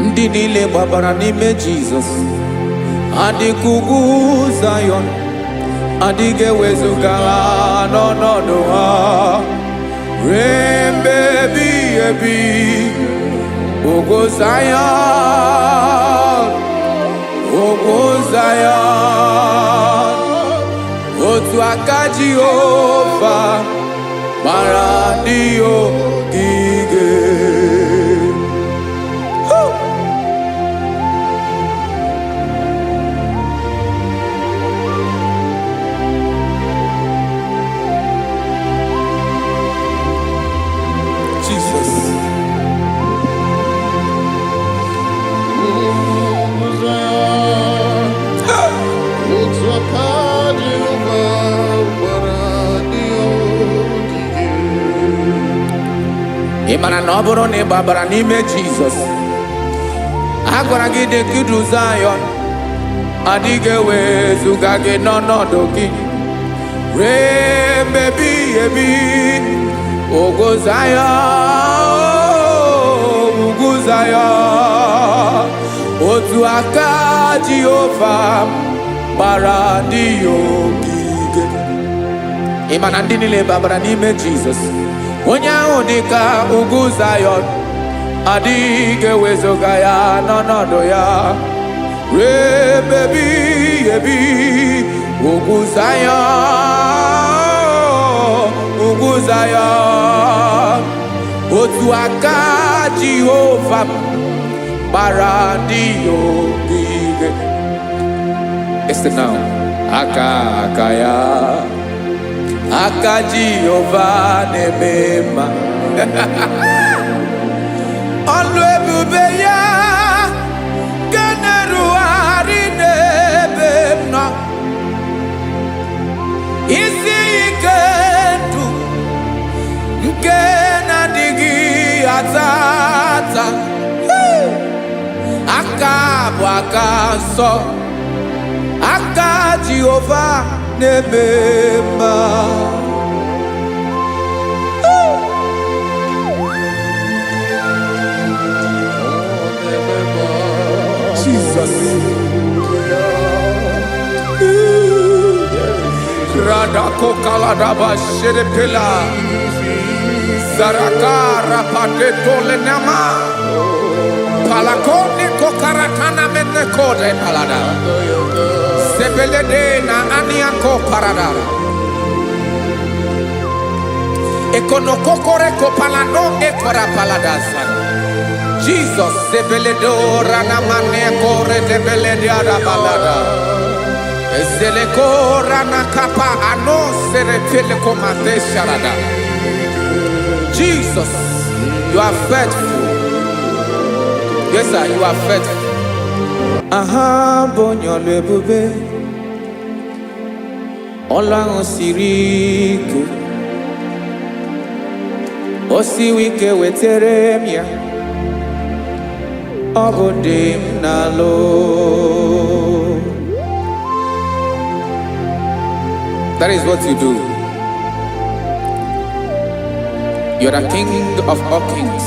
Ndị niile gbabara n'ime Jizọs adịka ugwu Zayọn, adịghị ewezuga ha n'ọnọdụ ha ruo mgbe ebighị ebi. Ugwu Zayọn, ugwu Zayọn, otu aka Jehova gbara ndị ogige. Woo! Jesus. Ugwu Zayọn, otu aka Jehova gbara ndị ogige. Ị mara na ọ bụrụ na ị gbabara n'ime Jizọs, a gwara gị dị ka idu Zayọn, adịghị ewezuga gị n'ọnọdụ gị ruo mgbe ebighị ebi. Ugwu Zayọn, ugwu Zayọn, otu aka Jehova gbara ndị ya ogige. Ị ma na ndị niile babara n'ime Jizọs, onye ahụ dị ka ugwu Zayọn, adịghị ewezuga ya n'ọnọdụ ya ruo ebe ebighị ebi. Ugwu Zayọn, ugwu Zayọn, otu aka Jehova gbara ndị ya ogige. Listen now. Aka aka ya, aka Jehova na-eme mma. Ọlụ ebube ya nke na-erugharị n'ebe m nọ, isi ike ndụ nke na-adịghị ata ata. Aka bụ aka nsọ, aka Jehova na-eme mma. Ọ na-eme mma. Jesus. Radako kaladaba sherepela. Zaraka rapateto lenama. Palakone kokaratana menekode palada. Sebelede na aniako parada. Ekonokokore kopalano ekora palada san. Jesus, sebeledo ranamane kore debelede balada. Ezeleko rana kapa ano serepele komate sharada. Jesus, you are faithful. Yes, sir, you are faithful. Aha bụ onye ọlụ ebube, ọlụ ahụ siri ike, o siwi ike wetere m ya, ọ bụ dị m n'alụ. That is what you do. You're the King of all kings.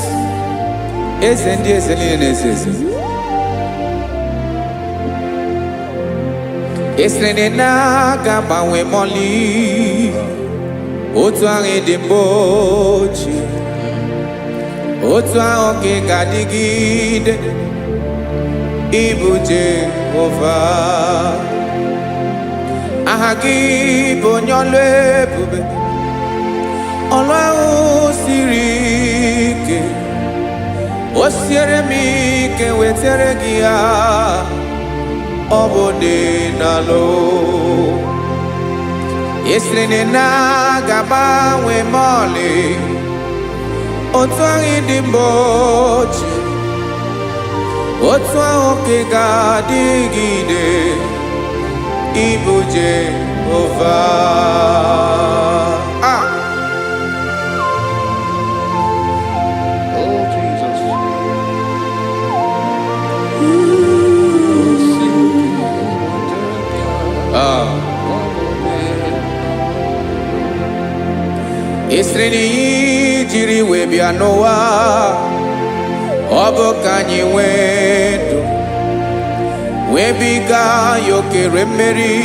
Eze ndị eze niile na-eze eze. Esiri na aga agbanwe mọlị, otu ahụ dị mbụ ochie, otu ahụ ka ị ga-adịgide, ịbụ Jehova. Aha gị bụ onye ọlụ ebube, ọlụ ahụ siri ike, o siere m ike wetere gị ya, ọ bụ dị n'alụ. Esiri na ga-agbanwe ma ọlị, otu ahụ dị mbụ ochie, otu ahụ ka ị ga-adịgide, ịbụ Jehova. Ah! Oh, Jesus. Ah. Esiri n'iyi jiri wee bịa n'ụwa, Ọ bụ ka anyị nwee ndụ, nwebiga ya okere mmeri.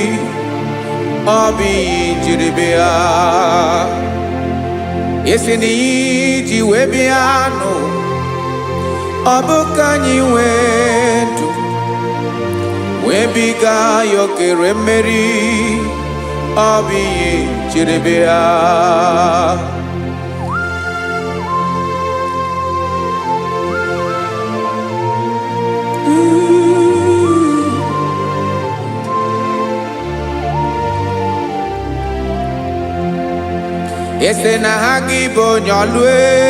Ọ bụ ihe jiri bịa, isi na ihe iji wee bịa nụ. Ọ bụ ka anyị nwee ndụ, nwebiga ya okere mmeri. Ọ bụ ihe jiri bịa. Ese na ha gị bụ onye ọlụ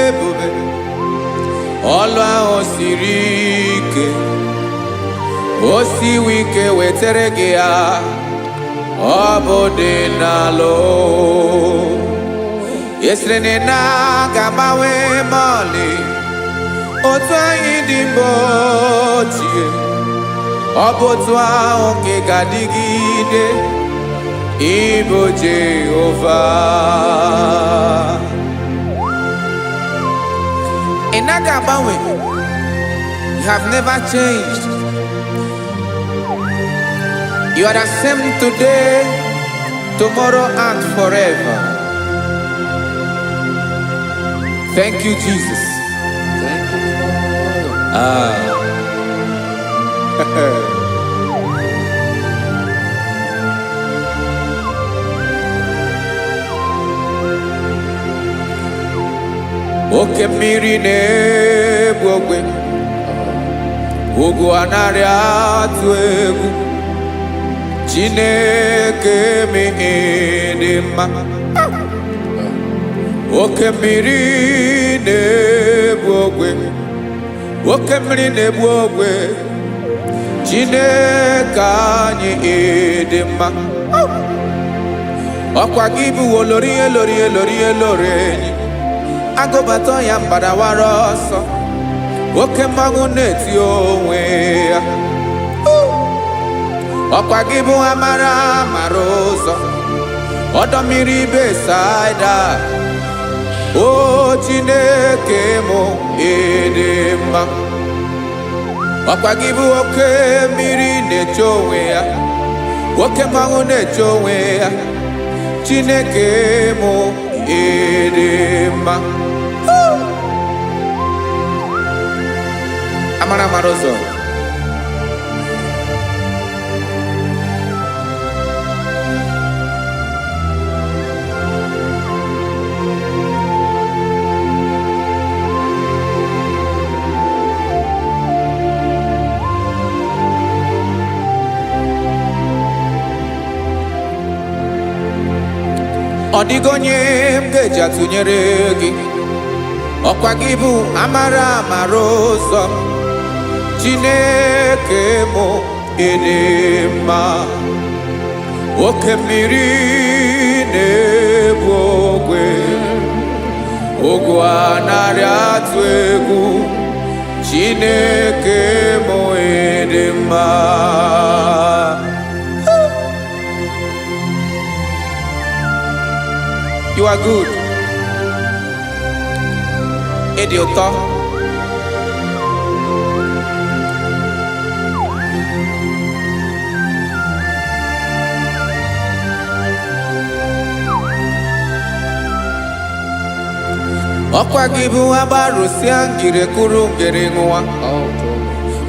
ebube, ọlụ ahụ siri ike, o siwi ike wetere gị ya. Ọ bụ dị n'alụ. Esiri na ị na-aga agbanwe ma ọlị otu anyị dị mgbe ochie. Ọ bụ otu ahụ ka ị ga-adịgide, ịbụ Jehova. Ị naghị agbanwe. You have never changed. You are the same today, tomorrow and forever. Thank you, Jesus. Thank you, Lord. Ah. Oke mmiri na-egbu ogwe, ugwu anaghị atụ egwu. Chineke m, dị mma. Oke mmiri na-egbu ogwe, oke mmiri na-egbu ogwe. Chineke anyị, dị mma. Ọkwa gị bụ olori elori elori elori enyi agụbata ya mgbadawara ọsọ. Oke mmanwụ na-eti onwe ya. Ọkwa gị bụ amara mara ụzọ, ọdọ mmiri Besaida. O Chineke mụ, ịdị mma. Ọkwa gị bụ oke mmiri na-eche onwe ya, oke mmanwụ na-eche onwe ya. Chineke mụ, ịdị mma. Amara mara ụzọ. Ọ dịghị onye m ga-eji atụnyere gị. Ọkwa gị bụ amara amara ụzọ. Chineke mụ, ịdị mma. Oke mmiri na-ebu ogwe, ogwu anarị atụ egwu. Chineke mụ, ịdị mma. You are good. Ịdị ụtọ. Ọkwa gị bụ agbarụsịa ngiri kụrụ ngiri ṅụwa.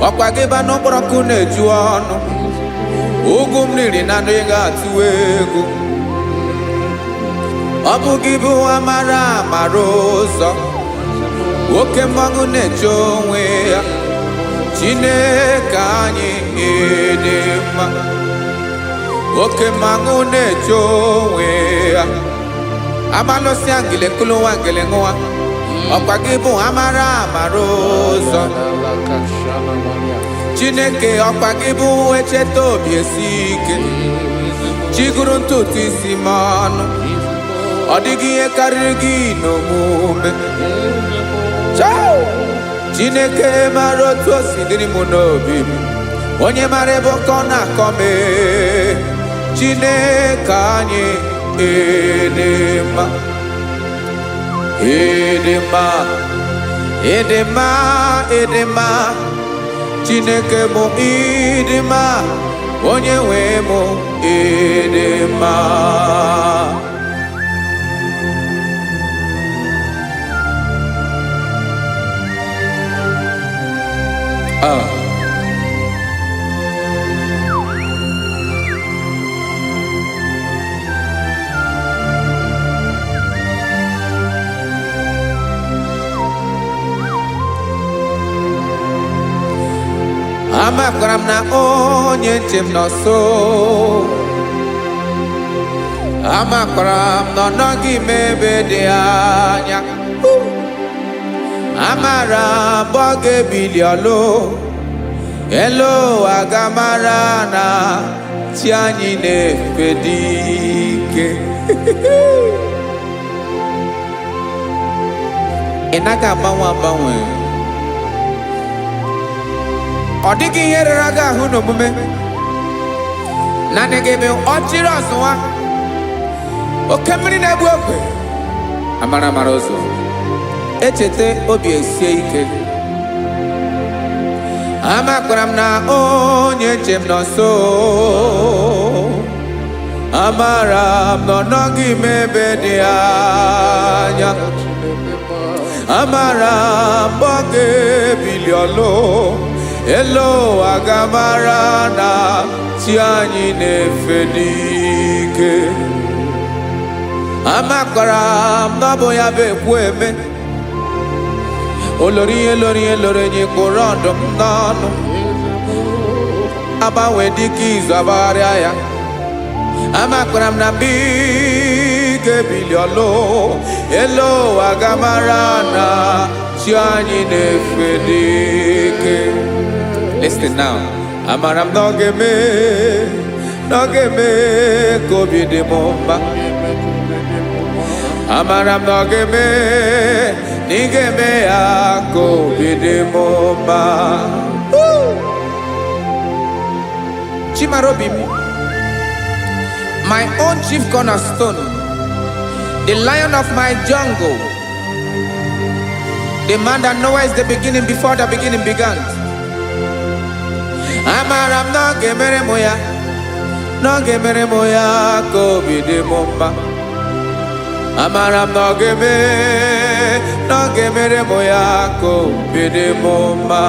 Ọkwa gị bụ anụ mkpọrọkụ na-eju ọnụ. Ugwu m riri na anụ ị ga-atụwa egwu. Ọ bụ gị bụ amara amara ụzọ, nwoke mmanwụ na-eche onwe ya. Chineke anyị, ịdị mma. Oke mmanwụ na-eche onwe ya. Amalụsịa ngele kụlụwa ngele ṅụwa. Ọkwa gị bụ amara amara ụzọ. Chineke, ọkwa gị bụ echeta obi esi ike. Chiguru ntutu isi m ọnụ. Ọ dịghị ihe karịrị gị n'omume. Chao! Chineke mara otu o si dịrị m n'obi m. Onye mara ebe ọkọ na-akọ m ee. Chineke anyị, ịdị mma, ịdị mma, Ịdị mma, ịdị mma, Chineke mụ, ịdị mma, onye nwe mụ, ịdị mma. Ah. Amakwara m na onye nche m nọ nso. Amakwara m na ọ nọghị m ebe dị anya. Amara m ọ ga-ebili ọlụ elu ụwa, ga-amara na chi anyị na-efe dị ike. Ị naghị agbanwe agbanwe. Ọ dịghị ihe rere gị ahụ n'omume. Naanị gị bụ ọchịrị ọzụwa, oke mmiri na-egbu ogwe, amara amara ụzọ, echeta obi esie ike. Amakwara m na onye nche m nọ nso. Amara m na ọ nọghị m ebe dị anya. Amara m ọ ga-ebili ọlụ elu ụwa, ga-amara na chi anyị na-efe n'ike. Amakwara m na ọ bụ ya bụ ekwu eme olori ihe lori ihe lori enyi kpụrụ ọdụm n'ọnụ, agbanwe dịka izu agbagharịa ya. Amakwara m na mgbe ị ga-ebili ọlụ elu ụwa, ga-amara na chi anyị na-efe n'ike. Listen now. Amara m na ọ ga-eme, na ọ ga-eme ka obi dị m mma. Amara m na ọ ga-eme, na ị ga-eme ya ka obi dị m mma. Woo! Chimarobi m, my own chief cornerstone, the lion of my jungle, the man that knows the beginning before the beginning began. Amara m na ọ ga-emere m ya, na ọ ga-emere m ya ka obi dị m mma. Amara m na ọ ga-eme, na ọ ga-emere m ya ka obi dị m mma.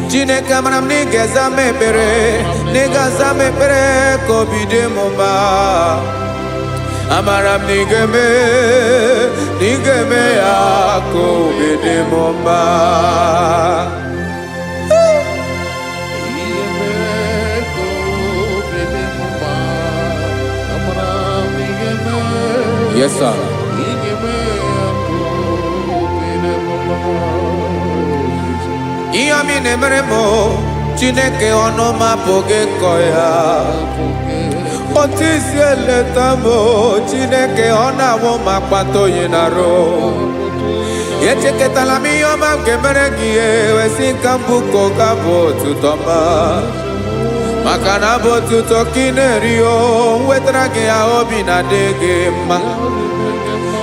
Chineke, amara m na ị ga-aza m ekpere, na ị ga-aza m ekpere ka obi dị m mma. Amara m na ị ga-eme, na ị ga-eme ya ka obi dị m mma. Ihe mee ka obi dị m mma. Amara m ị ga-eme. Yes, sir. Ị ga-eme ya ka obi dị m mma. Ihe ọma ị na-emere m o, Chineke, ọnụ m apụghị ịkọ ya. Otu isi eleta m o, Chineke, ọ na-awụ m akpata oyi na-arụ. Echekọtala m ihe ọma m ga-emere gị, wesị ka m bụ ka ụka bụ otuto ma maka na abụ otuto ka ị na-eri o wetara gị ya, obi na-adị gị mma.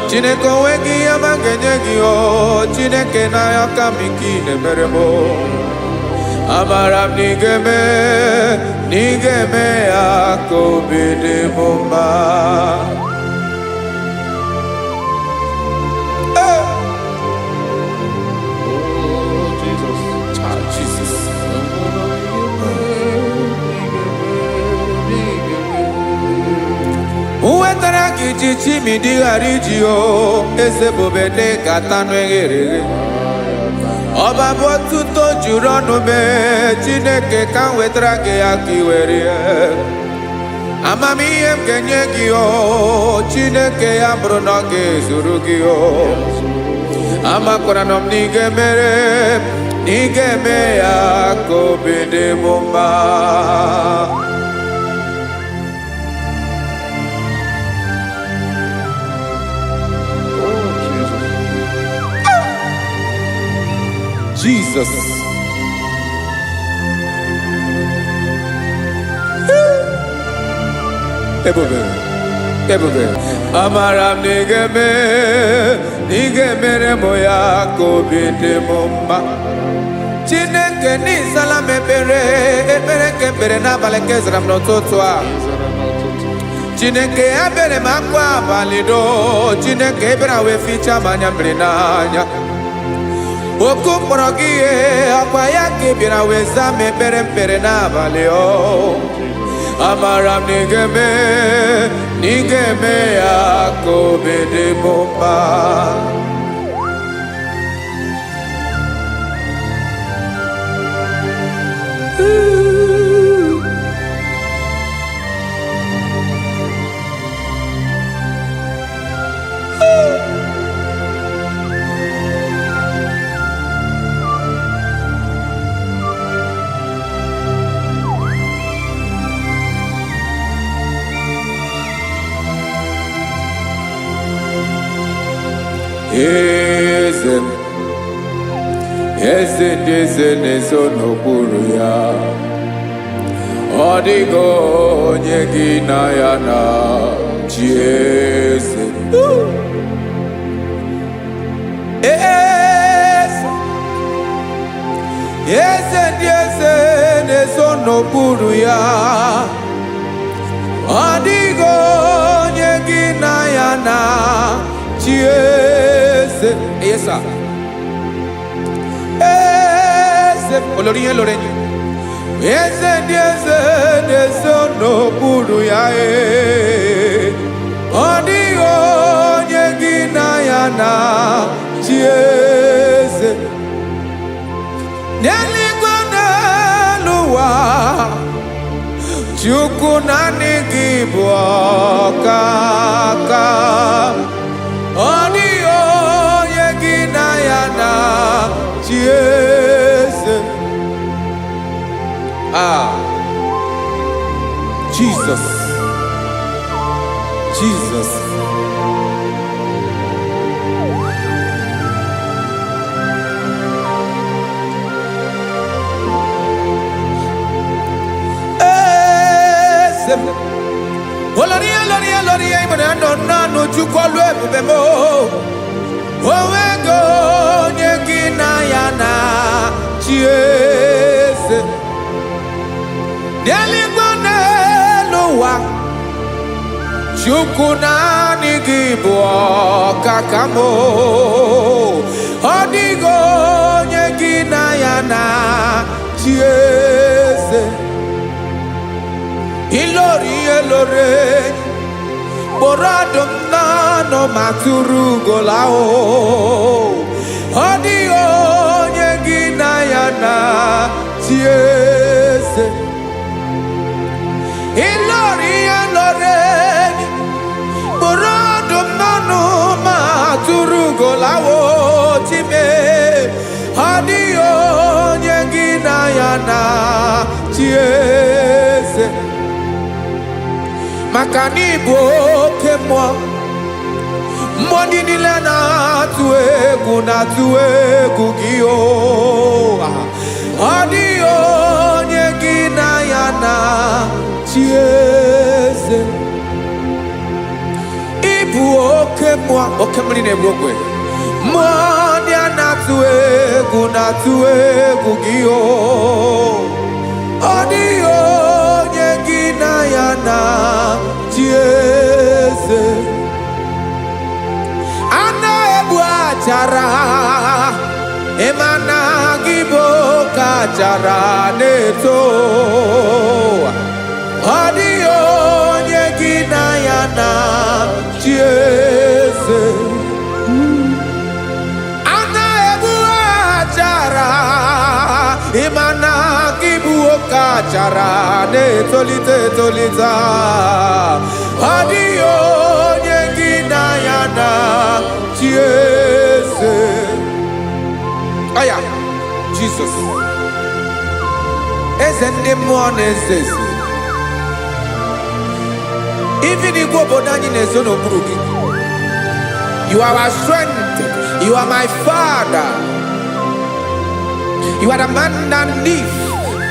Chineke, onwe gị ihe ọma m ga-enye gị o Chineke, n'anya ka m ike ị na-emere m o. Amara m na ị ga-eme, na ị ga-eme ya ka obi dị m mma. Ee! Oh, Jesus. Ah, Jesus. Amara m ị ga-eme, ị ga-eme, ị ga-eme. Wetara gị ji chimidi ghara iji o eze bube dị ka tanụ eghere eghe. Ọba bụ otuto juru ọnụ mee. Chineke, ka m wetara gị ya ka ị were ya. Amamihe m ga-enye gị o Chineke, ya bụrụ na ọ ga-ezuru gị o. Amakwara na m na ị ga-emere, na ị ga-eme ya ka obi dị m mma. Oh, Jesus. Jesus. Ebube. Ebube, amara m na ị ga-eme, na ị ga-emere m ya ka obi dị m mma. Chineke n'ịzala m ekpere, ekpere nke ekpere n'abalị nke zara m n'ụtụtụ a. Ịzara n'ụtụtụ. Chineke ebere m akwa abalị doo, Chineke ebere wee fichaa m anya mmiri n'anya. Oku mkpọrọ gị ihe akwa ya ka ị bịara wee zaa m ekpere mkpere n'abalị o. Amara m na ị ga-eme, na ị ga-eme ya ka obi dị m mma. Eze m, eze ndị eze na-ezo n'okpuru ya, ọ dịghị onye gị na ya na chi eze. Eze, eze ndị eze na-ezo n'okpuru ya, ọ dịghị onye gị na ya na chi eze. Yes, sir. Eze, olórí yẹn lórí yẹn. Eze ndị eze na-ezo n'okpuru ya ee. Ọ dịghị onye gị na ya na chi eze. N'eluigwe n'elu ụwa, Chukwu naanị gị bụ ọkaka. Ọ dịghị onye gị na ya na chi eze. Ah, Jesus, Jesus. Eze m. Olórí olórí olórí ìmọ̀nà nọ nánú Chukwu ọlụ ebube m. Onwego onye gị na ya na chi eze. N'eluigwe n'elu ụwa, Chukwu naanị gị bụ ọkaka m. Ọ dịghị onye gị na ya na chi eze. Ilori ihe lore kpọrọ ọdụm n'ọnụ ma tụrụ ugola o. Ọ dịghị onye gị na ya na chi eze. Ilori ihe lore kpọrọ ọdụm n'ọnụ ma tụrụ ugola o chime. Ọ dịghị onye gị na ya na chi eze. Maka na ịbụ oke mmụọ, mmụọ ndị niile na-atụ egwu na-atụ egwu gị o. Ọ dịghị onye gị na ya na chi eze. Ịbụ oke mmụọ, oke mmiri na-egbu ogwe, mmụọ ndị a na-atụ egwu na-atụ egwu gị o. Ọ dịghị onye gị na ya na chi eze. A na-egbu achara, ịma na gị bụ oke achara na-eto. Ọ dịghị onye gị na ya na chi eze. A na-egbu achara, ịma na gị bụ oke achara na-etolite etolite. Ọ dịghị onye gị na ya na chi eze. Aya, Jizọs, eze ndị mmụọ na-eze eze. Even igwe obodo anyị na-ezo n'okpuru gị. You are our strength. You are my father. You are the man that lives,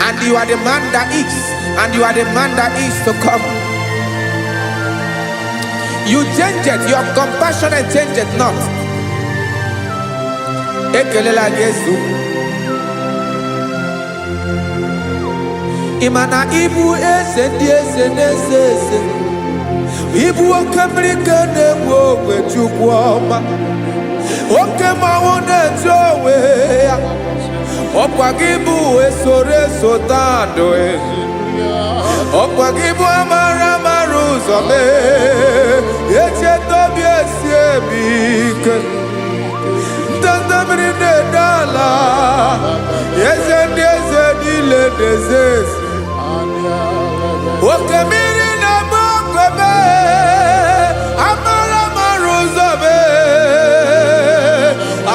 and you are the man that is, and you are the man that is to come. You change it, your compassion change it not. Ekelela gị ezu. Ị ma na ịbụ eze ndị eze na-eze eze. Ịbụ oke mmiri ka na-egbu ogwe. Chukwu ọma, oke mmanwụ na-etu onwe ya. Ọkwa gị bụ esoro eso tandụ, ọkwa gị bụ amara amara ụzọ mee echeta obi esi emi ike, ndanda mmiri na-ede ala, eze ndị eze niile na-eze eze, oke mmiri na-agba ogwe mee amara amara ụzọ mee.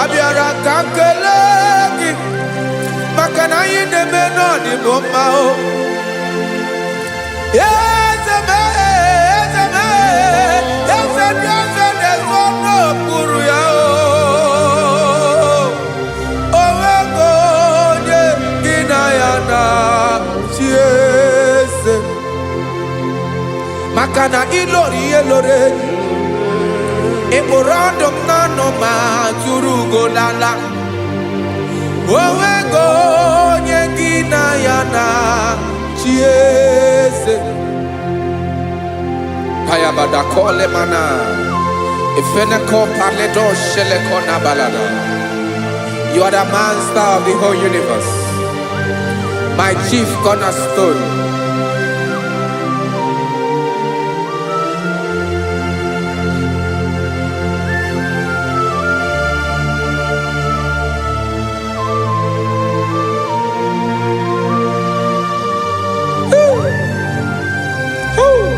Abịara ka m kelee gị maka na anyị na-eme n'ọdịbụ mma o. Eze m, eze m, eze ndị eze na-ezo n'okpuru ya o. O nwego onye gị na ya na chi eze. Maka na ịlọrọ ihe lọrọ enyi, ị kpụrụ ọdụm n'ọnụ ma tụrụ ugo lala. O nwego onye gị na ya na chi eze. Hayabada kole mana. Ifeneko paledo sheleko na balada. You are the master of the whole universe, my chief cornerstone. Woo.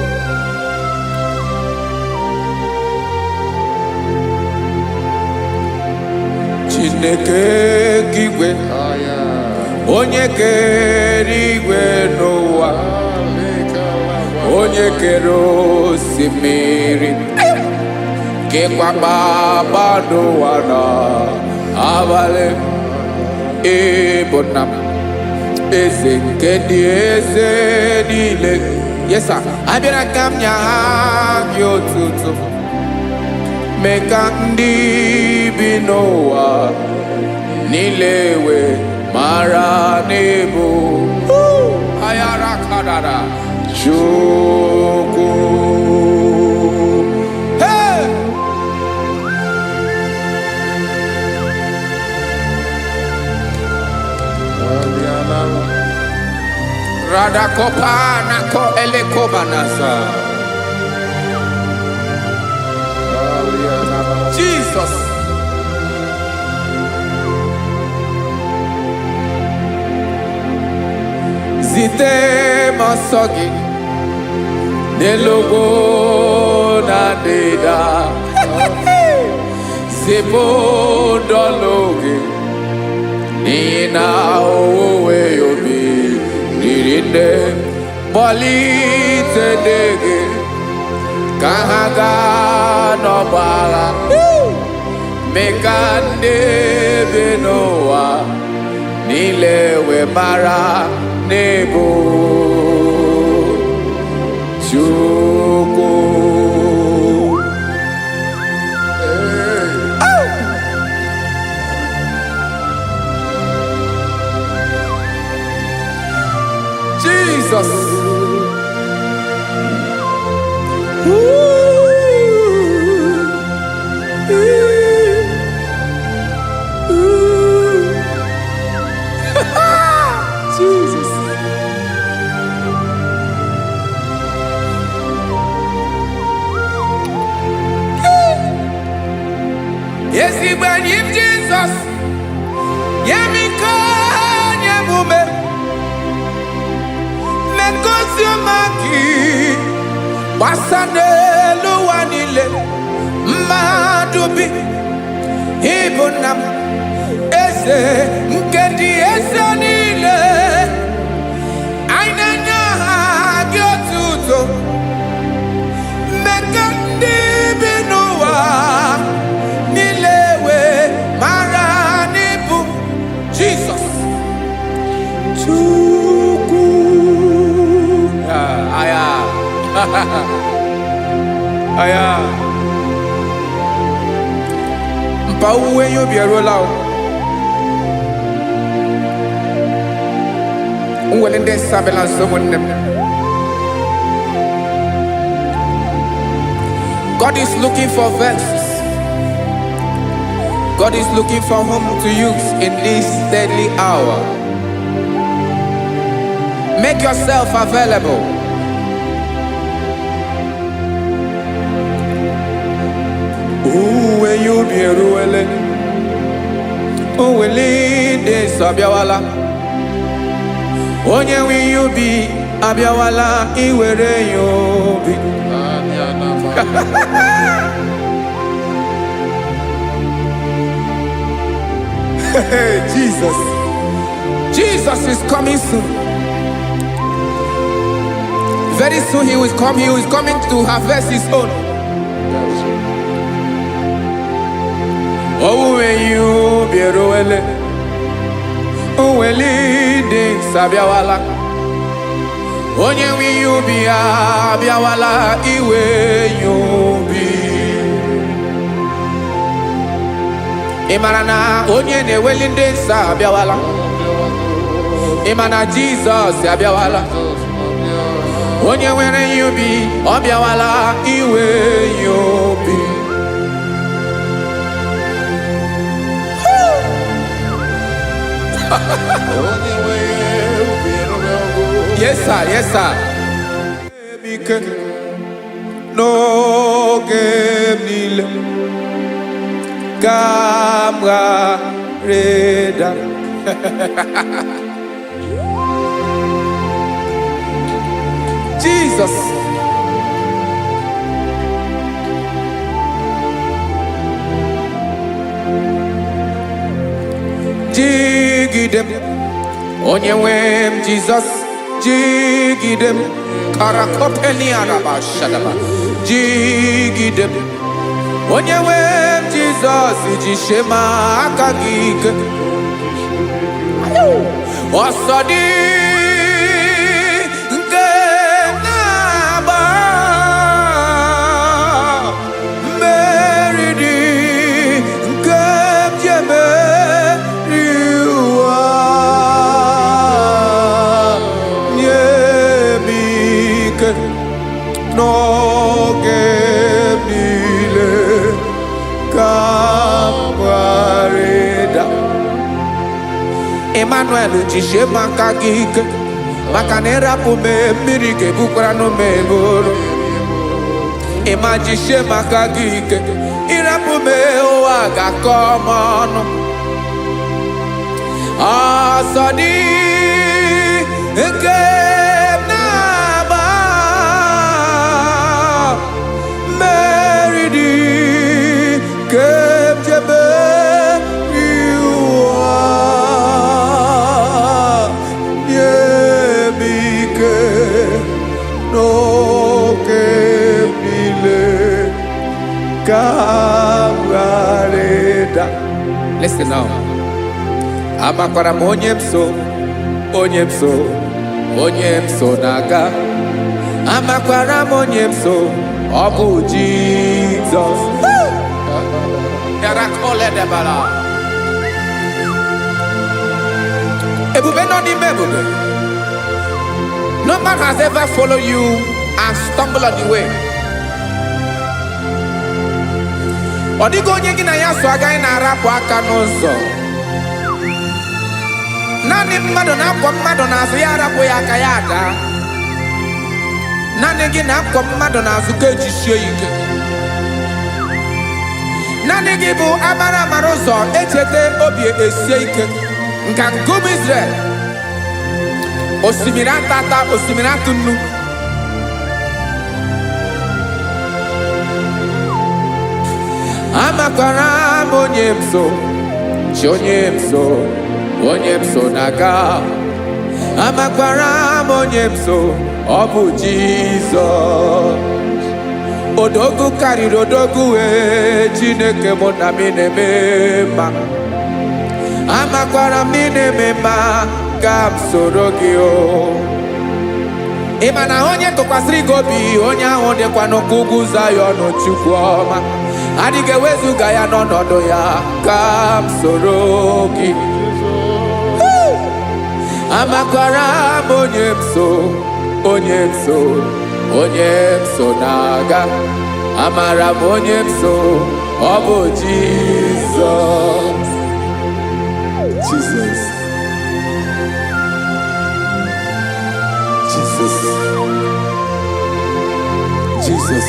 Chineke nke igwe, onye kere igwe n'ụwa, onye kere osimiri, kekwa kpakpando ụwa na abalị, ịbụ nna m, eze nke ndị eze niile. Yes sir. Abịara ka m nye gị otuto, mee ka ndị bi n'ụwa niile wee mara n'ịbụ ayara kadara Chukwu. Hey! Radakopa nako elekobanasa. Jesus. Zite m ọsọ gị n'elu ugwu na ndịda. Zipụ ndọlụ gị n'ihi na owuwe obi riri nne. Kpọlite ndị gị ka ha gaa n'ọgbọ agha. Mee ka ndị bi n'ụwa niile wee mara n'ịbụ Chukwu. Hey. Jesus. Ooh. Ooh. Ooh. Jesus. Ezigbo enyi m Jizọs, nye m ike, nye m ume, mee ka ozi ọma gị gbasa n'elu ụwa niile. Mmadụ bi ịbụ nna m, eze nke ndị eze niile. Anyị na-enye aha gị otuto. Mee ka ndị bi n'ụwa niile wee mara n'ịbụ Jizọs Chukwu. Ah, aya. Aya. Mpa owuwe ihe ubi eruola o. Nwere ndị nsọ abịala nso, ụmụnne m. God is looking for vessels. God is looking for whom to use in this deadly hour. Make yourself available. Owuwe ihe ubi eruwele. Owele ndị nsọ abịawala. Onye nwe ihe ubi abịawala iwere ya obi. Anya na ma. Hey, Jesus. Jesus is coming soon. Very soon he will come. He is coming to harvest his own. Owuwe ihe ubi eruwele. Owele ndị nsọ abịawala. Onye nwe ihe ubi ya abịawala iwe ya obi. Ị mara na onye na-eweli ndị nsọ abịawala? Ị ma na Jizọs abịawala? Onye nwere ihe ubi ọ bịawala iwe ya obi. Onye nwe ubi eruwego. Yes sir, yes sir. Ike n'oge m niile ka m ghara ịda. Jesus. Jigide m, onye nwe m Jizọs, jigide m. Karakopeniaraba shadaba. Jigide m, onye nwe m Jizọs, jisie m aka gị ike. Ọsọ dị nke na-agba, mmeri dị nke m ji emeri ụwa. Nye m ike n'oge m niile ka m ghara ịda. Emmanuel, jisie m aka gị ike, maka na ịrapụ m, mmiri ga-ebukwara m eburu. Ịma jisie m aka gị ike, ịrapụ m, ụwa ga-akọ m ọnụ. Ọsọ dị nke m na-agba, mmeri dị nke m ji emeri ụwa. Nye m ike n'oge m niile ka m ghara ịda. Listen now. Amakwara m onye m so, onye m so, onye m so na-aga. Amakwara m onye m so, ọ bụ Jizọs. Yarakoledebara. Ebube nọ n'ime ebube. No man has ever followed you and stumbled on the way. Ọ dịghị onye gị na ya so agaghị na-arapụ aka n'ụzọ. Naanị mmadụ na-akwọ mmadụ n'azụ ya arapụ ya aka ya ada. Naanị gị na-akwọ mmadụ n'azụ ka ejisie ya ike. Naanị gị bụ amara amara ụzọ echeta obi esie ike. Nka nkume Israel. Osimiri atata, osimiri atụ nnu. Amakwara m onye m so, chi onye m so, onye m so na-aga. Amakwara m onye m so, ọ bụ Jizọs. Odogwu karịrị odogwu wee, Chineke mụ na m na-eme mma. Amakwara m na ị na-eme mma, ka m soro gị o. Ị ma na onye tụkwasịrị gị obi, onye ahụ dịkwa n'ụkwụ ugwu Zayọn. Chukwu ọma, adịghị ewezuga ya n'ọnọdụ ya. Ka m soro gị. Amakwara m onye m so, onye m so, onye m so na-aga. Amara m onye m so, ọ bụ Jizọs. Jesus. Jesus. Jesus.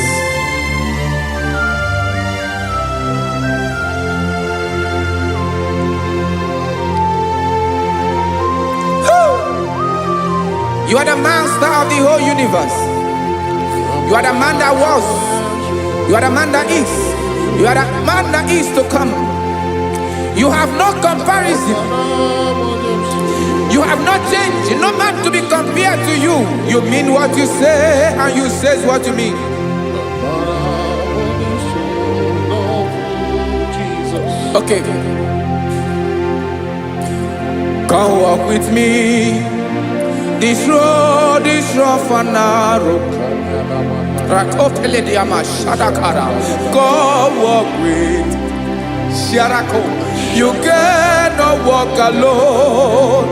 You are the master of the whole universe. You are the man that was. You are the man that is. You are the man that is to come. You have no comparison. You have not changed. No man to be compared to you. You mean what you say, and you say what you mean. Jesus. Okay. Come walk with me. This road is rough and narrow. Rakopelediama shadakara. Come walk with Sharako. You cannot walk alone.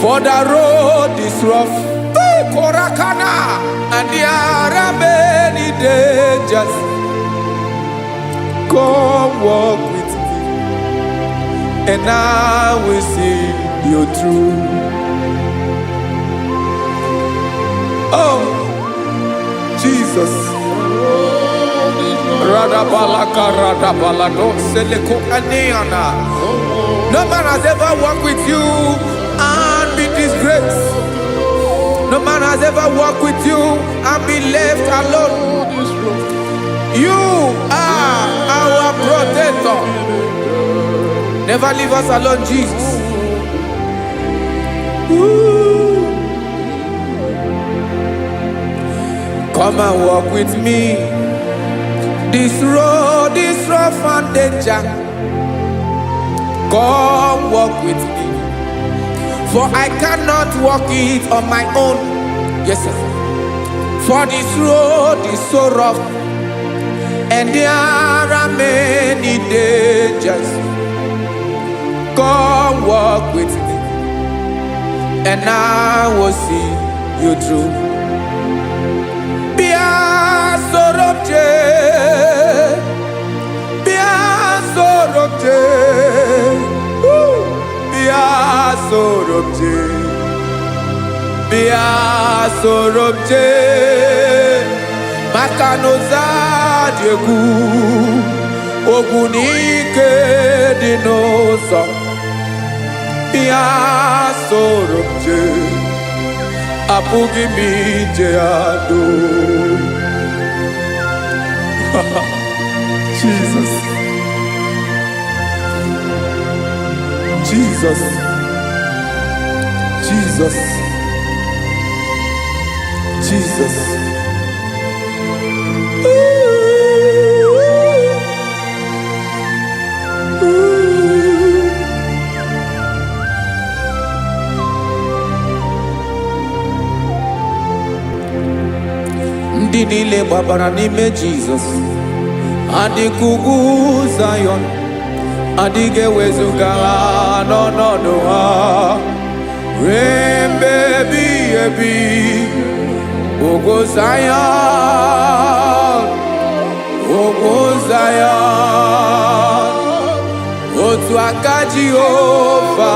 For the road is rough. Korakana. And there are many dangers. Come walk with me, and I will see you through. Oh, Jesus. Radabalaka radabalado seleko aneana. No man has ever walked with you and be disgraced. No man has ever walked with you and be left alone. You are our protector. Never leave us alone, Jesus. Ooh. Come and walk with me. This road is rough and danger. Come walk with me. For I cannot walk it on my own. Yes, sir. For this road is so rough, and there are many dangers. Come walk with me, and I will see you through. Bịa soro m jee, bịa soro m jee, woo. Bịa soro m jee, bịa soro m jee, maka na ụzọ dị egwu, ogwu na ike dị n'ụzọ. Bịa soro m jee, apụghị m ije ya doo. Jesus. Jesus. Jesus. Jesus. Ooh, ooh. Ndị niile gbabara n'ime Jizọs adịka ugwu Zayọn, adịghị ewezuga ha n'ọnọdụ ha ruo mgbe ebighị ebi. Ugwu Zayọn, ugwu Zayọn, otu aka Jehova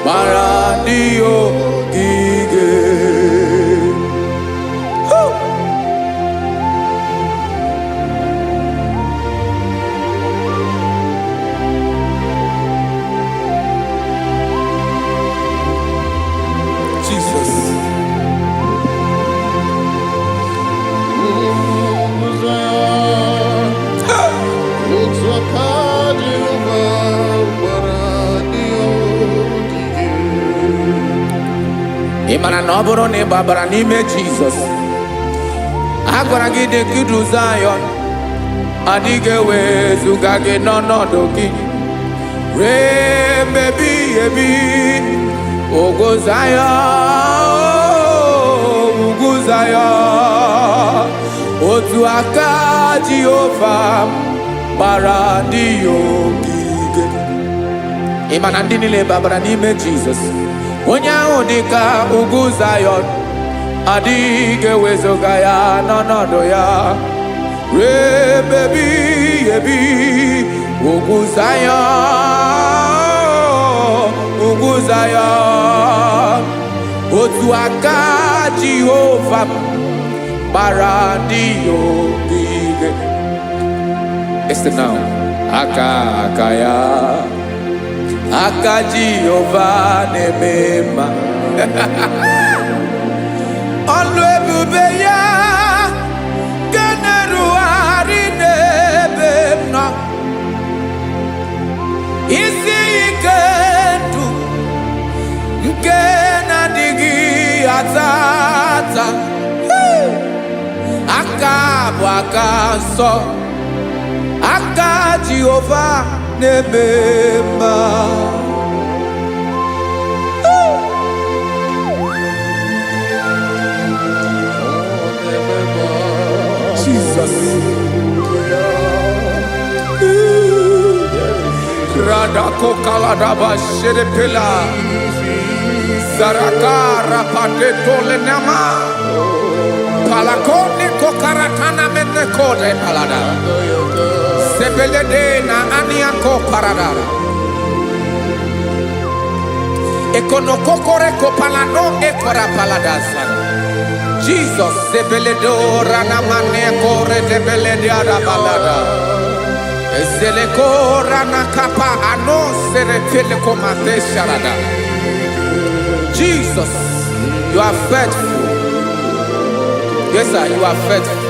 gbara ndị ogige. Woo! Jesus. Ugwu Zayọn, otu aka Jehova gbara ndị ogige. Ị mara na ọ bụrụ na ị gbabara n'ime Jizọs, a gwara gị dị ka Zayọn, adịghị ewezuga gị n'ọnọdụ gị ruo mgbe ebighị ebi. Ugwu Zayọn. Zayọn. Otu aka Jehova gbara ndị ya ogige. Ị ma na ndị niile babara n'ime Jizọs, onye ahụ dị ka ugwu Zayọn, adịghị ewezuga ya n'ọnọdụ ya ruo ebe ebighị ebi. Ugwu Zayọn, ugwu Zayọn, otu aka Jehova m gbara ndị ya ogige. Listen now. Aka aka ya, aka Jehova na-eme mma. Ọlụ ebube ya nke na-erugharị n'ebe m nọ. Isi ike ndụ nke na-adịghị ata ata. Aka bụ aka nsọ, aka Jehova na-eme mma. Jesus. Radako kaladaba shedepela. Zaraka rapateto lenama. Palakone kokaratana menekode palada. Sebelede na aniako paradara. Ekonokokore kopalano ekora paladasa. Jesus sebeledo ranamane kore debelede balada. Zeleko rana kapa ano serepele komate sharada. Jesus, you are faithful. Yes, sir, you are faithful.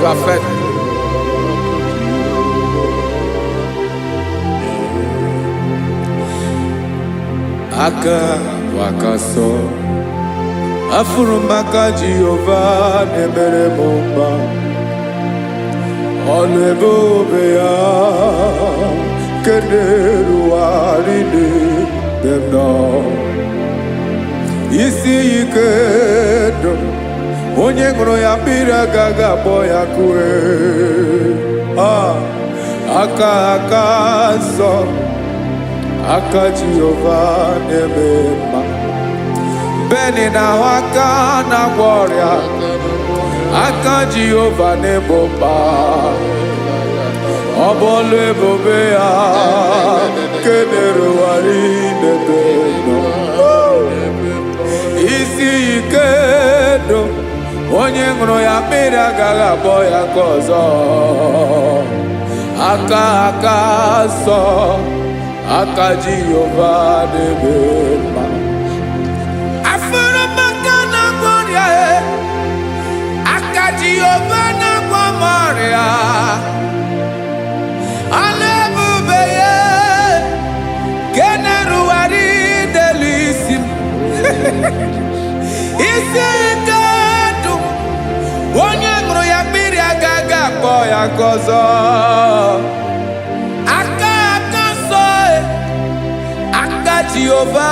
You are faithful. Aka bụ aka sọ, afụrụ m aka Jehova na-emere m mma. Ọlụ ebube ya nke na-erugharị n'ebe m nọ. Isi ike ndụ, onye ṅụrụ ya mmiri agaghị akpọ ya kue. Ah, aka aka nsọ, aka Jehova na-eme mma. Beni na-ahụ aka na-agwọ ọrịa, aka Jehova na-egbo mkpa. Ọ bụ ọlụ ebube ya nke na-erugharị n'ebe nọ. Isi ike ndụ, onye ṅụrụ ya mmiri agaghị akpọ ya nke ọzọ. Aka aka nsọ, aka Jehova na-eme mma. Afụrụ m aka na-agwọ ọrịa e, aka Jehova na-agwọ m ọrịa. Ọlụ ebube ya nke na-erugharị n'elu isi m. Isi ike ndụ, onye ṅụrụ ya mmiri agaghị akpọ ya nke ọzọ. Aka aka nsọ e, aka Jehova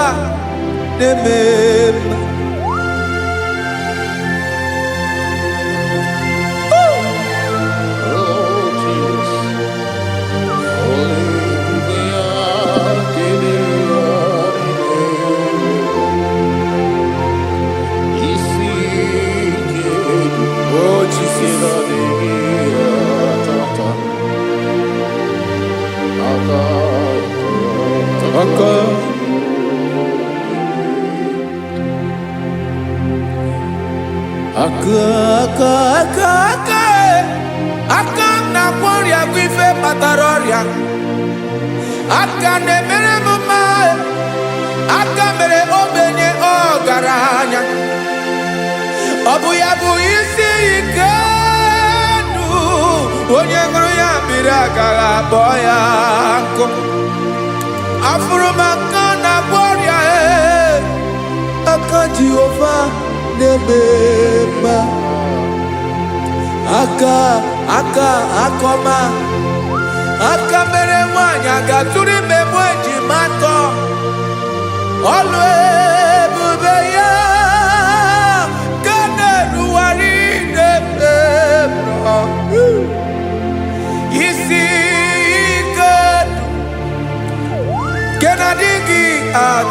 na-eme mma. Oh, Jesus. Hallelujah. Isi ike Oh Jesus. adịghị atata. Aka Aka aka aka aka aka e. Aka m na-agwọ ọrịa bụ ife kpatara ọrịa. Aka na-emere m mma e. Aka mere ogbenye ọgaranya. Ọ bụ ya bụ isi ike ndụ, onye ṅụrụ ya mmiri agaghị akpọ ya nkụ. Afụrụ m aka na-agwọ ọrịa e, aka Jehova na-eme mma. Aka aka akọma, aka mere nwaanyị aga-atụrụ ime mụ ejima atọ. Ọlụ ebube ya ka na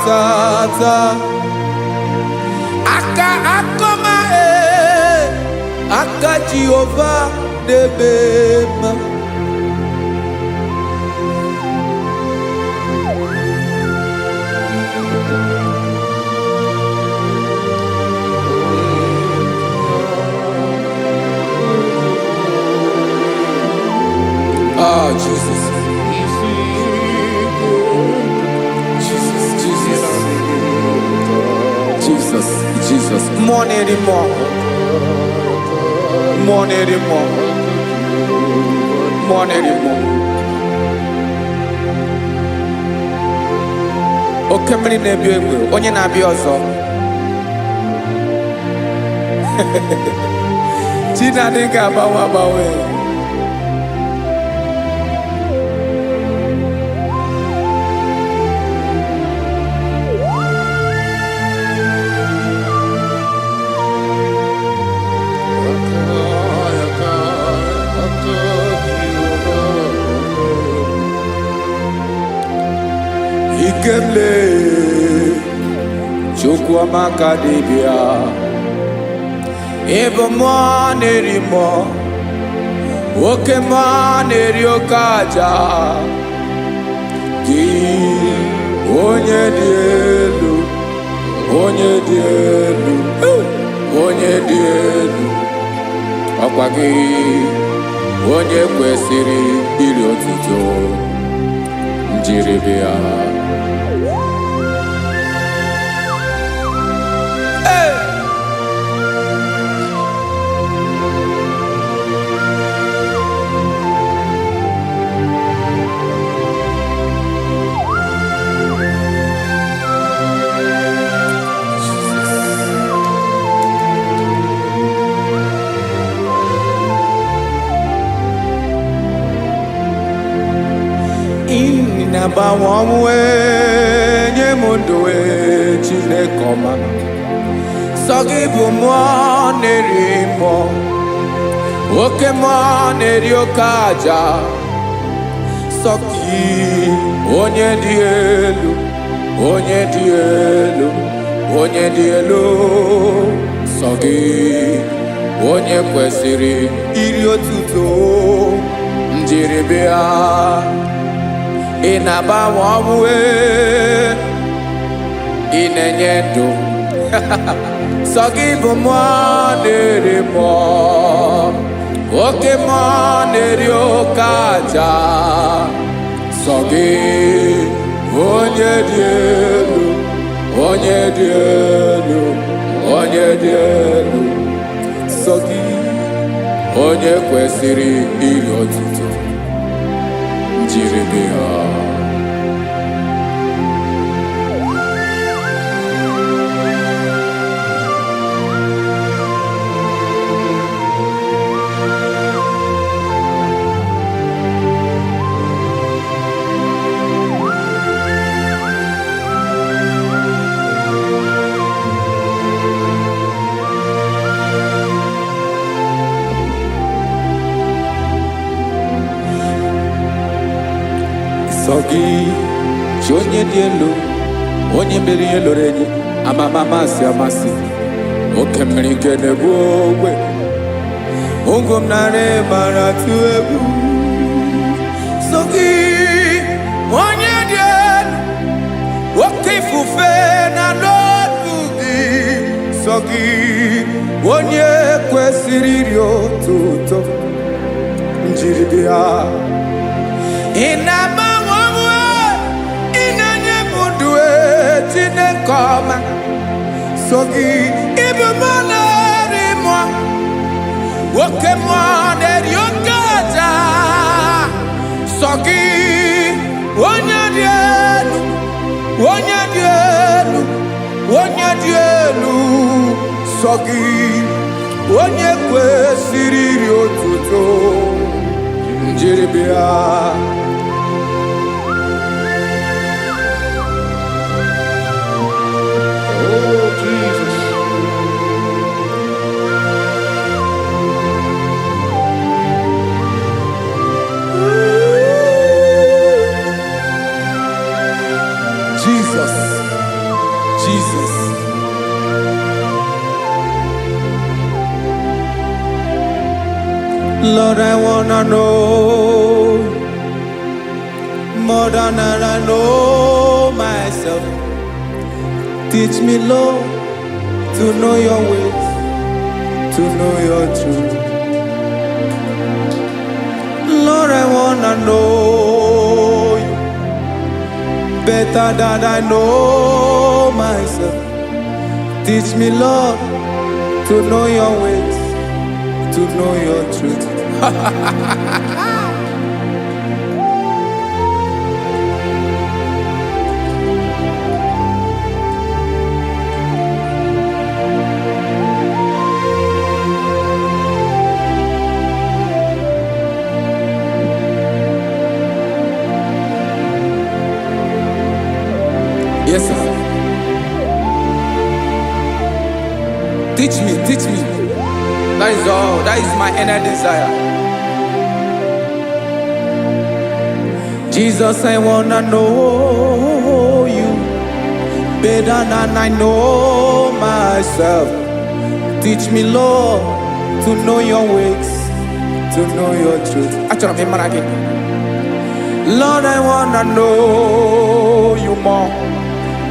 tata. Aka akọma ee, aka Jehova na-eme mma. Ah, Jesus, Jesus, Jesus, Jesus, Jesus. Mmụọ na-eri mmụọ, mmụọ na-eri mmụọ, mmụọ na-eri mmụọ. Oke mmiri na-ebi egbe, onye na-abịa ọzọ. Chi na-adịghị agbanwe agbanwe. Ikemle Chukwuamaka dibịa, ịbụ mmụọ na-eri mmụọ, oke mmụọ na-eri oke aja gị, onye dị elu, onye dị elu, onye dị elu, ọkwa gị onye kwesịrị iri otuto njiribịa. Hey! Ị na-agbanwe ọnwụ nye m ndụ ee, Chineke ọma. Sọ gị bụ mmụọ na-eri mmụọ, oke mmụọ na-eri oke aja. Sọ gị onye dị elu, onye dị elu, onye dị elu. Sọ gị onye kwesịrị iri otuto njiribịa. Ị na-agbanwe ọnwụ ee, ị na-enye ndụ. Sọ gị bụ mmụọ na-eri mmụọ, oke mmụọ na-eri oke aja. Sọ gị onye dị elu, onye dị elu, onye dị elu. Sọ gị onye kwesịrị iri otuto njiribịa. Sọ gị chi onye dị elu, onye mere ihe loro enyi, amama amasị amasị, oke mmiri nke na-ebu ogbe ogo m nara mara tụ egwu. Sọ gị onye dị elu, oke ifufe na n'otu gị. Sọ gị onye kwesịrị iri otuto njiribịa. Ị na-agbanwe ọnwụ, ị na-enye m ndụ ee, Chineke ọma. So gị ịbụ mmụọ na-eri mmụọ, oke mmụọ na-eri oke aja. Sọ gị onye dị elu, onye dị elu, onye dị elu. Sọ gị onye kwesịrị iri otuto njiribịa. Oh, Jesus. Jesus. Lord, I wanna know more than I know myself. Teach me, Lord, to know your ways, to know your truth. Lord, I wanna know you better than I know myself. Teach me, Lord, to know your ways, to know your truth. Yes, sir. Teach me, teach me. That is all. That is my inner desire. Jesus, I wanna know you better than I know myself. Teach me, Lord, to know your ways, to know your truth. Achọrọ m ịmara gị. Lord, I wanna know you more,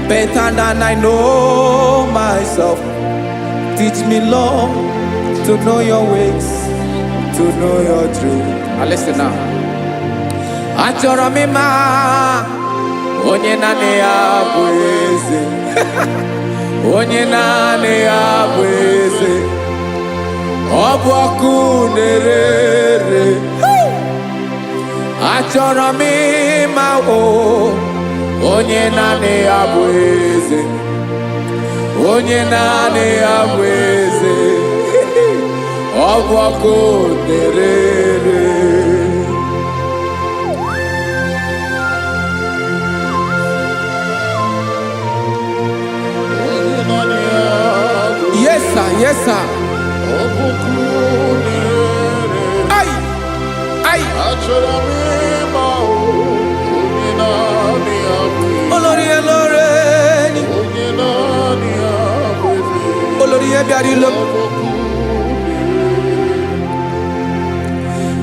better than I know myself. Teach me, Lord, to know your ways, to know your truth. Now listen now. Achọrọ m ịma onye naanị ya bụ eze, onye naanị ya bụ eze. Ọ bụ ọkụ na-ere ere. Achọrọ m ịma o onye naanị ya bụ eze, onye naanị ya bụ eze. Ọ bụ ọkụ na-ere ere. Onye naanị ya bụ Yes, sir. Yes, sir. Ọ bụ ọkụ na-ere. Ai, ai. Achọrọ m ịma o, onye naanị ya bụ eze. Olórí elóore ni. Onye naanị ya bụ eze. Olórí ihe bịara ilo. Ọ bụ ọkụ na-ere.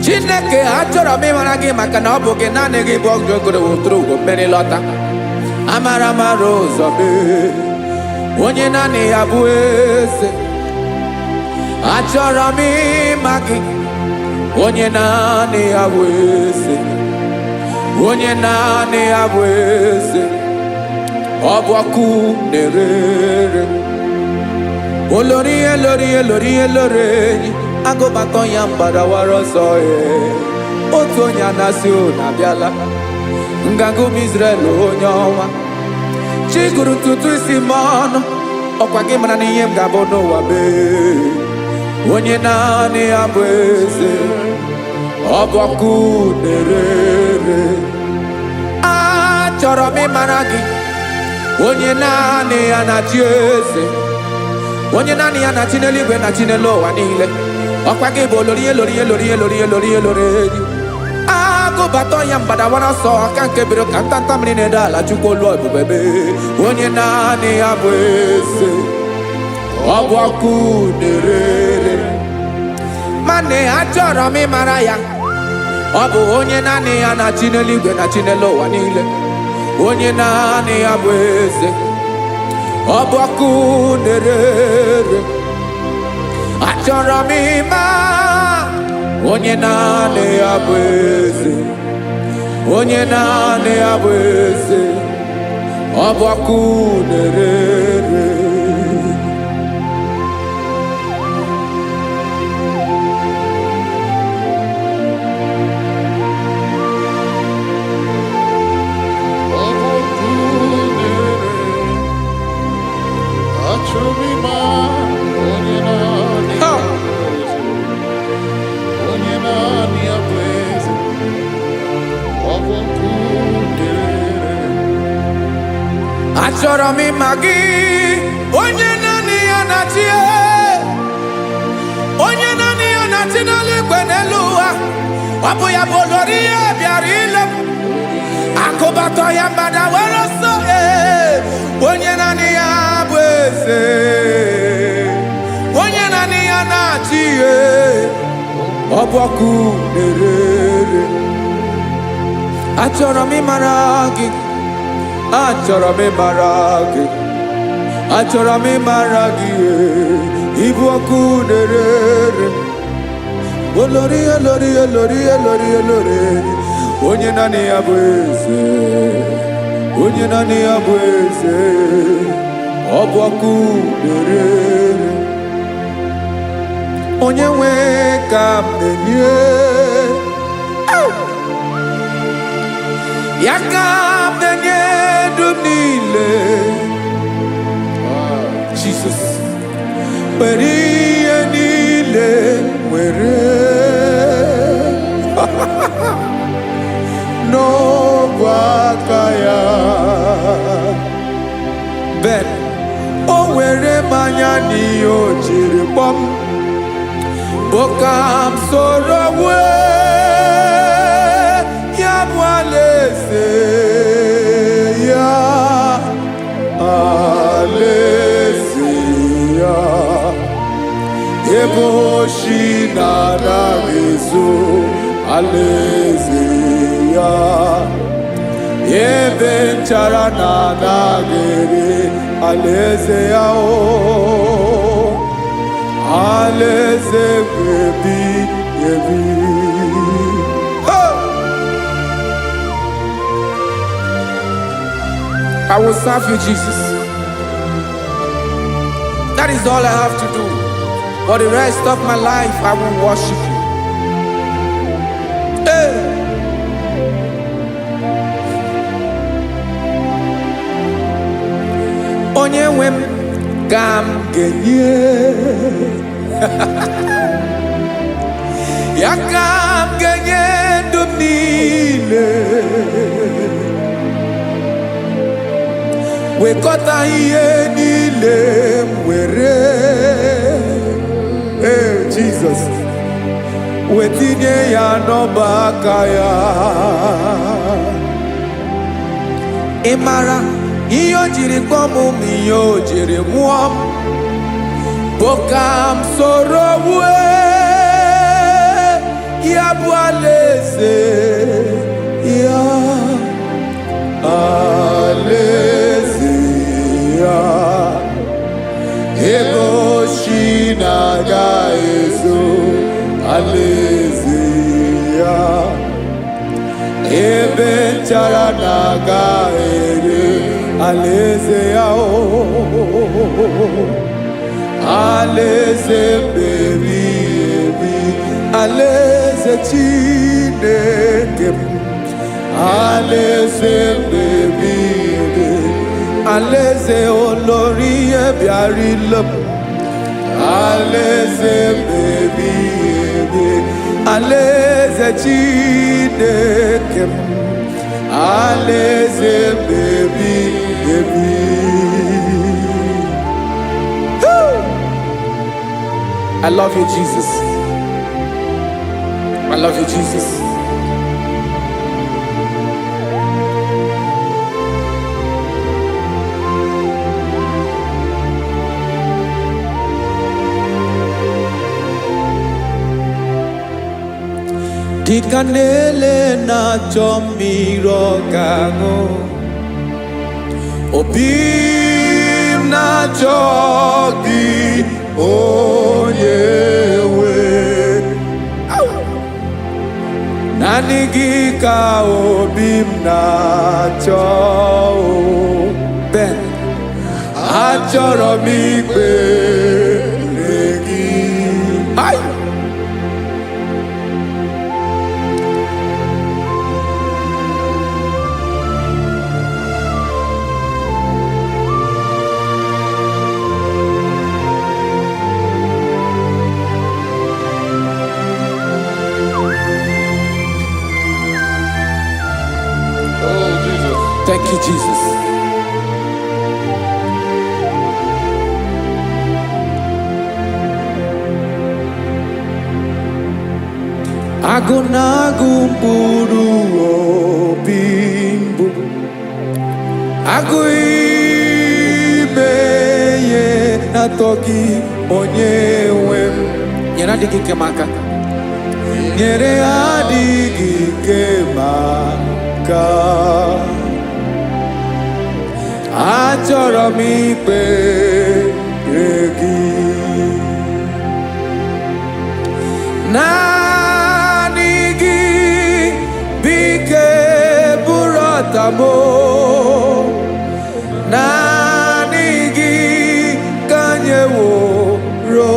Chineke, achọrọ m ịmara gị maka na ọ bụ gị naanị gị bụ ọgụgụrụ wụtụrụ ugo mmeri lọta. Amara mara ụzọ mee. Onye naanị ya bụ eze. Achọrọ m ịma gị. Onye naanị ya bụ eze. Onye naanị ya bụ eze. Ọ bụ ọkụ na-ere ere. Olórí elórí elórí elórí enyi agụbatọ ya mgbadawara ọsọ ee. Otu onye anasị unu abịala nganga ụmụ Israel, onye ọnwa chi gụrụ ntutu isi m ọnụ, ọkwa gị mara na ihe m ga-abụ n'ụwa mee. Onye naanị ya bụ eze, ọ bụ ọkụ na-ere ere. Achọrọ m ịmara gị, onye naanị ya na-achị eze, onye naanị ya na-achị n'eluigwe na chi n'elu ụwa niile. Ọkwa gị bụ olori elori elori elori elori elori enyi agụbata ya mgbadawara ọsọ aka nke biro ka ntanta mmiri na-ede ala. Chukwu olu ebube mee, onye naanị ya bụ eze, ọ bụ ọkụ na-ere ere. Mana achọrọ m ịmara ya. Ọ bụ onye naanị ya na-achị n'eluigwe na chi n'elu ụwa niile, onye naanị ya bụ eze, ọ bụ ọkụ na-ere ere. Achọrọ m ịma onye naanị ya bụ eze, onye naanị ya bụ eze, ọ bụ ọkụ na-ere ere. Ọ bụ ọkụ na-ere. Achọrọ m ịma onye naanị Ha! ya bụ eze. Onye naanị ya bụ eze. Ọ bụ ọkụ na-ere. Achọrọ m ịma gị, onye naanị ya na-achị, onye naanị ya na-achị n'eluigwe n'elu ụwa. Ọ bụ ya bụ olori ihe bịara ile m akụbatọ ya mgbada were ọsọ ee. Onye naanị ya bụ eze, onye naanị ya na-achị ee. Ọ Ọ bụ ọkụ na-erere. Achọrọ m ịmara gị, achọrọ m ịmara gị, achọrọ m ịmara gị, ịbụ ọkụ na-erere. Olori, olori, olori, olori, olori, onye naanị ya bụ eze, onye naanị ya bụ eze, ọ bụ ọkụ na-erere. Onye nwe ka m na-enye ya, ka m na-enye ndụ m niile. Jesus, were ihe niile, were n'ogwe aka ya. Ben o were mmanya n'ihe o jiri kpọm bụ ka m soro wee ya bụ alaeze ya, alaeze ya ebe oshi na-anaghị ezo, alaeze ya ebe nchara na-anaghị ere, alaeze ya o, alaeze ebi ebi. Hey! I will serve you, Jesus. That is all I have to do. For the rest of my life, I will worship you. Hey! Onye nwe m ka m ga-enye ya, ka m ga-enye ndụ m niile, wekọta ihe niile m were. Ee, Jizọs, wetinye ya n'ọba aka ya. Ị mara ihe o jiri kpọọ m ma ihe o jiri mụọ m bụ ka m soro wue ya bụ alaeze ya, alaeze ya ebe oshi na-aga ezo, alaeze ya ebe nchara na-aga ere, alaeze ya o, alaeze mbebi ebi, alaeze Chineke m, alaeze mbebi ebi, alaeze olori ihe bịara ile m, alaeze mbebi ebi, alaeze Chineke m, alaeze mbebi ebi. Woo! I love you, Jesus. I love you, Jesus. Dịka na-ele na-achọ mmiri ọ ga-aṅụ, obi m na-achọ gị, onye nwe. Naanị gị ka obi m na-achọ o. Ben, achọrọ m ikpere gị. Ai! Oh, Jesus. Thank you, Jesus. Agụ na-agụ mkpụrụ obi mbụ, agụ ime ihe na-atọ gị, onye nwe m. Nyere adịghị ike m aka. Nyere adịghị ike maka achọrọ m ikpere gị. Naanị gị bụ ike bụrụ ọta m o. Naanị gị ka nyeworo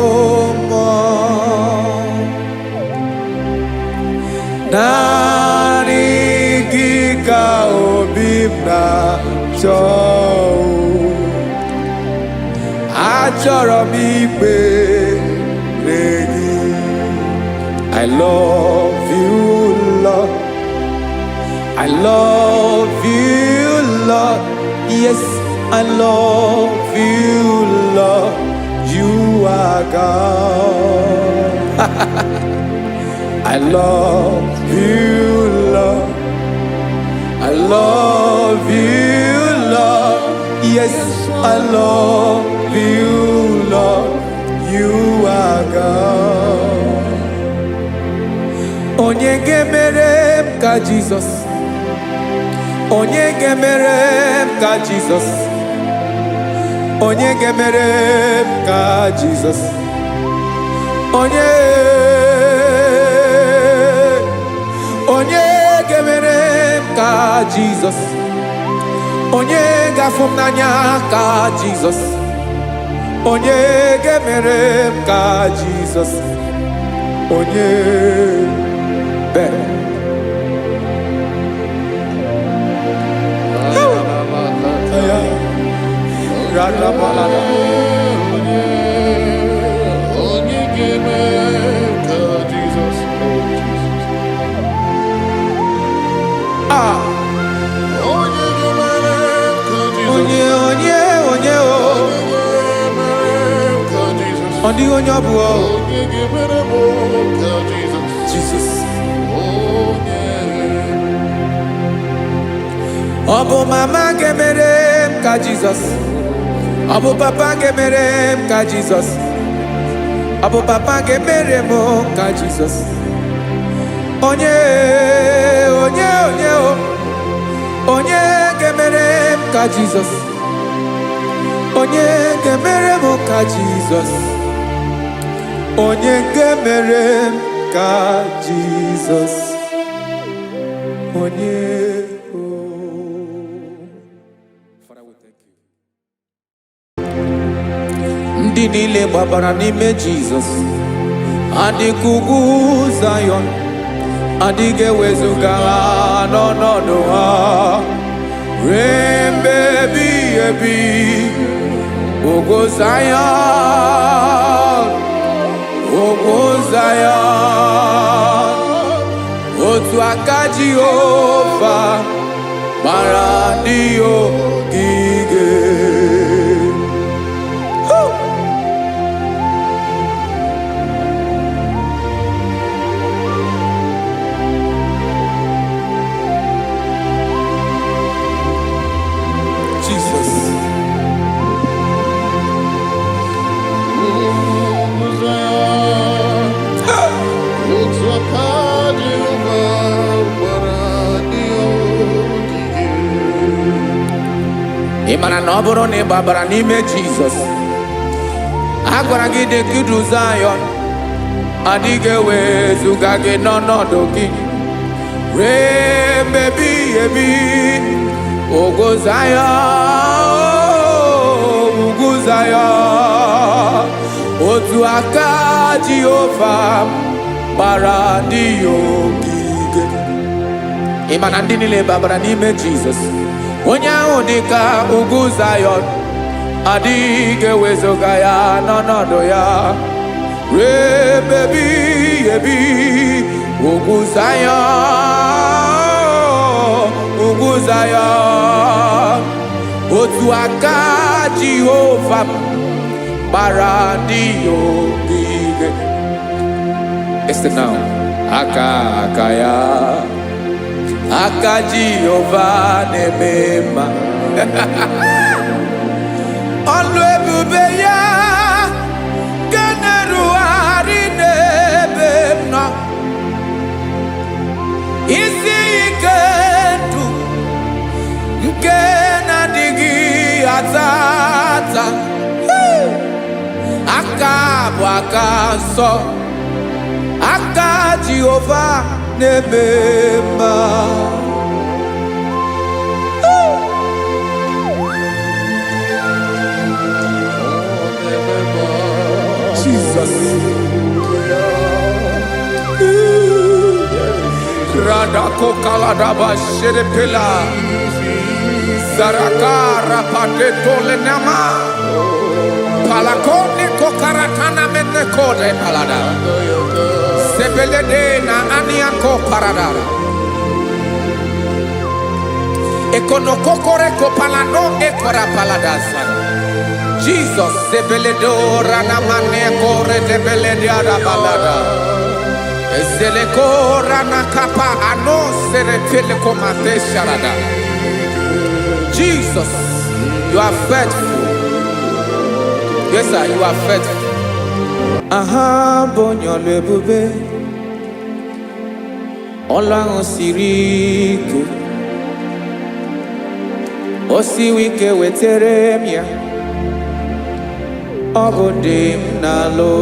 mmụọ. Naanị gị ka obi m na-achọ. Achọrọ m ikpere gị. I love you, Lord. I love you, Lord. Yes, I love you, Lord. You are God. I love you, Lord. I love you, Lord. Yes, I love you, Lord. You are God. Onye ga-emere m ka Jizọs? Onye ga-emere m ka Jizọs? Onye ga-emere m ka Jizọs? Onye, onye ga-emere m ka Jizọs? Onye ga-afụ m n'anya ka Jizọs? Onye ga-emere m ka Jizọs? Onye bere ya radabalada. Onye ga-eme ka Jizọs, oh Jesus. Ah. Onye ga-emere ka Jizọs. Onye, onye, onye o? Onye ga-emere ka Jizọs. Ọ dịghị onye ọ bụ o. Onye ga-emere m ka Jizọs. Jizọs. Onye. Ọ bụ mama ga-emere m ka Jizọs? Ọ bụ papa ga-emere m ka Jizọs? Ọ bụ papa ga-emere m ka Jizọs? Onye, onye, onye o? Onye ga-emere m ka Jizọs? Onye ga-emere m ka Jizọs? Onye ga-emere m ka Jizọs? Onye o? Father, we thank you. Ndị niile gbabara n'ime Jizọs adịka ugwu Zayọn, adịghị ewezuga ha n'ọnọdụ ha ruo mgbe ebighị ebi. Ugwu Zayọn, ugwu Zayọn, otu aka Jehova gbara ndị ogige. Woo! Jesus. Ugwu Zayọn, otu aka Jehova gbara ndị ogige. Ị mara na ọ bụrụ na ị gbabara n'ime Jizọs, a gwara gị dị ka Zayọn, adịghị ewezuga gị n'ọnọdụ gị ruo mgbe ebighị ebi. Ugwu Zayọn, ugwu Zayọn, otu aka Jehova gbara ndị ya ogige. Ị ma na ndị niile babara n'ime Jizọs, onye ahụ dị ka ugwu Zayọn, adịghị ewezuga ya n'ọnọdụ ya ruo ebe ebighị ebi. Ugwu Zayọn, ugwu Zayọn, otu aka Jehova gbara ndị ya ogige. Listen now. Aka, aka ya, aka Jehova na-eme mma. Ọlụ ebube ya nke na-erugharị n'ebe m nọ. ata. Aka bụ aka nsọ, aka Jehova na-eme mma. Jesus. Radako kaladaba sherepela. Zaraka rapateto lenama. Palakone kokaratana mene kode palada. Sebelede na aniako paradara. Ekonokokore kopalano ekora paladasa. Jesus sebeledo ranamane kore debelede arabalada. Ezeleko ranakapa ano seretele komate sharada. Jesus, you are faithful. Yes, sir, you are faithful. Aha, bonyo lebube. Ọlọ́run siri ike. O siwi ike wetere m ya. Ọ bụ dị m n'alụ.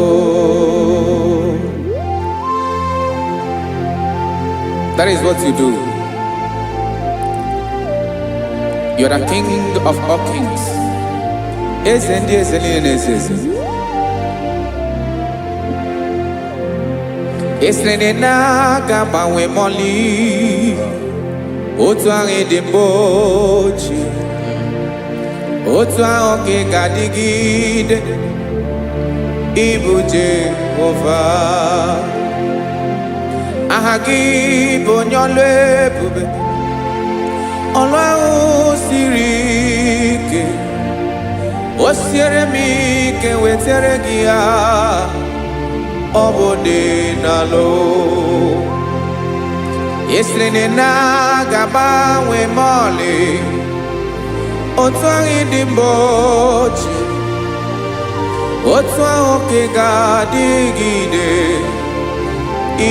That is what you do. You are the king of all kings. Eze ndị eze niile na-eze eze. Esiri na aga gbanwe mọlị otu ahụ dị mbụ ochie, otu ahụ ka ị ga-adịgide, ịbụ Jehova. Aha gị bụ onye ọlụ ebube, ọlụ ahụ siri ike, o siere m ike wetere gị ya, ọ bụ dị n'alụ. Esiri na ga-agbanwe ma ọlị, otu ahụ dị mbụ ochie, otu ahụ ka ị ga-adịgide,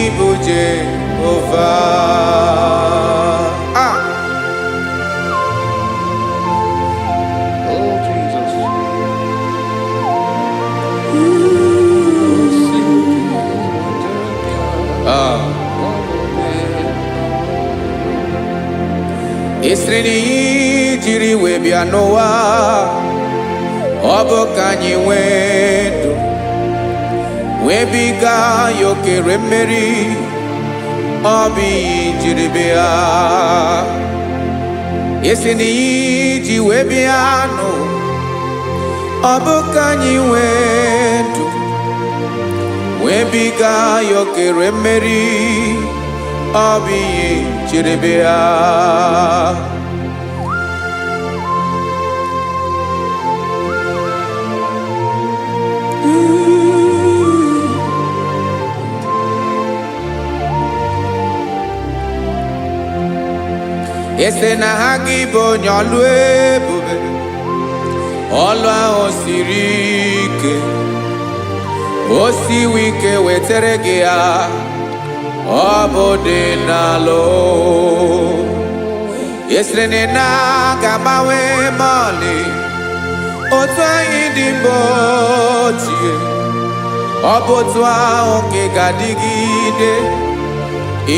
ịbụ Jehova. Ah! Oh, Jesus. Ah. Esiri na ihe jiri wee bịa n'ụwa, ọ bụ ka anyị nwee ndụ, webiga ya okere mmeri, ọ bụ ihe jiri bịa. Esi na ihe ji wee bịa n'ụwa, ọ bụ ka anyị nwee ndụ, webiga ya okere mmeri, ọ bụ ihe jiri bịa. Ese na ha gị bụ onye ọlụ ebube, ọlụ ahụ siri ike, o siwi ike wetere gị ya, ọ bụ dị n'alụ. Esiri na ị na-aga agbanwe mọlị, otu anyị dị mbụ ochie, ọ bụ otu ahụ ka ị ga-adịgide,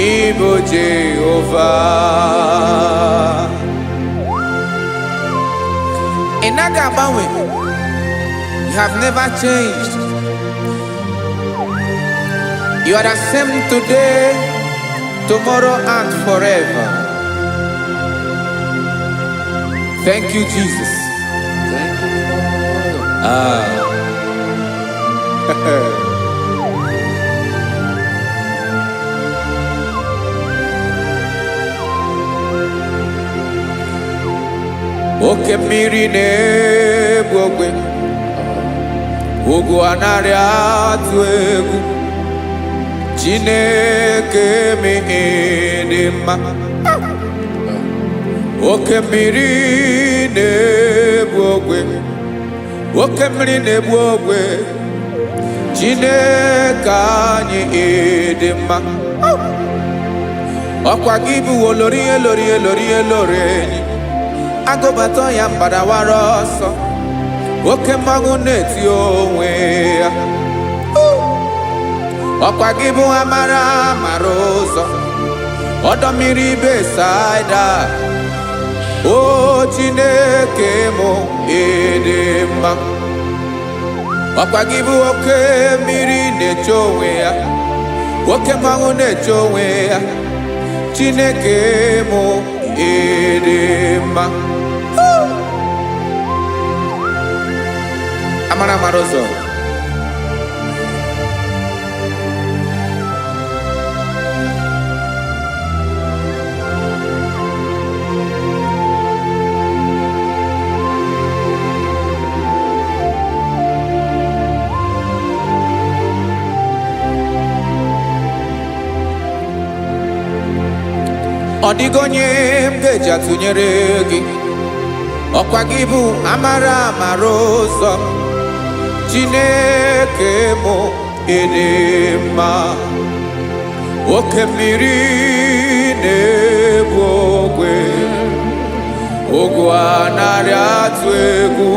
ịbụ Jehova. Ị naghị agbanwe. You have never changed. You are the same today, tomorrow, and forever. Thank you, Jesus. Thank you, Lord. Ah. Oke mmiri na-egbu ogwe, ugwu anaghị atụ egwu, Chineke m dị mma. Oke mmiri na-egbu ogwe, oke mmiri na-egbu ogwe, Chineke anyị dị mma. Ọkwa gị bụ olori elori elori elori enyi, agụbata ya mgbadawara ọsọ, Oke mmanwụ na-eti onwe ya. Ọkwa gị bụ amara mara ụzọ, ọdọ mmiri Besaida. O Chineke mụ, ịdị mma. Ọkwa gị bụ oke mmiri na-eche onwe ya, oke mmanwụ na-eche onwe ya. Chineke mụ, ịdị mma. Amara mara ụzọ. Ọ dịghị onye m ga-eji atụnyere gị. Ọkwa gị bụ amara amara ụzọ. Chineke mụ, ịdị mma. Oke mmiri na-ebu ogwe, ogwe anarị atụ egwu.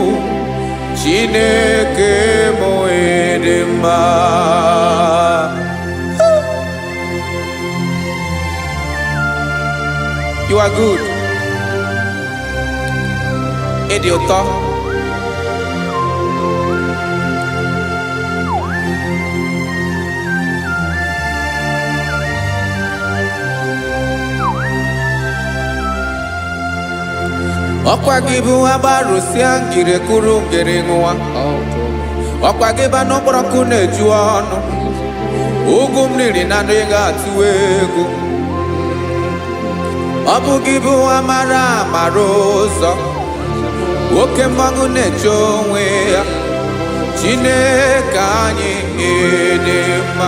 Chineke mụ, ịdị mma. You are good. Ịdị ụtọ. Ọkwa gị bụ agbarụsịa ngiri kuru ngiri ṅụwa. Ọkwa gị bụ anụ mkpọrọ nkụ na-eju ọnụ. Ugwu m riri na ndụ ị ga-atụ egwu. Ọ bụ gị bụ amara amara ụzọ, oke mmanwụ na-eche onwe ya. Chineke anyị, ịdị mma.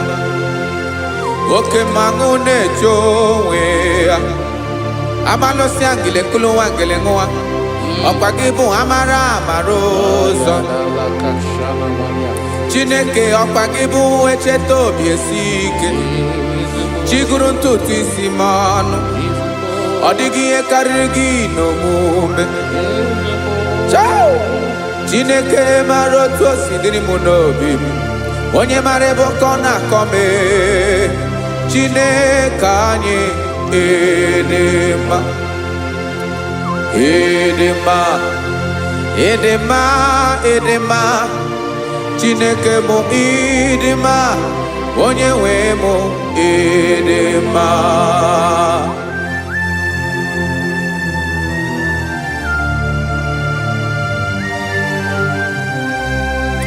Oke mmanwụ na-eche onwe ya. Amalụsịa ngele kulu nwa ngele ṅụwa. Ọkwa gị bụ amara amara ụzọ. Chineke, ọkwa gị bụ echeta obi esi ike. Chiguru ntutu isi m ọnụ. Ọ dịghị ihe karịrị gị n'omume. Chao! Chineke mara otu o si dịrị m n'obi m. Onye mara ebe ọkọ na-akọ m ee. Chineke anyị, ịdị mma. Ịdị mma, ịdị mma, ịdị mma. Chineke mụ, ịdị mma. Onye nwe mụ, ịdị mma.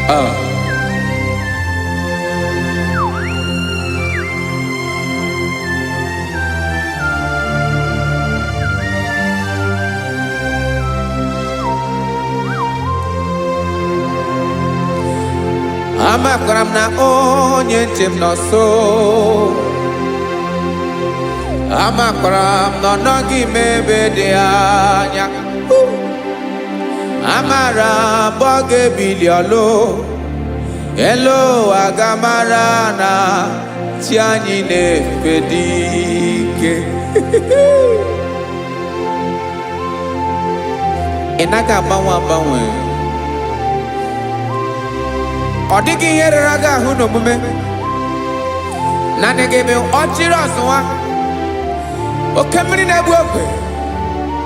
Ah. Amakwara m na onye nche m nọ nso. Amakwara m na ọ nọghị m ebe dị anya. Amara m ọ ga-ebili ọlụ. Elu ụwa ga-amara na chi anyị na-efe dị ike. Ị naghị agbanwe agbanwe. Ọ dịghị ihe rara gị ahụ n'omume. Naanị gị bụ ọchịrị ọzụwa, oke mmiri na-egbu ogwe.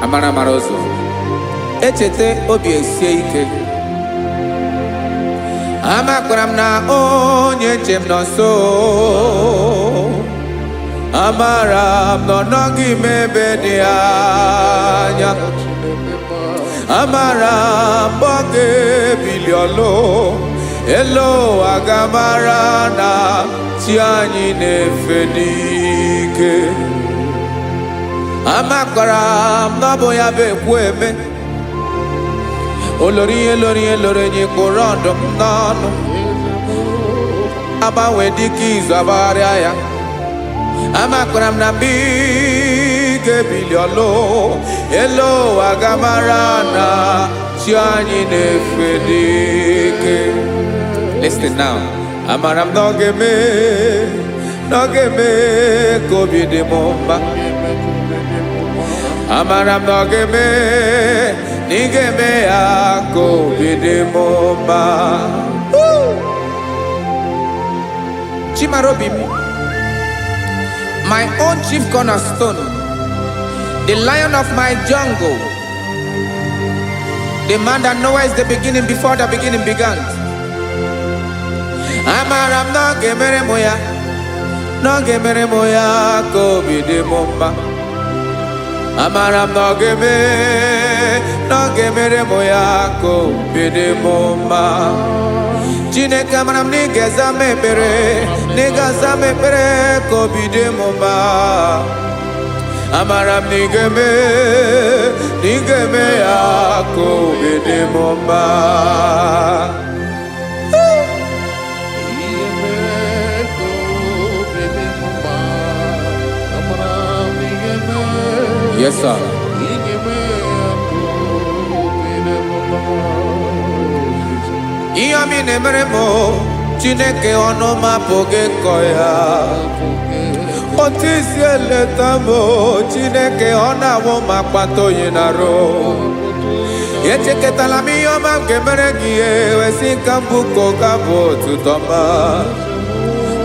Amara amara ụzọ. Echeta obi esie ike. Amakwara m na onye nche m nọ nso. Amara m na ọ nọghị m ebe dị anya. Amara m ọ ga-ebili ọlụ. Elu ụwa ga-amara na chi anyị na-efe n'ike. Amakwara m na ọ bụ ya bụ ekwu eme. Olori ihe lori ihe lori enyi kpụrụ ọdụm n'ọnụ. Agbanwe dịka izu agbagharịa ya. Amakwara m na mgbe ị ga-ebili ọlụ, elu ụwa ga-amara na chi anyị na-efe n'ike. Listen now. Amara m na ọ ga-eme, na ọ ga-eme ka obi dị m mma. Amara m na ọ ga-eme, na ị ga-eme ya ka obi dị m mma. Chimarobi m, my own chief cornerstone, the lion of my jungle, the man that knows the beginning before the beginning began. Amara m na ọ ga-emere m ya, na ọ ga-emere m ya ka obi dị m mma. Amara m na ọ ga-eme, na ọ ga-emere m ya ka obi dị m mma. Chineke, amara m na ị ga-aza m ekpere, na ị ga-aza m ekpere ka obi dị m mma. Amara m na ị ga-eme, na ị ga-eme ya ka obi dị m mma. Ihe mee ka obi dị m mma. Amara m ị ga-eme. Yes, sir. Ị ga-eme ya ka obi dị m mma. Ihe ọma ị na-emere m o, Chineke, ọnụ m apụghị ịkọ ya. Otu isi eleta m o, Chineke, ọ na-awụ m akpata oyi na-arụ. Echekọtala m ihe ọma m ga-emere gị, wesị ka mbụ ka ọ ga-abụ otuto ọma,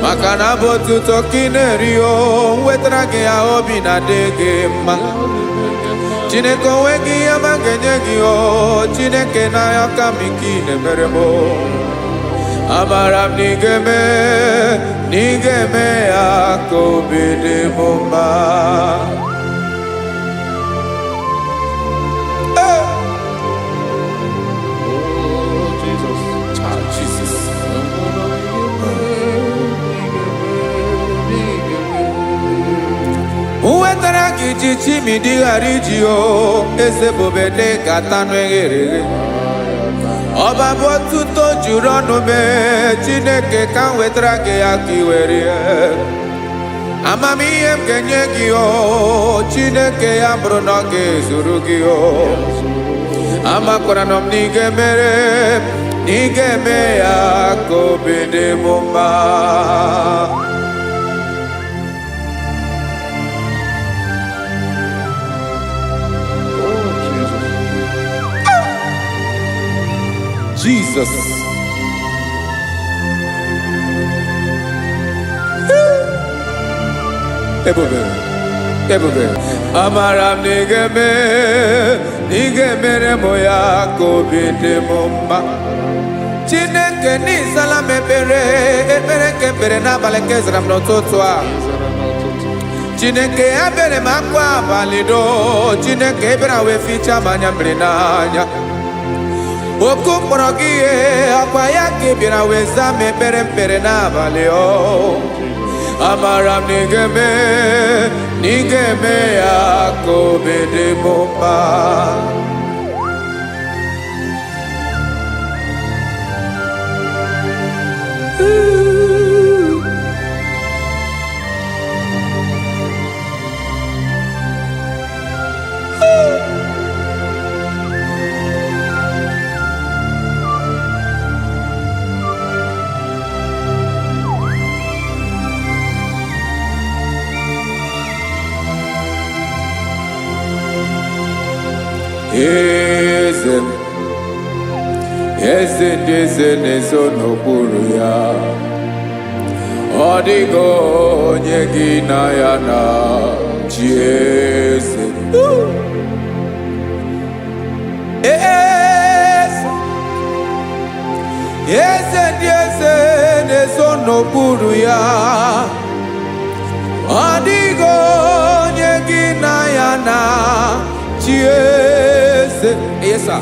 maka na abụ otuto ka ị na-eri. O wetara gị ya, obi na-adị gị mma. Chineke, onwe gị ihe ọma ga-enye gị o. Chineke, n'anya ka m ike ị na-emere m o. Amara m na ị ga-eme, na ị ga-eme ya ka obi dị m mma. Hey! Oh, Jesus. Ah, Jesus. Amara m ị ga-eme, ị ga-eme, ị ga-eme. Wetara gị ji chimidi ghara iji o, eze bube dị ka tanụ eghere eghe. Ọba bụ otuto juru ọnụ mee. Chineke, ka m wetara gị ya ka ị were. Amamihe m ga-enye gị o, Chineke, ya bụrụ na ọ ga-ezuru gị o. Amakwara na m na ị ga-emere, na ị ga-eme ya ka obi dị m mma. Oh, Jesus. Jesus. Ebube, ebube. Amara m na ị ga-eme, na ị ga-emere m ya ka obi dị m mma. Chineke, n'ịzala m ekpere, ekpere nke ekpere n'abalị nke zara m n'ụtụtụ a. Ị zara n'ụtụtụ. Chineke, ebere m akwa abalị do. Chineke ebere wee fichaa m anya mmiri n'anya. Oku mkpọrọ gị ihe ọkwa ya ka ị bịara wee zaa m ekpere mkpere n'abalị o. Amara m na ị ga-eme, na ị ga-eme ya ka obi dị m mma. Eze m, eze ndị eze na-ezo n'okpuru ya. Ọ dịghị onye gị na ya na chi eze. Eze, eze ndị eze na-ezo n'okpuru ya. Ọ dịghị onye gị na ya na chi eze. Yes, sir.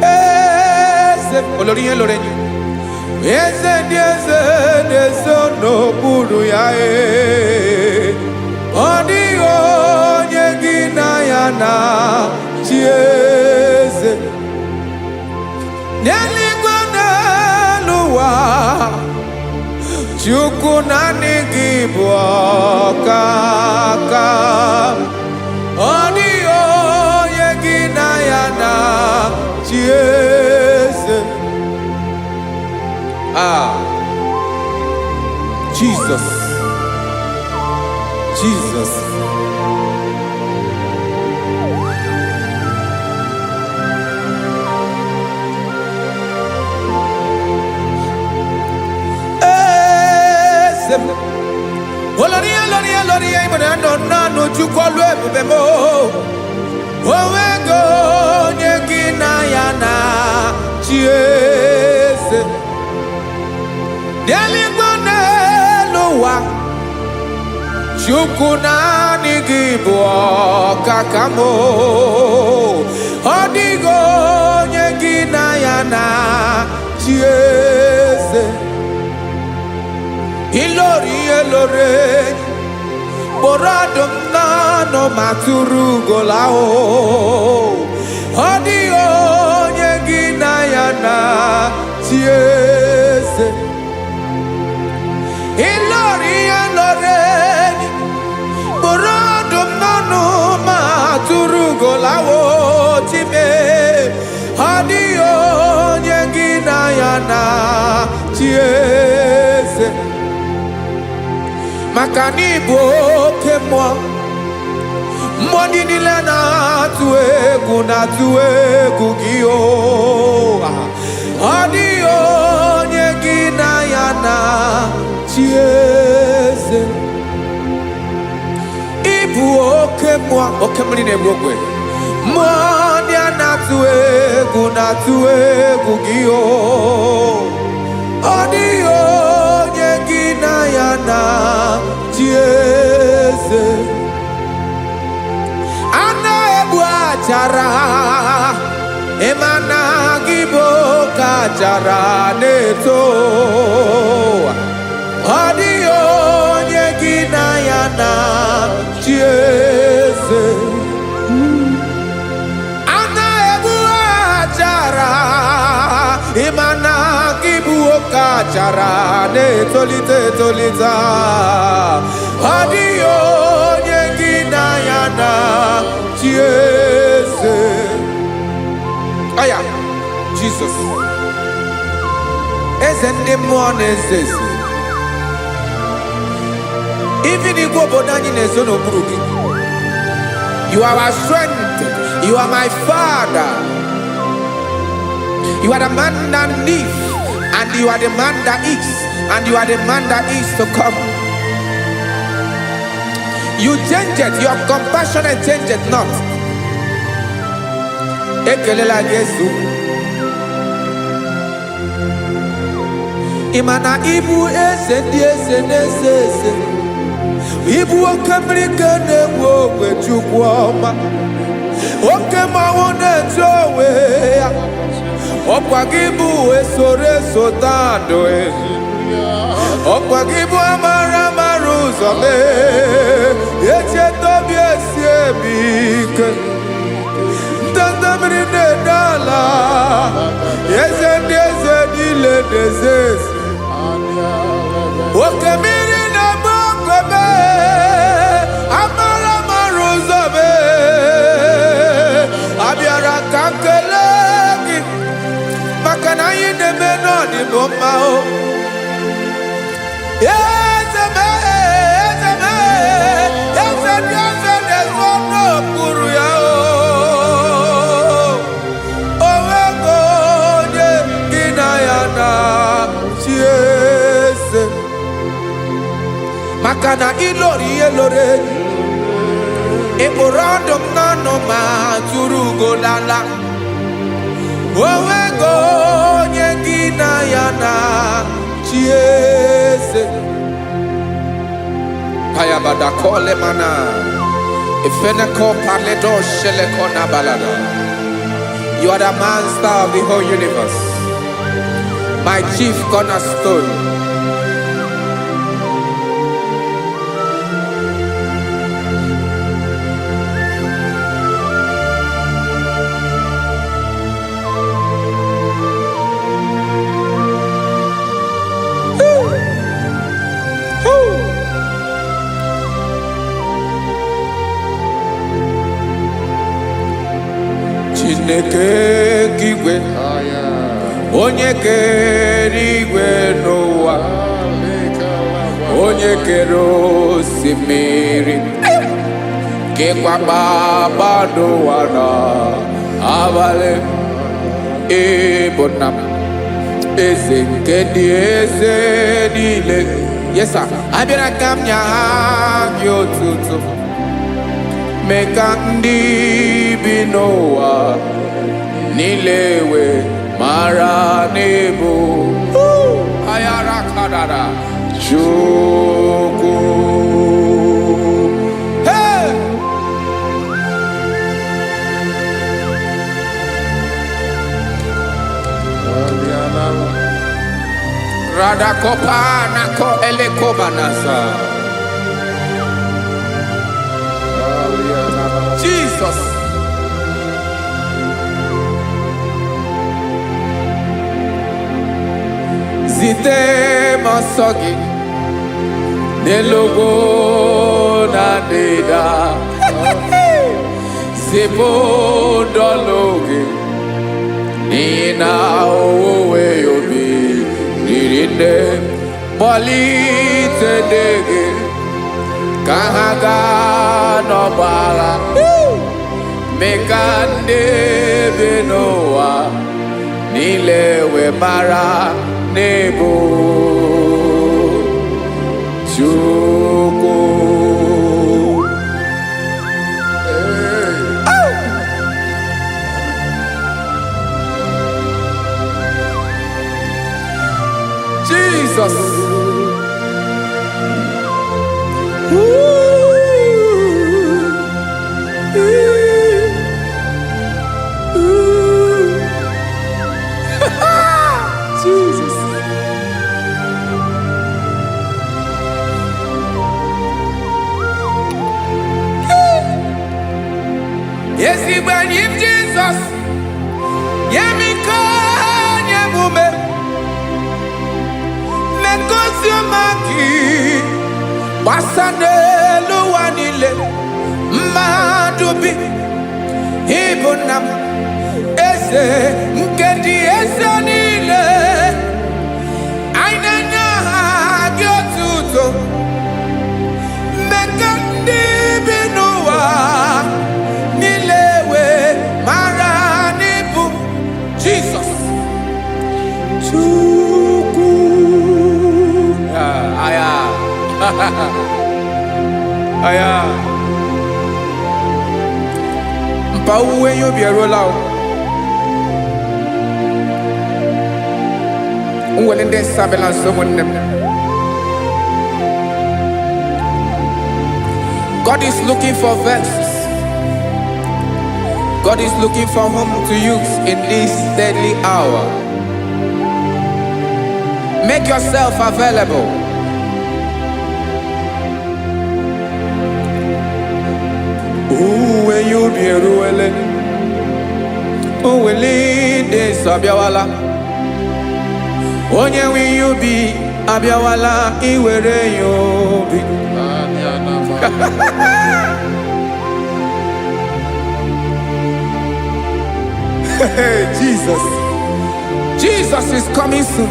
Eze olórí ihe lórí enyi. Eze ndị eze na-ezo n'okpuru ya ee. Ọ dịghị onye gị na ya na chi eze. N'eluigwe, n'elu ụwa, Chukwu, naanị gị bụ ọkaka. Ọ dịghị onye gị na ya na chi eze. Ah, Jesus, Jesus. Eze m. Olori olori olori ịbụ na nọ naanụ Chukwu ọlụ ebube m. Onwego onye gị na ya na chi eze. N'eluigwe n'elu ụwa, Chukwu naanị gị bụ ọkaka m. Ọ dịghị onye gị na ya na chi eze. Ilori ihe lore enyi, kpọrọ ọdụm n'ọnụ ma tụrụ ugola o. Ọ dịghị onye gị na ya na chi eze. Ilori ihe lore enyi, kpọrọ ọdụm n'ọnụ ma tụrụ ugola o chime. Ọ dịghị onye gị na ya na chi eze. Maka na ịbụ oke mmụọ, mmụọ ndị niile na-atụ egwu na-atụ egwu gị o. Ọ dịghị onye gị na ya na chi eze. Ịbụ oke mmụọ, oke mmiri na-egbu ogwe, mmụọ ndị a na-atụ egwu na-atụ egwu gị o. Ọ dịghị onye gị na ya na chi eze. A na-egbu achara, ịma na gị bụ oke achara na-eto. Ọ dịghị onye gị na ya na chi eze. A na-egbu achara, ịma na gị bụ oke achara na-etolite etolite. Ọ dịghị onye gị na ya na chi eze. Aya, Jizọs, eze ndị mmụọ na-eze eze. Even igwe obodo anyị na-ezo n'okpuru gị. You are our strength. You are my father. You are the man that lives, and you are the man that is, and you are the man that is to come. You change it, your compassion change it not. Ekelela gị Yesu. Ị ma na ịbụ eze ndị eze na-eze eze. Ịbụ oke mmiri ka na-egbu ogwe Chukwu ọma. Oke mmanwụ na-etu onwe ya. Ọkwa gị bụ esoro eso tandụ. Ọkwa gị bụ amara amara ụzọ mee. Echeta obi esi emi ike. Ndanda mmiri na-ede ala. Eze ndị eze niile na-eze eze. Oke mmiri na-egbu ogwe mee. Amara amara ụzọ mee. Abịara ka m kelee gị maka na anyị na-eme n'ọdịbụ mma o. Eze m, eze m, eze ndị eze na-ezo n'okpuru ya o. Onwego onye gị na ya na chi eze. Maka na ilori ihe lore enyi, ị kpụrụ ọdụm n'ọnụ ma tụrụ ugo n'ala. Onwego onye gị na ya na chi eze. Kayabada kole mana. Ifeneko paledo sheleko na balada. You are the master of the whole universe. My chief cornerstone. Woo. Chineke nke igwe, Aya. Onye kere igwe n'ụwa, onye kere osimiri, kekwa kpakpando ụwa na abalị, ịbụ nna m, eze nke ndị eze niile. Yes, sir. Abịara ka m nye ha gị otuto. Mee ka ndị bi n'ụwa niile wee mara n'ịbụ ayara kadara Chukwu. Hey! Radakopa nako elekobanasa. Jesus. Zite m ọsọ gị n'elu ugwu na ndịda. Zipụ ndọlụ gị n'ihi na owuwe ubi riri nne. Kpọlite ndị gị ka ha gaa n'ọgbọ agha. Mee ka ndị bi n'ụwa niile wee mara n'ịbụ Chukwu. Hey. Jesus. Ooh. Ooh. Ooh. Jesus. Ezigbo enyi m Jizọs, nye m ike, nye m ume, mee ka ozi ọma gị gbasa n'elu ụwa niile. Mmadụ bi ịbụ nna m, eze nke ndị eze niile. Anyị na-enye aha gị otuto. Mee ka ndị bi n'ụwa niile wee mara n'ịbụ Jizọs Chukwu. Ah, aya. Aya. Mpa owuwe ihe ubi eruola o. Nwere ndị nsọ abịala nso, ụmụnne m. God is looking for vessels. God is looking for whom to use in this deadly hour. Make yourself available. Owuwe ihe ubi eruwele. Owele ndị nsọ abịawala. Onye nwe ihe ubi abịawala iwere ya obi. Anya na ma. Hey, Jesus. Jesus is coming soon.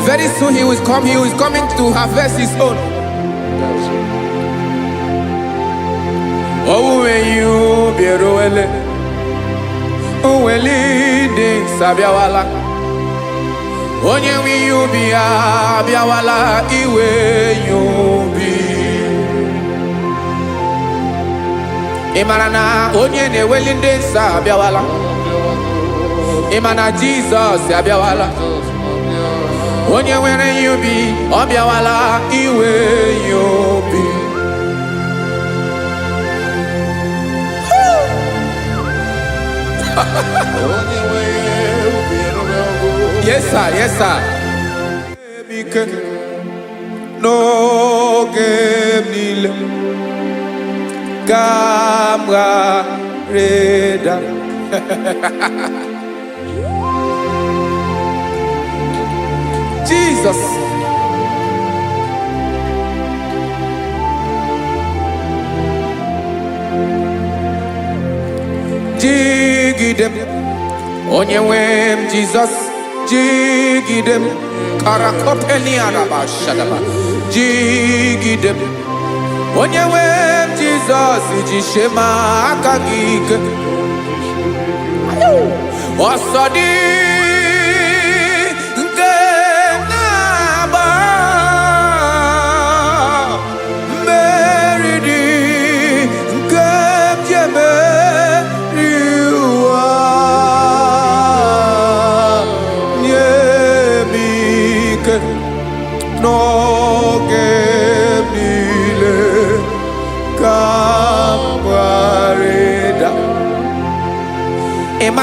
Very soon he will come. He is coming to harvest his own. That's it. Owuwe ihe ubi eruwele. Owele ndị nsọ abịawala. Onye nwe ihe ubi ya abịawala iwe ya obi. Ị mara na onye na-eweli ndị nsọ abịawala. Ị ma na Jizọs abịawala. Onye nwere ihe ubi ọ bịawala iwe ya obi. Onye nwe ubi erube ọgụ. Yes, sir. Yes, sir. Ike n'oge m niile ka m ghara ịda. Jesus. Jigide m, onye nwe m Jizọs, jigide m. Karakopeniaraba shadaba. Jigide m, onye nwe m Jizọs, jisie m aka gị ike. Ọsọ dị nke m.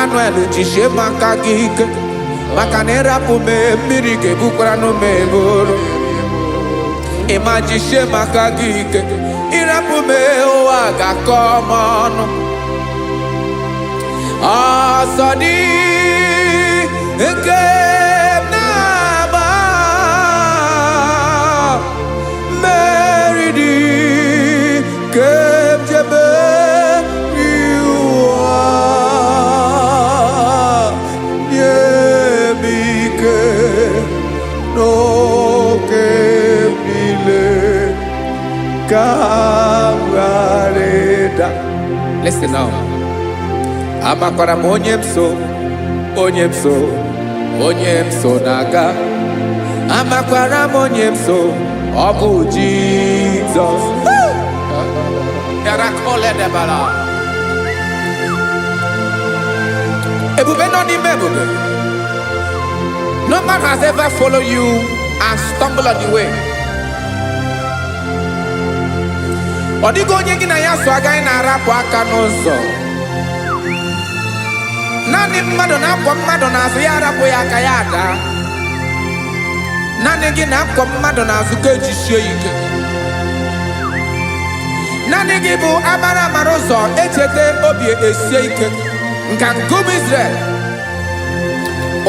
Emmanuel, jisie m aka gị ike, maka na ịrapụ m, mmiri ga-ebukwara m eburu. Ịma, jisie m aka gị ike, ịrapụ m, ụwa ga-akọ m ọnụ. Ọsọ dị nke m na-agba, mmeri dị nke m jebe ụwa. Nye m ike n'oke m niile ka m ghara ịda. Listen now. Amakwara m onye m so, onye m so, onye m so na-aga. Amakwara m onye m so, ọ bụ Jizọs. Yarakoledebala. Ebube nọ n'ime ebube. No man has ever followed you and stumbled on the way. Ọ dịghị onye gị na ya so agaghị na-arapụ aka n'ụzọ. Naanị mmadụ na-akwọ mmadụ n'azụ, ya arapụ ya aka, ya daa. Naanị gị na-akwọ mmadụ n'azụ ka ejisie ya ike. Naanị gị bụ amara amara ụzọ, echeta obi esie ike. Nka nkume Israel,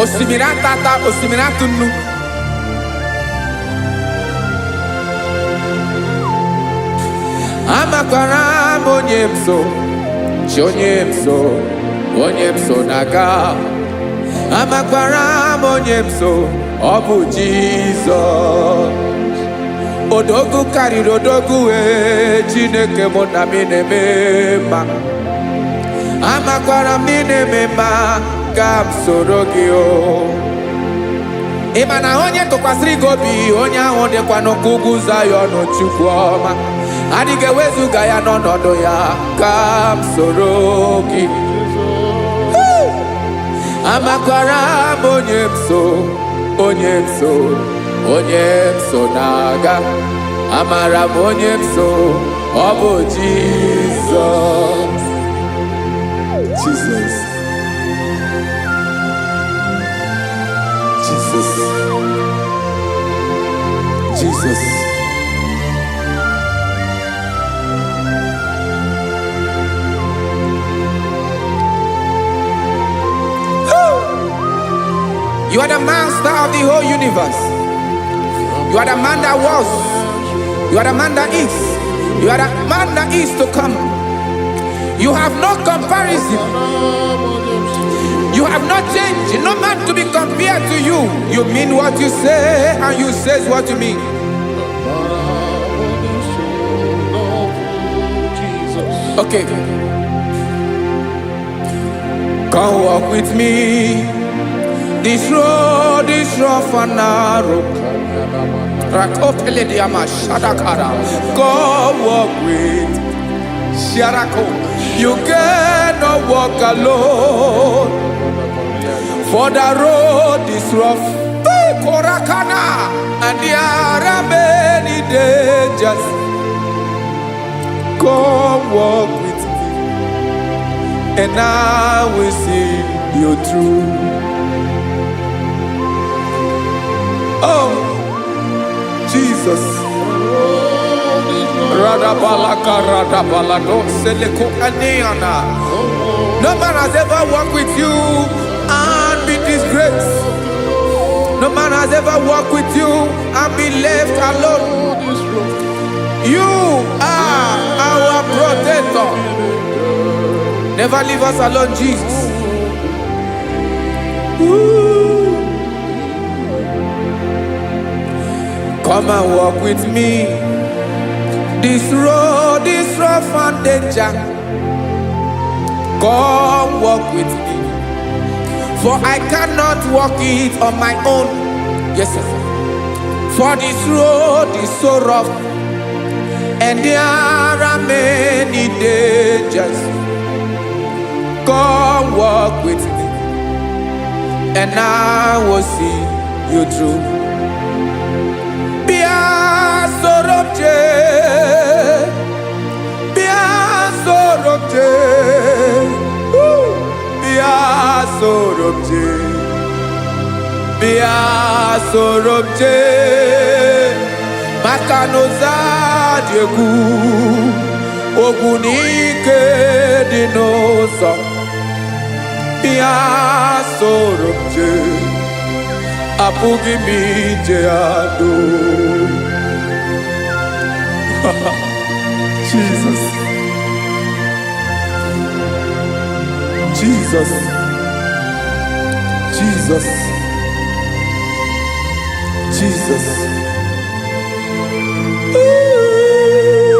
osimiri atata, osimiri atụ nnu. Amakwara m onye m so, chi onye m so, onye m so na-aga. Amakwara m onye m so, ọ bụ Jizọs. Odogwu karịrị odogwu wee, Chineke mụ na m na-eme mma. Amakwara m na-eme mma ka m soro gị o. Ị ma na onye tụkwasịrị gị obi, onye ahụ dịkwa n'ụkwụ ugwu Zayọn. Chukwu ọma, adịghị ewezuga ya n'ọnọdụ ya. Ka m soro gị. Amakwara m onye m so, onye m so, onye m so na-aga. Amara m onye m so, ọ bụ Jizọs. Jesus. Jesus. Jesus. You are the master of the whole universe. You are the man that was. You are the man that is. You are the man that is to come. You have no comparison. You have not changed. No man to be compared to you. You mean what you say, and you say what you mean. Jesus. Okay. Come walk with me. This road is rough and narrow. Rakopelediama shadakara. Come walk with Sharako. You cannot walk alone, for the road is rough. Korakana, and there are many dangers. Come walk with me, and I will see you through. Oh, Jesus. Radabalaka radabalado seleko aniana. No man has ever walked with you and be disgraced. No man has ever walked with you and be left alone. You are our protector. Never leave us alone, Jesus. Ooh. Come and walk with me. This road is rough and danger. Come walk with me. For I cannot walk it on my own. Yes, sir. For this road is so rough and there are many dangers. Come walk with me, and I will see you through. Bịa soro m jee, bịa soro m jee, bịa. soro m jee, bịa soro m jee, maka na ụzọ a dị egwu, ogwu na ike dị n'ụzọ. Bịa soro m jee, apụghị m ije ya doo. Jesus, Jesus, Jesus, Jesus. Ooh,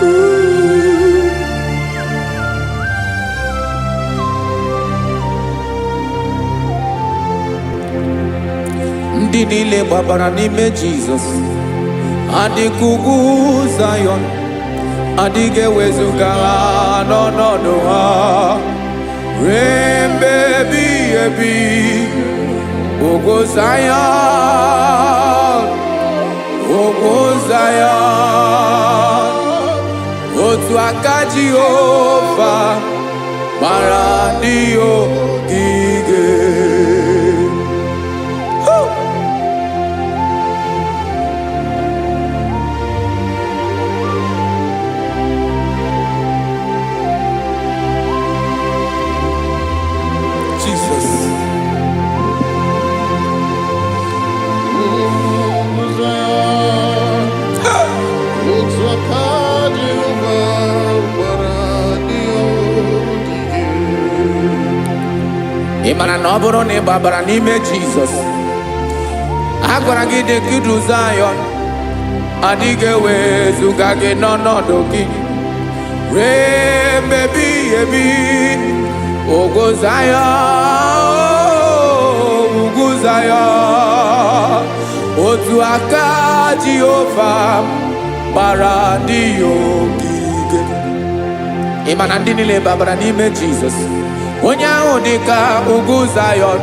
ooh. Ndị niile gbabara n'ime Jizọs adịka ugwu Zayọn, adịghị ewezuga ha n'ọnọdụ ha ruo mgbe ebighị ebi. Ugwu Zayọn, ugwu Zayọn, otu aka Jehova gbara ndị ogige. Jesus. Otu aka Jehova gbara ndị ogige. Ị mara na ọ bụrụ na ị gbabara n'ime Jizọs, a gwara gị dị ka idu Zayọn, adịghị ewezuga gị n'ọnọdụ gị ruo mgbe ebighị ebi. Ugwu Zayọn, ugwu Zayọn, otu aka Jehova gbara ndị ya ogige. Ị ma na ndị niile babara n'ime Jizọs, onye ahụ dị ka ugwu Zayọn,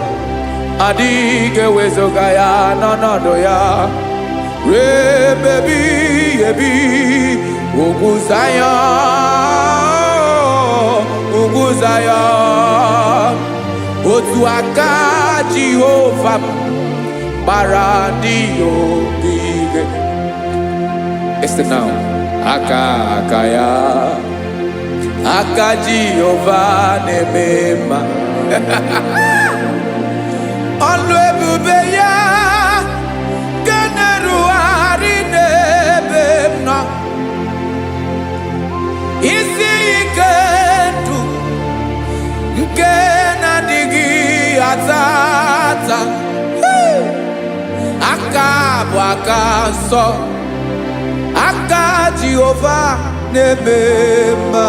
adịghị ewezuga ya n'ọnọdụ ya ruo ebe ebighị ebi. Ugwu Zayọn, ugwu Zayọn, otu aka Jehova gbara ndị ya ogige. Listen now. Aka aka ya, aka Jehova na-eme mma. Ọlụ ebube ya nke na-erugharị n'ebe m nọ. Isi ike ndụ nke na-adịghị ata ata. Aka bụ aka nsọ, aka Jehova na-eme mma.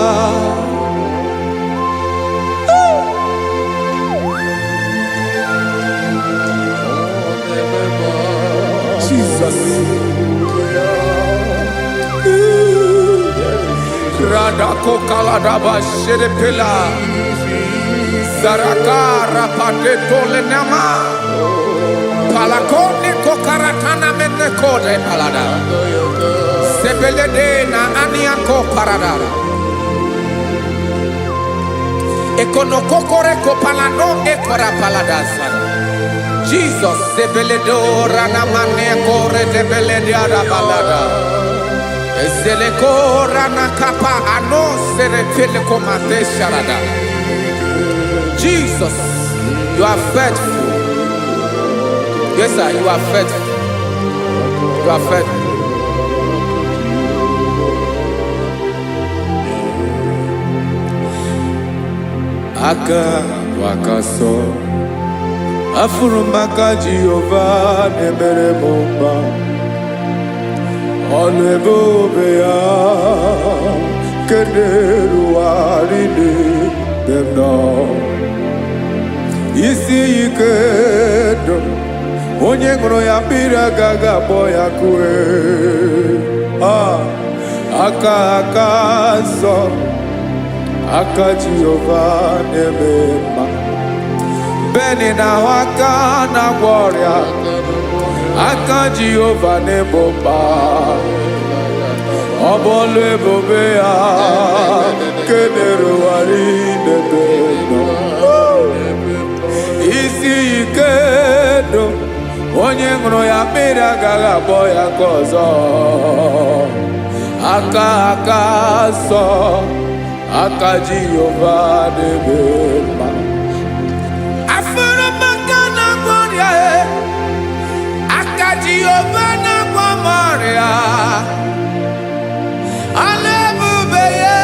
Jesus. Radako kaladaba shedepela. Zaraka rapate tolenama. Palakone kokaratana mene kode palada. Sebelede na aniako paradara. Ekonokokore kopalano ekora paladasa. Jesus sebeledo ranamane kore debelede arabalada. Ezeleko ranakapa ano seretele komate sharada. Jesus, you are faithful. Yes, sir, you are faithful. You are faithful. Aka bụ aka sọ, afụrụ m aka Jehova na-emere m mma. Ọnụ ebube ya nke na-erugharị n'ebe m nọ. Isi ike ndụ, onye ṅụrụ ya mmiri agaghị akpọ ya kue. Ah, aka aka nsọ, aka Jehova na-eme mma. Beni na-ahụ aka na-agwọ ọrịa, aka Jehova na-egbo mkpa. Ọ bụ ọlụ ebube ya ike na-erugharị n'ebe nọ. Isi ike ndụ, onye ṅụrụ ya mmiri agaghị akpọ ya ka ọzọ. Aka aka nsọ, aka Jehova na-eme mma. Afụrụ m aka na-agwọ ọrịa e, aka Jehova na-agwọ m ọrịa. Ọla ebube ya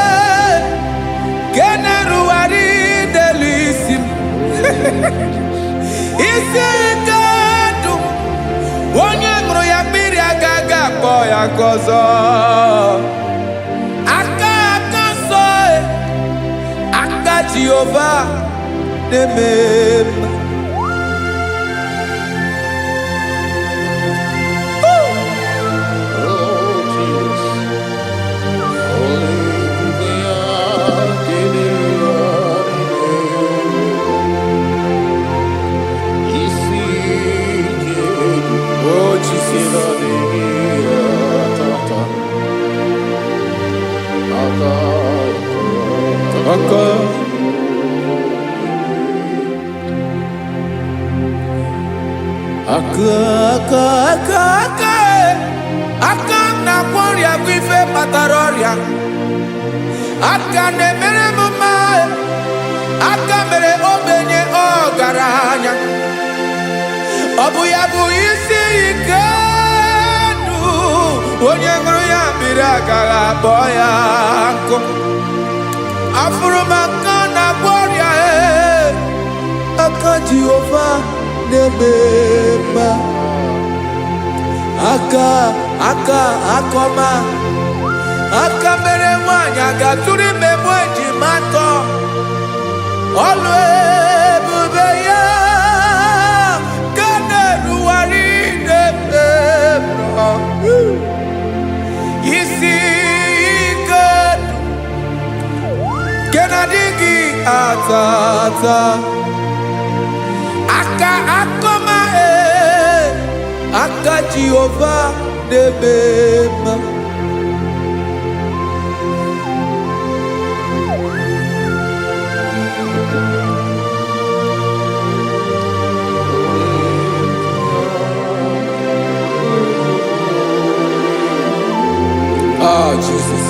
ke na-erugharị n'elu isi m. Isi ike ndụ, onye ṅụrụ ya mmiri agaghị akpọ ya ka ọzọ. Aka aka nsọ e, aka Jehova na-eme mma. Oh, Jesus. Hallelujah. Isi ike Oh Jesus. Aka aka aka aka aka e. Aka m na-agwọ ọrịa bụ ife kpatara ọrịa. Aka na-emere m mma e. Aka mere ogbenye ọgaranya. Ọ bụ ya bụ isi ike ndụ, onye ṅụrụ ya mmiri agaghị akpọ ya nkụ. Afụrụ m aka na-agwọ ọrịa e, aka Jehova na-eme mma. Aka aka akọma, aka mere nwaanyị a ga-atụrụ ime mụ ejima atọ. Ọlụ ebube ya ka na-erugharị n'ebe m nọ. Isi ike ndụ nke na-adịghị ata ata. Aka akọma e, aka Jehova na-eme mma. Ah, Jesus,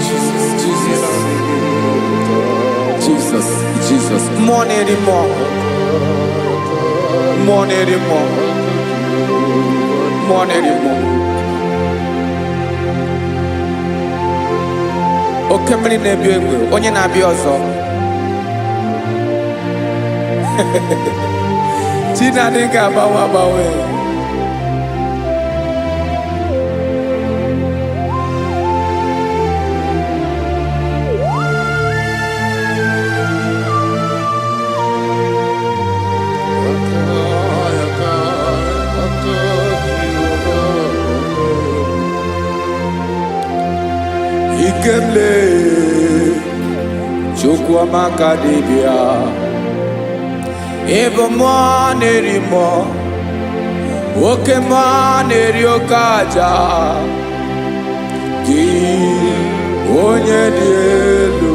Jesus, Jesus, Jesus, Jesus. Mmụọ na-eri mmụọ, mmụọ na-eri mmụọ, mmụọ na-eri mmụọ. Oke mmiri na-ebi egbe, onye na-abịa ọzọ. Chi na-adịghị agbanwe agbanwe. Ikemle Chukwuamaka dibịa, ịbụ mmụọ na-eri mmụọ, oke mmụọ na-eri oke aja. Gị onye dị elu,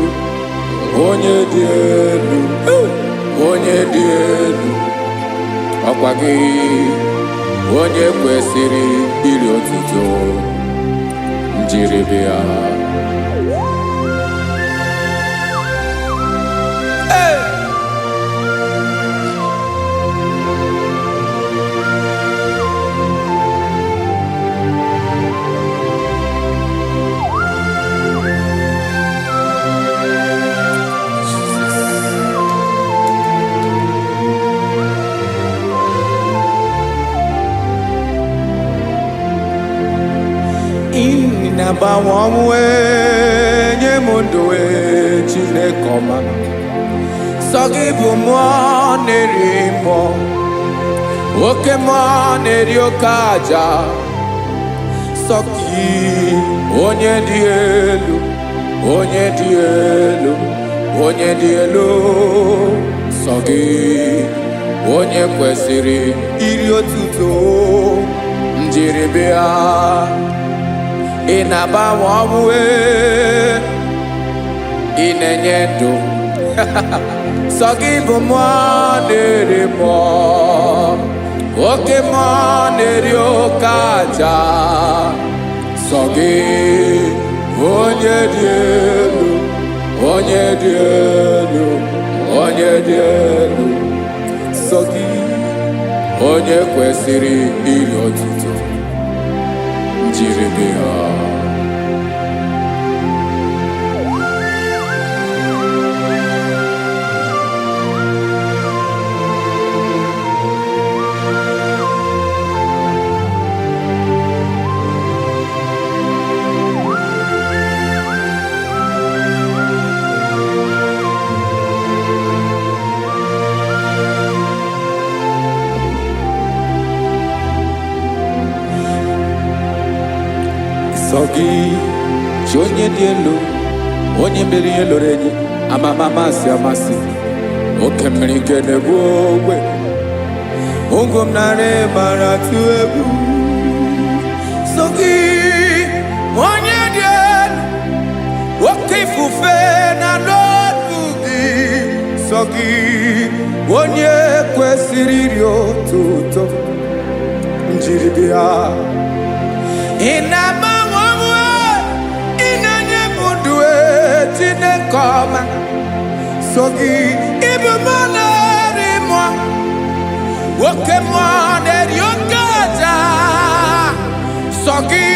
onye dị elu, onye dị elu, ọkwa gị onye kwesịrị iri otuto njiribịa. Hey! Na-agbanwe ọnwụ ee, nye m ndụ ee, Chineke ọma. Sọ gị bụ mmụọ na-eri mmụọ, oke mmụọ na-eri oke aja. Sọ gị onye dị elu, onye dị elu, onye dị elu. Sọ gị onye kwesịrị iri otuto njiribịa. Ị na-agbanwe ọnwụ ee, ị na-enye ndụ. Sọ gị bụ mmụọ na-eri mmụọ, oke mmụọ na-eri oke aja. Sọ gị onye dị elu, onye dị elu, onye dị elu. Sọ gị onye kwesịrị iri otuto njiri ha. Sọ gị chi onye dị elu, onye mere ihe lụrụ enyi, amama amasị amasị, oke mmiri nke na-egbu ogbe, ugwu m nara ịmara tụ egwu. Sọ gị onye dị elu, oke ifufe na n'otu gị. Sọ gị onye kwesịrị iri otuto njiri bịa. Ị na-agbanwe ọnwụ, ị na-enye m ndụ e, Chineke ọma. So gị ịbụ mmụọ na-eri mmụọ, oke mmụọ na-eri oke aja. Sọ gị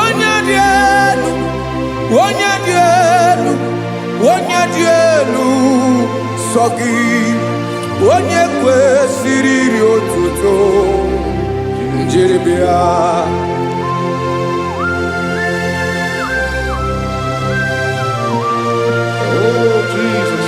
onye dị elu, onye dị elu, onye dị elu. Sọ gị onye kwesịrị iri otuto njiri bịa. Oh, Jesus.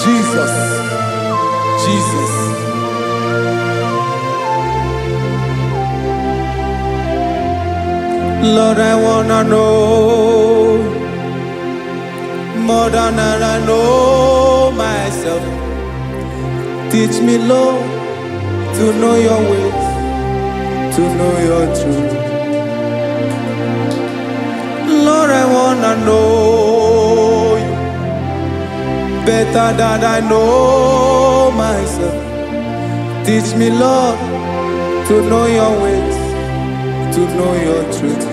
Jesus, Jesus. Lord, I wanna know more than I know myself. Teach me, Lord, to know your ways, to know your truth. Lord, I wanna know you better than I know myself. Teach me, Lord, to know your ways, to know your truth.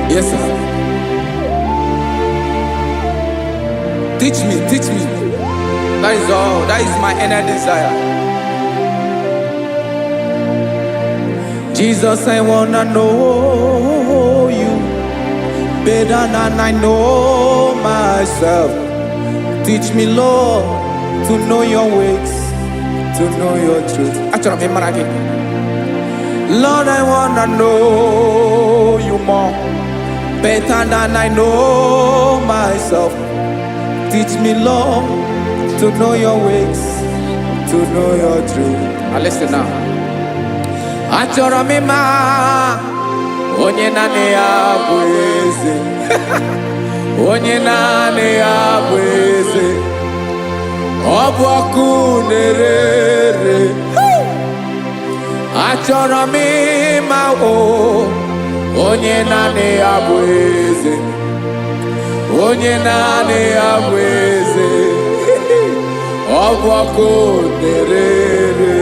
Yes, sir. Teach me, teach me. That is all. That is my inner desire. Jesus, I wanna know you better than I know myself. Teach me, Lord, to know your ways, to know your truth. Achọrọ m ịmara gị. Lord, I wanna know you more, better than I know myself. Teach me, Lord, to know your ways, to know your truth. Now listen now. Achọrọ m ịma onye naanị ya bụ eze, onye naanị ya bụ eze, ọ bụ ọkụ na-ere ere. Achọrọ m ịma o onye naanị ya bụ eze, onye naanị ya bụ eze, ọ bụ ọkụ na-ere ere.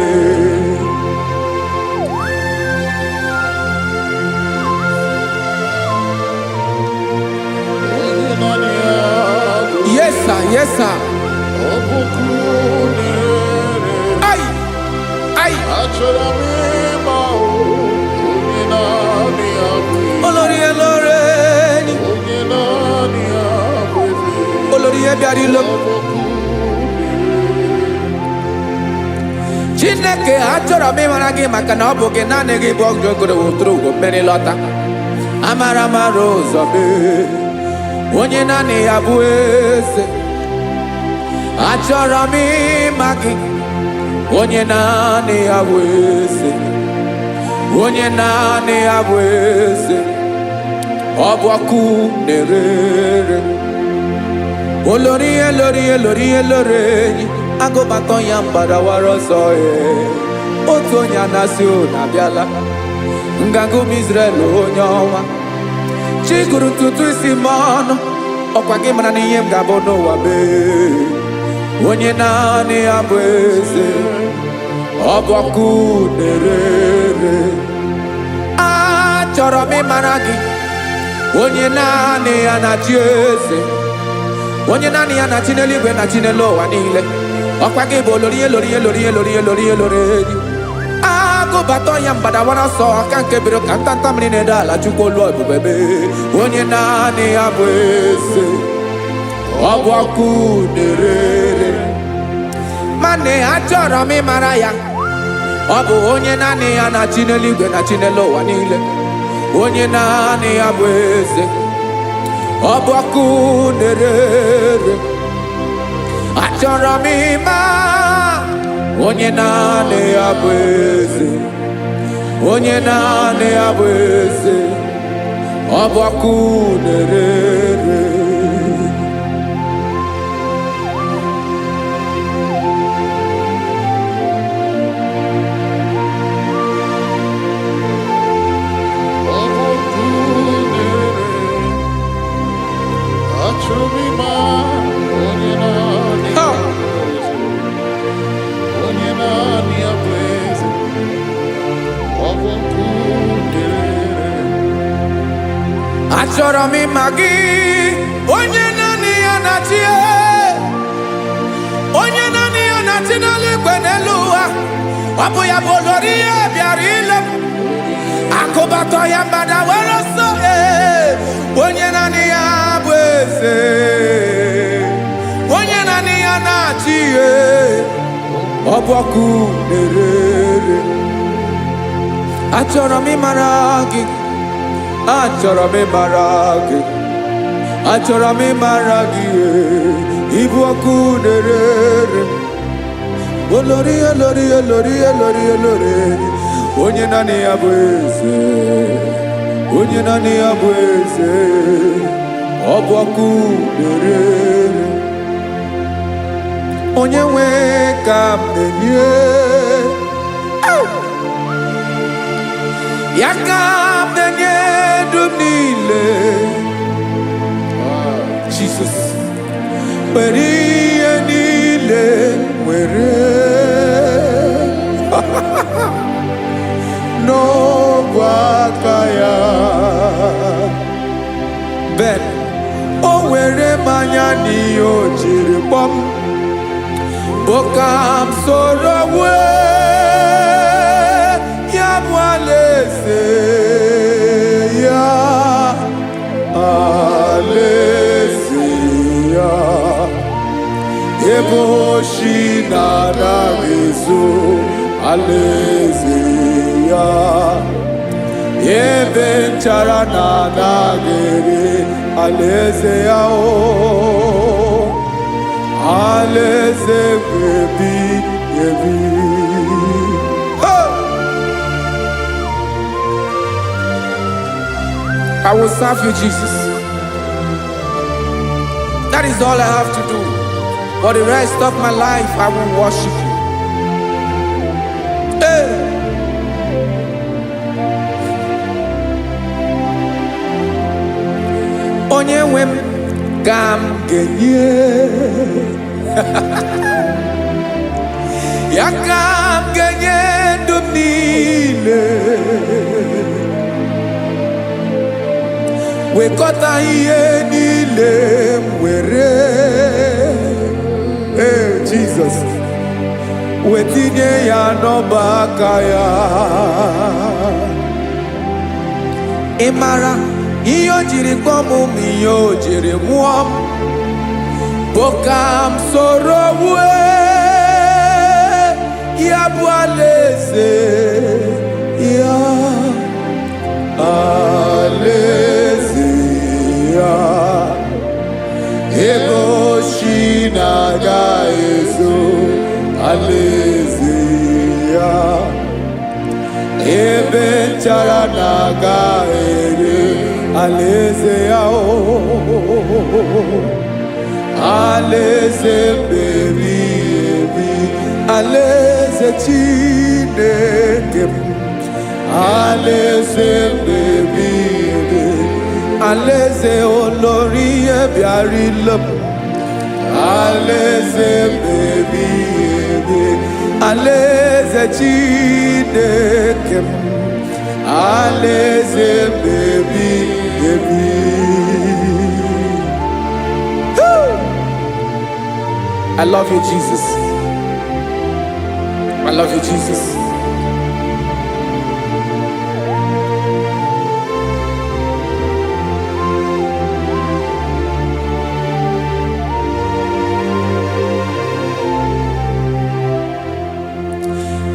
Onye naanị ya bụ Yes sir, yes sir. ọ bụ ọkụ na-ere. Ai, ai. Achọrọ m ịma o, onye naanị ya bụ eze. Olórí elóore ni. Onye naanị ya bụ eze. Olórí ẹbí arílò. Ọ bụ ọkụ na-ere. Chineke, achọrọ m ịmara gị, maka na ọ bụ gị, naanị gị bụ ọgụgoro woturu ugo mmeri lọta. Amara mara ụzọ mee, onye naanị ya bụ eze. Achọrọ m ịma gị, onye naanị ya bụ eze, onye naanị ya bụ eze. Ọ bụ ọkụ na-ere ere. Olórí elórí elórí elórí enyi agụbatọ ya mgbadawara ọsọ. Ee, otu onye anasị unu abịala. Nganga ụmụ Izrel, onye ọnwa chi gụrụ ntutu isi m ọnụ, ọkwa gị mara na ihe m ga-abụ n'ụwa mee. Onye naanị ya bụ eze, ọ bụ ọkụ na-ere ere. Achọrọ m ịmara gị, onye naanị ya na-achị eze, onye naanị ya na-achị n'eluigwe na chi n'elu ụwa niile. Ọkwa gị bụ olori elori elori elori elori elori enyi agụbata ya mgbadawara ọsọ aka nke biro ka ntanta mmiri na-ede ala. Chukwu, olu ebube mee, onye naanị ya bụ eze, ọ bụ ọkụ na-ere ere. Mana achọrọ m ịmara ya, ọ bụ onye naanị ya na-achị n'eluigwe na chi n'elu ụwa niile, onye naanị ya bụ eze, ọ bụ ọkụ na-ere ere. Achọrọ m ịma onye naanị ya bụ eze, onye naanị ya bụ eze, ọ bụ ọkụ na-ere ere. Ọ bụ ọkụ na-ere. Achọrọ m ịma onye naanị Ha! ya bụ eze. Onye naanị ya bụ eze. Ọ bụ ọkụ na-ere. Achọrọ m ịma gị, onye naanị ya na-achị, onye naanị ya na-achị n'eluigwe n'elu ụwa. Ọ bụ ya bụ olori ihe bịara ile m akụbatọ ya mgbada were ọsọ. Ee, onye naanị ya bụ eze, onye naanị ya na-achị. Ee, ọ bụ ọkụ na-ere ere. Achọrọ m ịmara gị, achọrọ m ịmara gị, achọrọ m ịmara gị. Ee, ịbụ ọkụ na-ere ere. Olori olori olori olori olori, onye naanị ya bụ eze, onye naanị ya bụ eze, ọ bụ ọkụ na-ere ere. Onye nwe ka m na-enye ya, ka m na-enye ndụ m niile. Jesus, were ihe niile were n'ogwe aka ya. Ben o were mmanya n'ihe o jiri kpọm bụ ka m soro wee ya bụ alaeze ya, alaeze ya ebe oshi na-anaghị ezo, alaeze ya ebe nchara na-anaghị ere, alaeze ya o alaeze ebi ebi. Hey! I will serve you, Jesus. That is all I have to do. For the rest of my life, I will worship you. Hey! Onye nwe m ka m ga-enye ya, ka m ga-enye ndụ m niile, wekọta ihe niile m were. Ee, Jizọs, wetinye ya n'ọba aka ya. Ị mara ihe o jiri kpọọ m ma ihe o jiri nwụọ m bụ ka m soro wue Ya bụ alaeze ya, alaeze ya, ebe oshi na-aga ezo, alaeze ya, ebe nchara na-aga ere, alaeze ya o, alaeze mbebi ebi, alaeze Chineke m, alaeze mbebi ebi, alaeze olórí bịara m, alaeze mbebi ebi, alaeze Chineke m, alaeze mbebi ebi. Woo! I love you, Jesus. I love you, Jesus.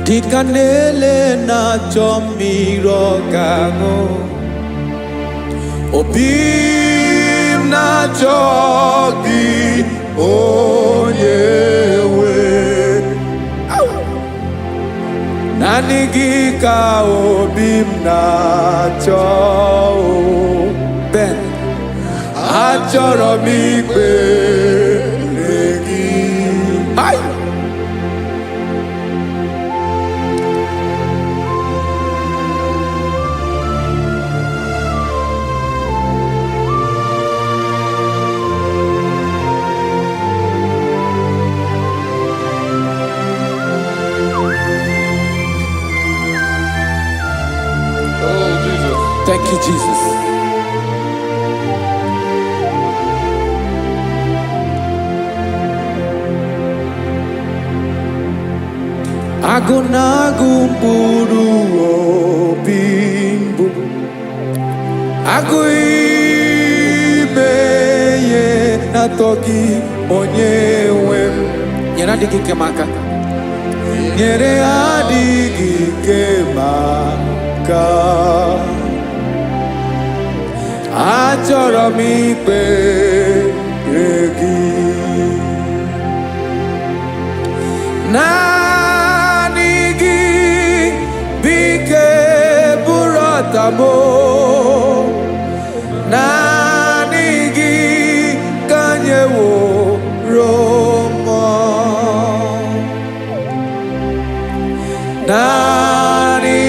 Dịka na-ele na-achọ mmiri ọ ga-aṅụ, obi m na-achọ gị, onye nwe. Naanị gị ka obi m na-achọ o. Ben, achọrọ m ikpere gị. Ai! Oh, Jesus. Thank you, Jesus. Agụ na-agụ mkpụrụ obi mbụ, agụ ime ihe na-atọ gị, onye nwe m. Nyere adịghị ike m aka. Nyere adịghị ike m aka. Achọrọ m ikpere gị. Naanị gị bụ ike bụrụ ọtamo. Naanị gị ka nyeworo mmụọ. Naanị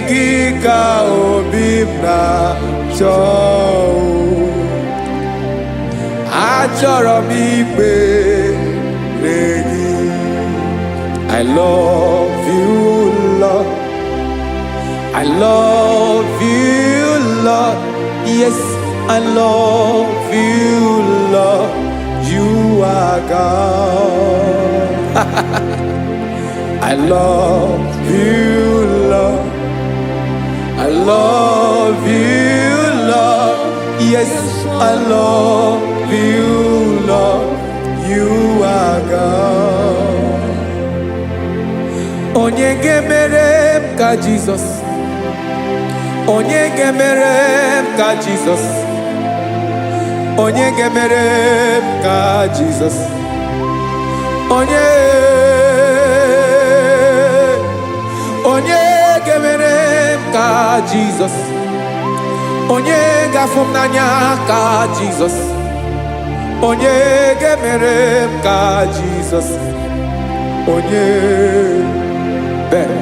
gị ka obi m na-achọ. Achọrọ m ikpere gị. I love you, Lord. I love you, Lord. Yes, I love you, Lord. You are God. I love you, Lord. I love you, Lord. Yes, I love you, Lord. You are God. Onye ga-emere m ka Jizọs? Onye ga-emere m ka Jizọs? Onye ga-emere m ka Jizọs? Onye, onye ga-emere m ka Jizọs? Onye ga-afụ m n'anya ka Jizọs? Onye ga-emere m ka Jizọs? Onye bere.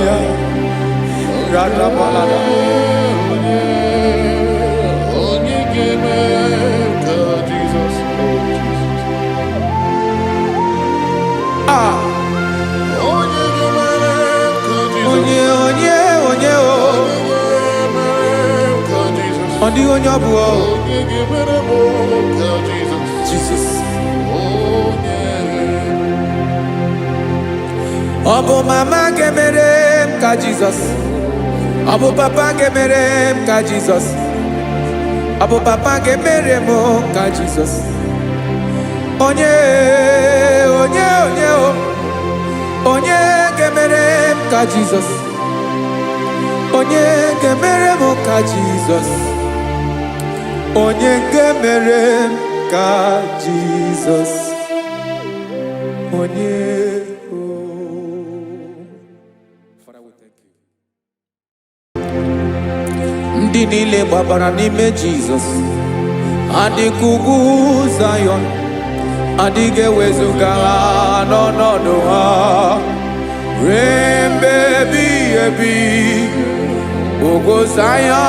Ya. Radabalada. Onye ga-eme ka Jizọs, oh Jesus. Ah, Onye ga-emere ka Jizọs. Onye, onye, onye o. Onye ga-emere ka Jizọs. Ọ dịghị onye ọ bụ o. Onye ga-emere m ka Jizọs. Jesus. Onye. Ọ bụ mama ga-emere m ka Jizọs? Ọ bụ papa ga-emere m ka Jizọs? Ọ bụ papa ga-emere m ka Jizọs? Onye, onye, onye o, onye ga-emere m ka Jizọs? Onye ga-emere m ka Jizọs? Onye ga-emere m ka Jizọs? Onye o. Father, we thank you. Ndị niile gbabara n'ime Jizọs adịka ugwu Zayọn, adịghị ewezuga ha n'ọnọdụ ha ruo mgbe ebighị ebi. Ugwu Zayọn,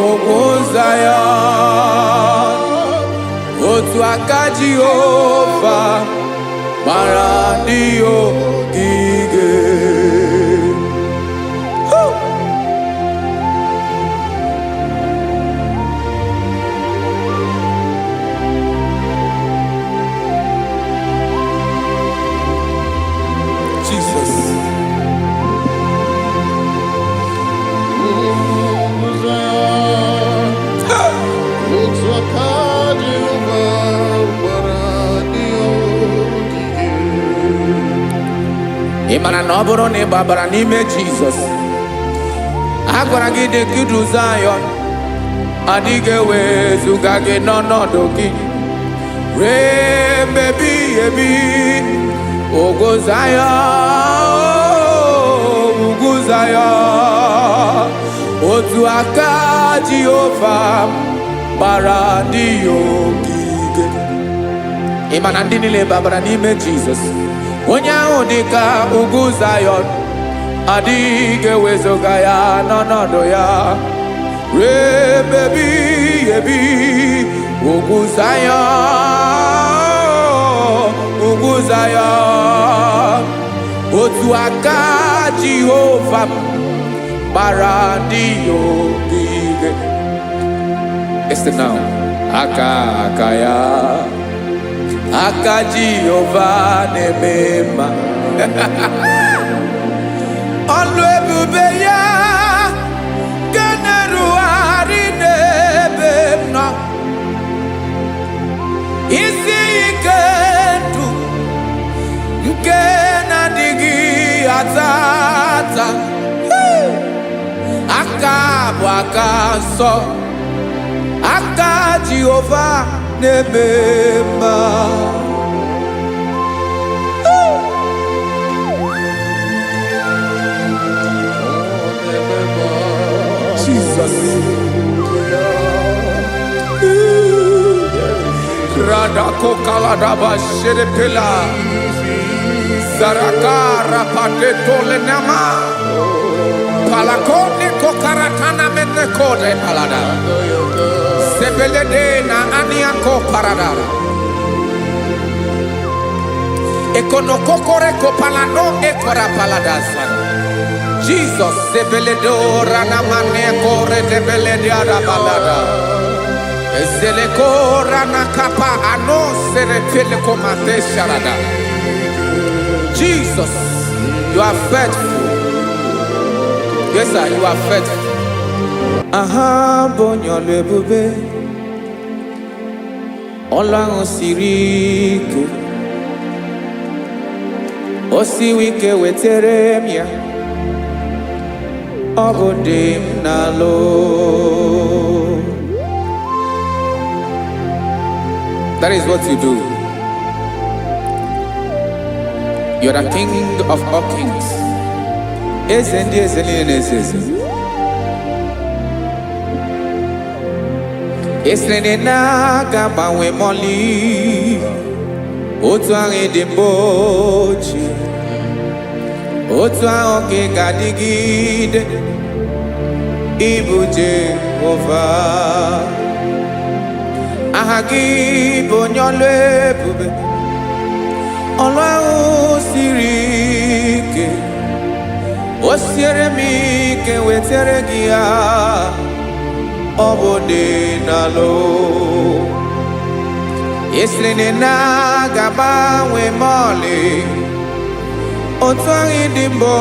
ugwu Zayọn, otu aka Jehova gbara ndị ogige. Woo! Jesus. Ugwu Zayọn, otu aka Jehova gbara ndị ogige. Ị mara na ọ bụrụ na ị gbabara n'ime Jizọs, a gwara gị dị ka idu Zayọn, adịghị ewezuga gị n'ọnọdụ gị ruo mgbe ebighị ebi. Ugwu Zayọn, ugwu Zayọn, otu aka Jehova gbara ndị ogige. Ị ma na ndị niile babara n'ime Jizọs, onye ahụ dị ka ugwu Zayọn, adịghị ewezuga ya n'ọnọdụ ya ruo ebe ebighị ebi. Ugwu Zayọn, ugwu Zayọn, otu aka Jehova gbara ndị ogige. Listen now. Aka aka ya, aka Jehova na-eme mma. Ọlụ ebube ya nke na-erugharị n'ebe m nọ, isi ike ndụ nke na-adịghị ata ata. Aka bụ aka nsọ, aka Jehova na-eme mma. Ọ na-eme mma. Jesus. Radako kaladaba sherepela. Zaraka rapate tolenama. Palakone kokaratana menekode palada. Sebelede na aniako paradara. Ekonokokore kopalano ekora paladasa. Jesus sebeledo ranamane kore debelede arabalada. Ezeleko ranakapa ano serepele komate sharada. Jesus, you are faithful. Yes, sir, you are faithful. Aha bụ onye ọlụ ebube, ọlụ ahụ siri ike, o siwi ike wetere m ya, ọ bụ dị m n'alụ. That is what you do. You're the King of all kings. Eze ndị eze niile na-eze eze. Esiri na aga agbanwe mọlị, otu ahụ dị mbụ ochie, otu ahụ ka ị ga-adịgide, ịbụ Jehova. Aha gị bụ onye ọlụ ebube, ọlụ ahụ siri ike, o siere m ike wetere gị ya, ọ bụ dị n'alụ. Esiri na ga-agbanwe ma ọlị, otu ahụ dị mbụ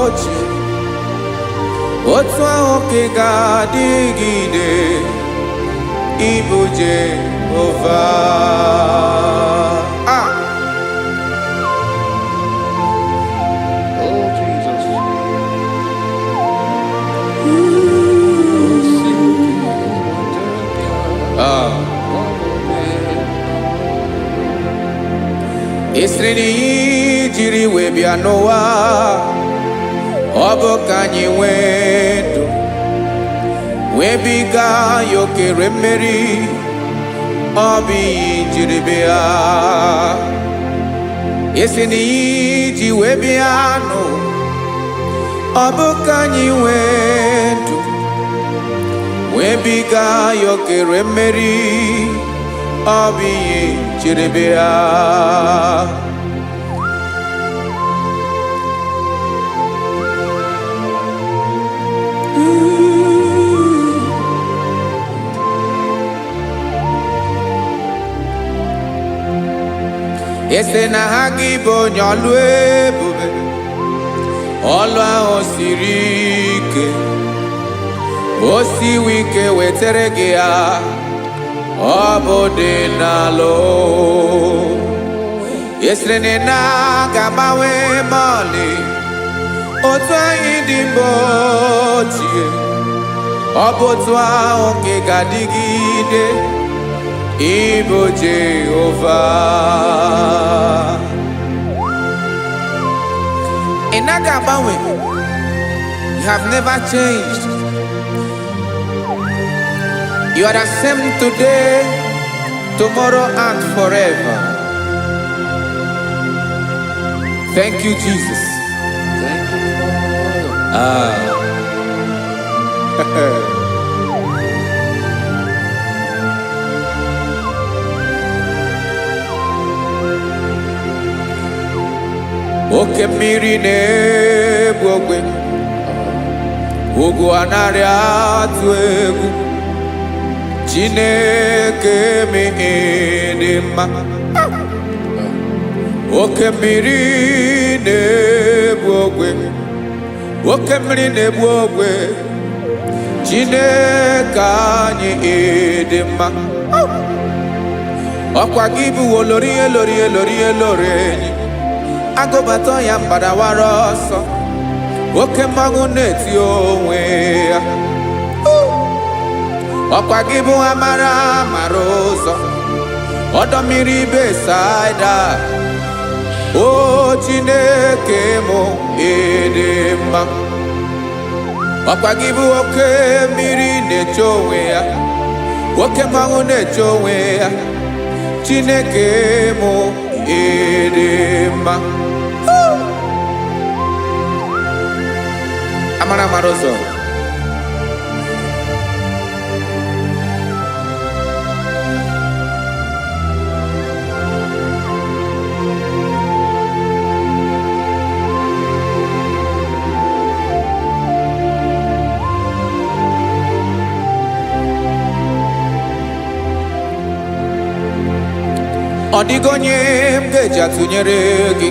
ochie, otu ahụ ka ị ga-adịgide, ịbụ Jehova. Jehova. Ah, Oh, Jesus. Ah. Ịsịrị na ihe jiri wee bịa n'ụwa, ọ bụ ka anyị nwee ndụ, wee biga ya okere mmeri, ọ bụ ihe jiri bịa. Ịsị na ihe ji wee bịa n'ụwa, ọ bụ ka anyị nwee ndụ, wee biga ya okere mmeri, ọ bụ ihe jiri bịa. Ese na ha gị bụ onye ọlụ ebube, ọlụ ahụ siri ike, o siwi ike wetere gị ya, ọ bụ dị n'alụ. Esiri na ị na-aga agbanwe ma ọlị, otu anyị dị mbụ ochie, ọ bụ otu ahụ ka ị ga-adịgide, ịbụ Jehova. Ị naghị agbanwe. You have never changed. You are the same today, tomorrow, and forever. Thank you, Jesus. Thank you, Lord. Ah. Oke mmiri na-egbu ogwe, ugwu anaghị atụ egwu. Chineke m dị mma. Oke mmiri na-egbu ogwe, oke mmiri na-egbu ogwe. Chineke anyị dị mma. Ọkwa gị bụ olori elori elori elori enyi. Agụbata ya mgbadawara ọsọ. Oke mmanwụ na-eti onwe ya. Ọkwa gị bụ amara mara ụzọ. Ọdọ mmiri Besaida. O Chineke mụ ịdị mma. Ọkwa gị bụ oke mmiri na-eche onwe ya. Oke mmanwụ na-eche onwe ya. Chineke mụ ịdị mma. Amara mara ụzọ. Ọ dịghị onye m ga-eji atụnyere gị.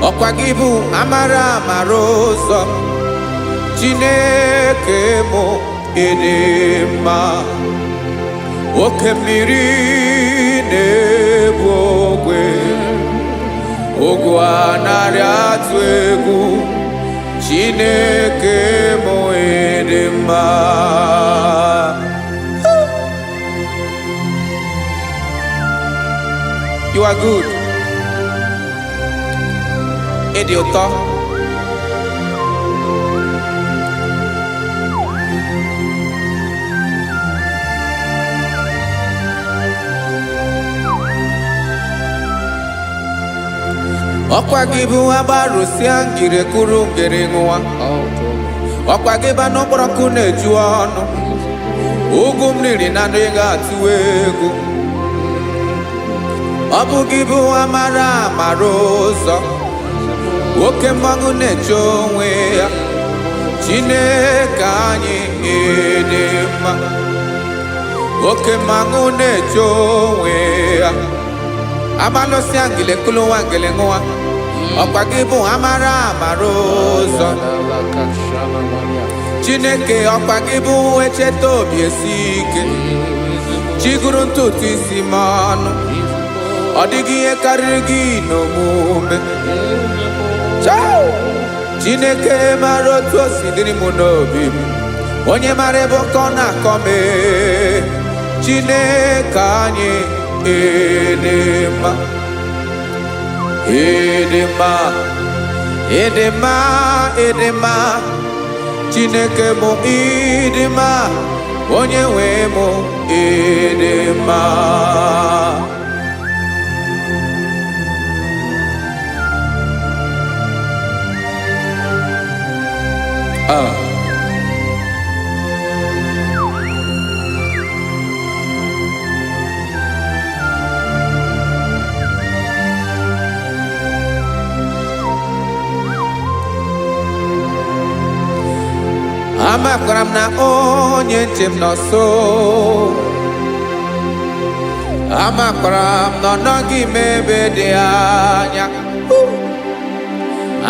Ọkwa gị bụ amara amara ụzọ. Chineke mụ ịdị mma. Oke mmiri na-ebu ogwe, ogwe anaghị atụ egwu. Chineke mụ ịdị mma. You are good. Ịdị ụtọ. Ọkwa gị bụ agbarụsịa ngiri kuru ngiri ṅụwa. Oh, glory. Ọkwa gị bụ anụ kpọrọ nkụ na-eju ọnụ. Ugwu m riri na adịghị atụ egwu. Ọ bụ gị bụ amara amara ụzọ. Oke mmanwụ na-eche onwe ya. Chineke anyị ịdị mma. Oke mmanwụ na-eche onwe ya. Agbalụsịa ngile kulu nwa ngile ṅụwa. Ọkwa gị bụ amara amara ụzọ. Chineke ọkwa gị bụ echeta obi esi ike. Chiguru ntutu isi m ọnụ. Ọ dịghị ihe karịrị gị n'omume. Chao! Chineke mara otu o si dịrị m n'obi m. Onye mara ebe ọkọ na-akọ m ee. Chineke anyị ịdị mma, ịdị mma, ịdị mma, ịdị mma. Chineke mụ ịdị mma, onye nwe mụ ịdị mma. Ah. Amakwara m na onye nche m nọ nso. Amakwara m na ọ nọghị m ebe dị anya.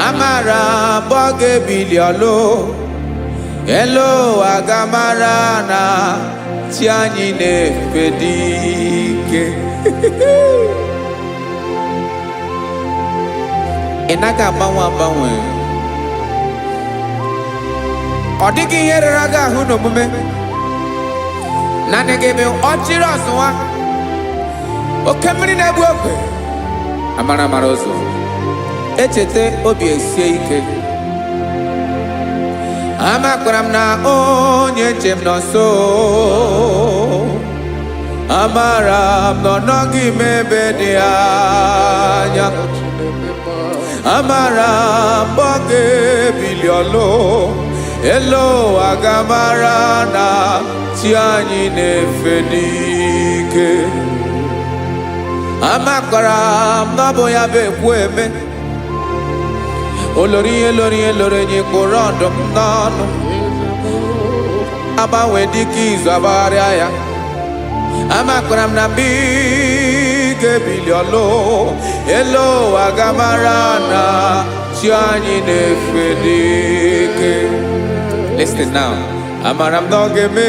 Amara m ọ ga-ebili ọlụ. Elu ụwa ga-amara na chi anyị na-efe dị ike. Ị naghị agbanwe agbanwe. Ọ dịghị ihe rere gị ahụ n'omume. Naanị gị bụ ọchịrị ọzụwa. Oke mmiri na-egbu ogwe. Amara amara ụzọ. Echeta obi esie ike. Amakwara m na onye nche m nọ nso. Amara m na ọ nọghị m ebe dị anya. Amara m ọ ga-ebili ọlụ. Elu ụwa ga-amara na chi anyị na-efe n'ike. Amakwara m na ọ bụ ya bụ ekwu eme. Olori ihe lori ihe lori enyi kpụrụ ọdụm n'ọnụ. Agbanwe dịka izu agbagharịa ya. Amakwara m na mgbe ị ga-ebili ọlụ, elu ụwa ga-amara na chi anyị na-efe n'ike. Listen now. Amara m na ọ ga-eme,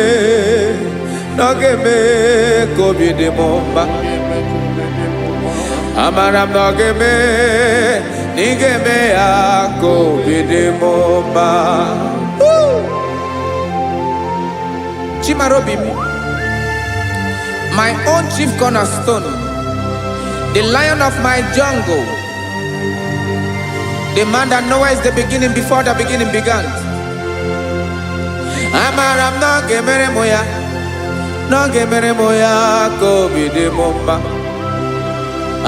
na ọ ga-eme ka obi dị m mma. Amara m na ọ ga-eme, na ị ga-eme ya ka obi dị m mma. Woo! Chimarobi m, my own chief cornerstone, the lion of my jungle, the man that knows the beginning before the beginning began. Amara m na ọ ga-emere m ya, na ọ ga-emere m ya ka obi dị m mma.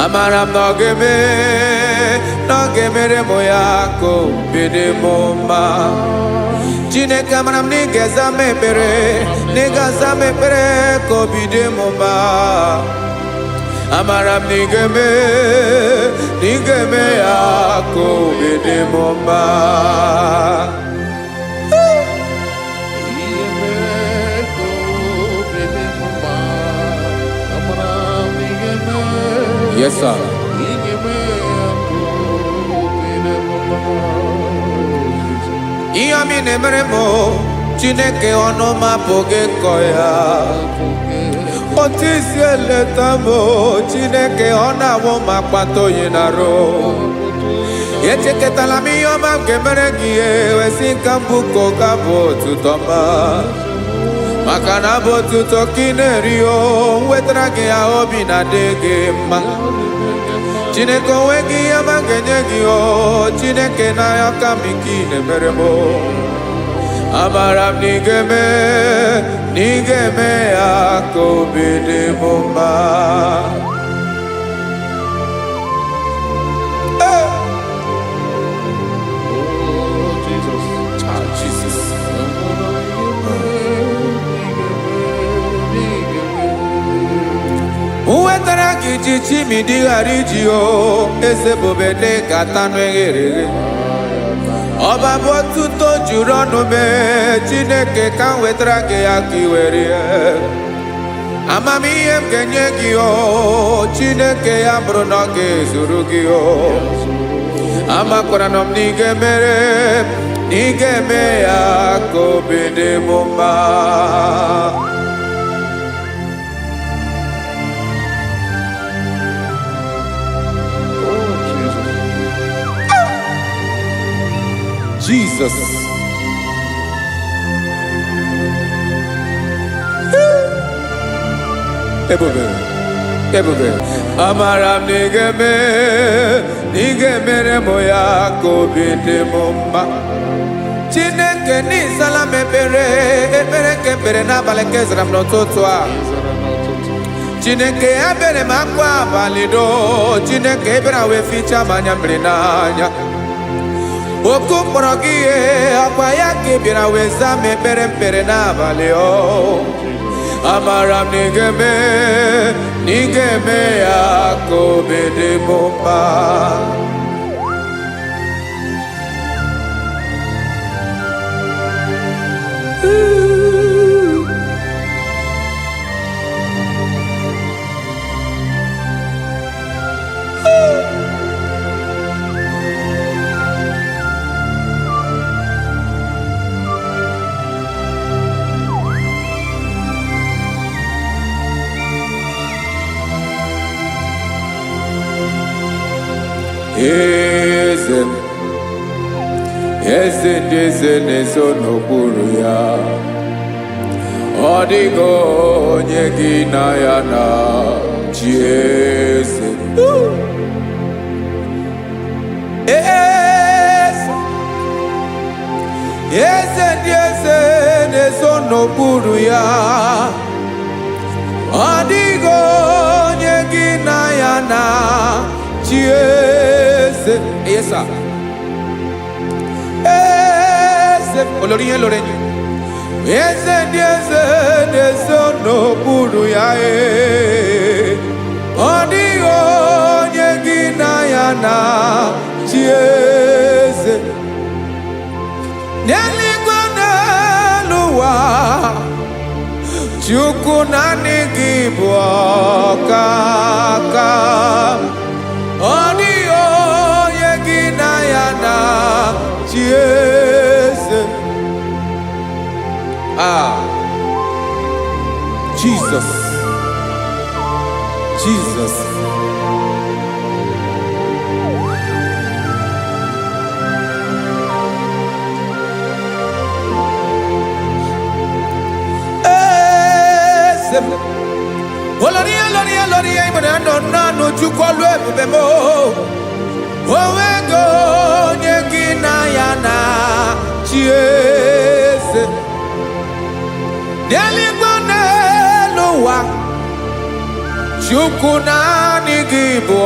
Amara m na ọ ga-eme, na ọ ga-emere m ya ka obi dị m mma. Chineke amara m na ị ga-aza m ekpere, na ị ga-aza m ekpere ka obi dị m mma. Amara m na ị ga-eme, na ị ga-eme ya ka obi dị m mma. Yes, sir. Ihe ọma ị na-emere m o, Chineke ọnụ m apụghị ịkọ ya. Otu isi eleta m o, Chineke ọ na-awụ m akpata oyi na-arụ. Echekọtala m ihe ọma m ga-emere gị ewesị ka mbụ ka ụka bụ otuto ma. Maka na bụ otuto ka ị na-eri o, nwetara gị ya obi na-adị gị mma. Chineke onwe gị ihe ọma m ga-enye gị o, Chineke n'anya ka m ike ị na-emere m o. Amara m na ị ga-eme, na ị ga-eme ya ka obi dị m mma. Hey! Ah, Jesus. Nwetara gị ji chimidi ghara iji o, eze bube dị ka tanụ eghere eghe. Ọba bụ otuto juru ọnụ mee, Chineke ka m wetara gị ya ka ị were ya. Amamihe m ga-enye gị o, Chineke ya bụrụ na ọ ga-ezuru gị o. Amakwara na m na ị ga-emere, na ị ga-eme ya ka obi dị m mma. Jesus. Ebube, ebube. Amara m na ị ga-eme, na ị ga-emere m ya ka obi dị m mma. Chineke n'ịzala m ekpere, ekpere nke ekpere n'abalị nke zara m n'ụtụtụ a. Ịzara n'ụtụtụ. Chineke ebere m akwa abalị doo, Chineke ebere wee fichaa m anya mmiri n'anya. Oku mkpọrọ gị ihe ọkwa ya ka ị bịara wee zaa m ekpere mkpere n'abalị o. Amara m na ị ga-eme, na ị ga-eme ya ka obi dị m mma. Eze m, eze ndị eze na-ezo n'okpuru ya. Ọ dịghị onye gị na ya na chi eze. Eze, eze ndị eze na-ezo n'okpuru ya. Ọ dịghị onye gị na ya na chi eze. Yes, sir. Eze, olórí yẹn lórí yẹn. Eze ndị eze na-ezo n'okpuru ya ee. Ọ dịghị onye gị na ya na chi eze. N'eluigwe n'elu ụwa, Chukwu naanị gị bụ ọkaka. Ọ dịghị onye gị na ya na chi eze. Ah, Jesus, Jesus. Eze m. Olórí olórí olórí ìmọ̀ràn àná nánú Chukwu ọlụ ebube m. Onwego onye gị na ya na chi eze. N'eluigwe n'elu ụwa, Chukwu naanị gị bụ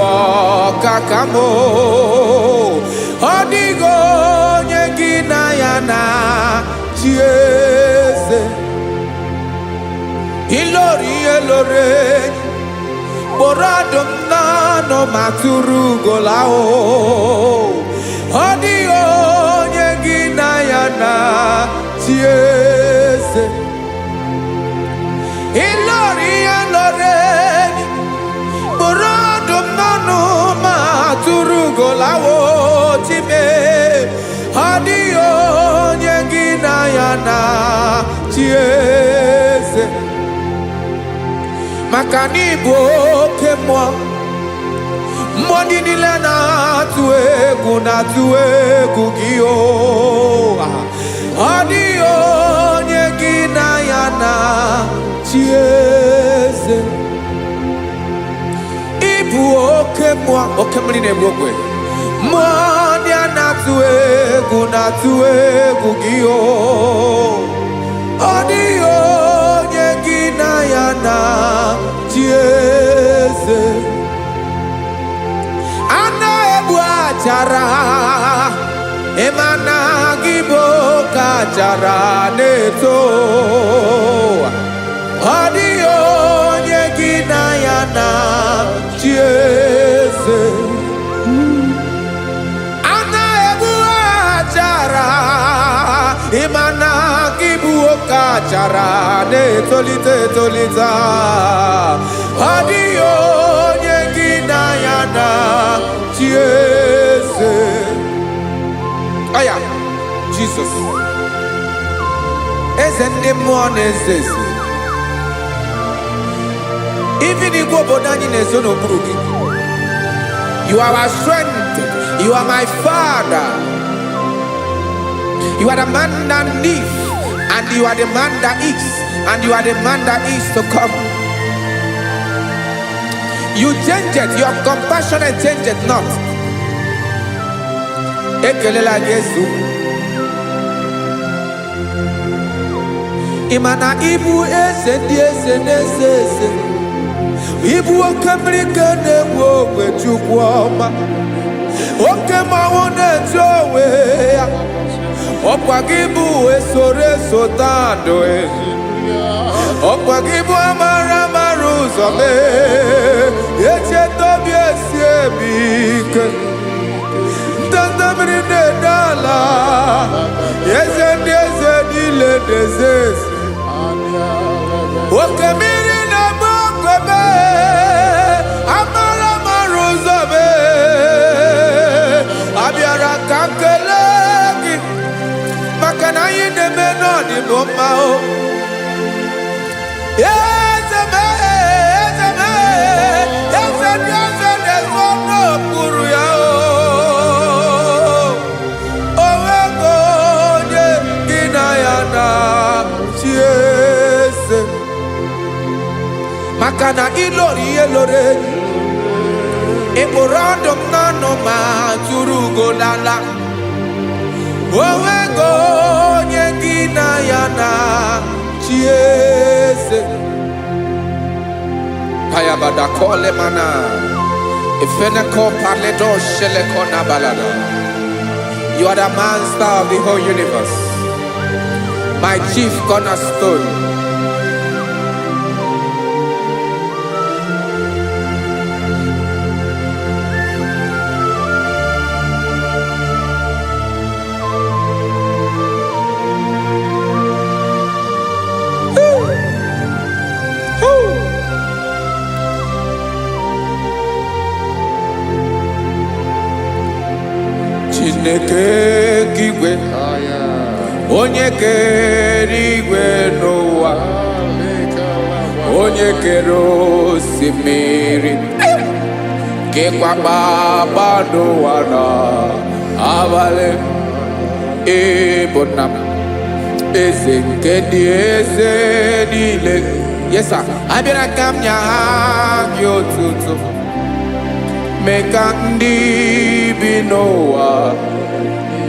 ọkaka m. Ọ dịghị onye gị na ya na chi eze. Ilori ihe lore enyi, kpọrọ ọdụm n'ọnụ ma tụrụ ugola o. Ọ dịghị onye gị na ya na chi eze. Ilori ihe lore enyi, kpọrọ ọdụm n'ọnụ ma tụrụ ugola o chime. Ọ dịghị onye gị na ya na chi eze. Maka na ịbụ oke mmụọ, mmụọ ndị niile na-atụ egwu na-atụ egwu gị o. Ọ dịghị onye gị na ya na chi eze. Ịbụ oke mmụọ, oke mmiri na-egbu ogwe. Mmụọ ndị a na-atụ egwu na-atụ egwu gị o. Ọ dịghị onye gị na ya na chi eze. A na-egbu achara, ịma na gị bụ oke achara na-eto. Ọ dịghị onye gị na ya na chi eze. A na-egbu achara, ịma na gị bụ oke achara na-etolite etolite. Ọ dịghị onye gị na ya na chi eze. Aya, Jesus. Eze ndị mmụọ na-eze eze. Even igwe obodo anyị na-ezo n'okpuru gị. You are our strength. You are my father. You are the man that lives, and you are the man that is, and you are the man that is to come. You change it, your compassion change it not. Ekelela Jesu. Ị ma na ịbụ eze ndị eze na-eze eze. Ịbụ oke mmiri ka na-egbu ogwe, Chukwu ọma. Oke mmanwụ na-etu onwe ya. Ọkwa gị bụ esoro eso tandụ. Ọkwa gị bụ amara mara ụzọ mee. Echeta obi esi emi ike. Ndanda mmiri na-ede ala. Eze ndị eze niile na-eze eze. Oke mmiri na-egbu ogwe mee. Amara mara ụzọ mee. Abịara ka m kelee gị maka na anyị na-eme n'ọdịbụ mma o. Eze m, eze m, eze ndị eze na-ezo n'okpuru ya o. O nwego onye gị na ya na-achị eze. Maka na ịlọrọ ihe lọrọ enyi. Ị kpụrụ ọdụm n'ọnụ ma tụrụ ugo n'ala. O nwego onye gị na ya na-achị eze. Payabada kole mana. Ifeneko paledo sheleko na balada. You are the master of the whole universe. My chief cornerstone. Woo. Chineke nke igwe, onye kere igwe n'ụwa, onye kere osimiri, kekwa kpakpando ụwa na abalị, ịbụ nna m, eze nke ndị eze niile. Yes sir. Abịara ka m nye gị otuto, mee ka ndị bi n'ụwa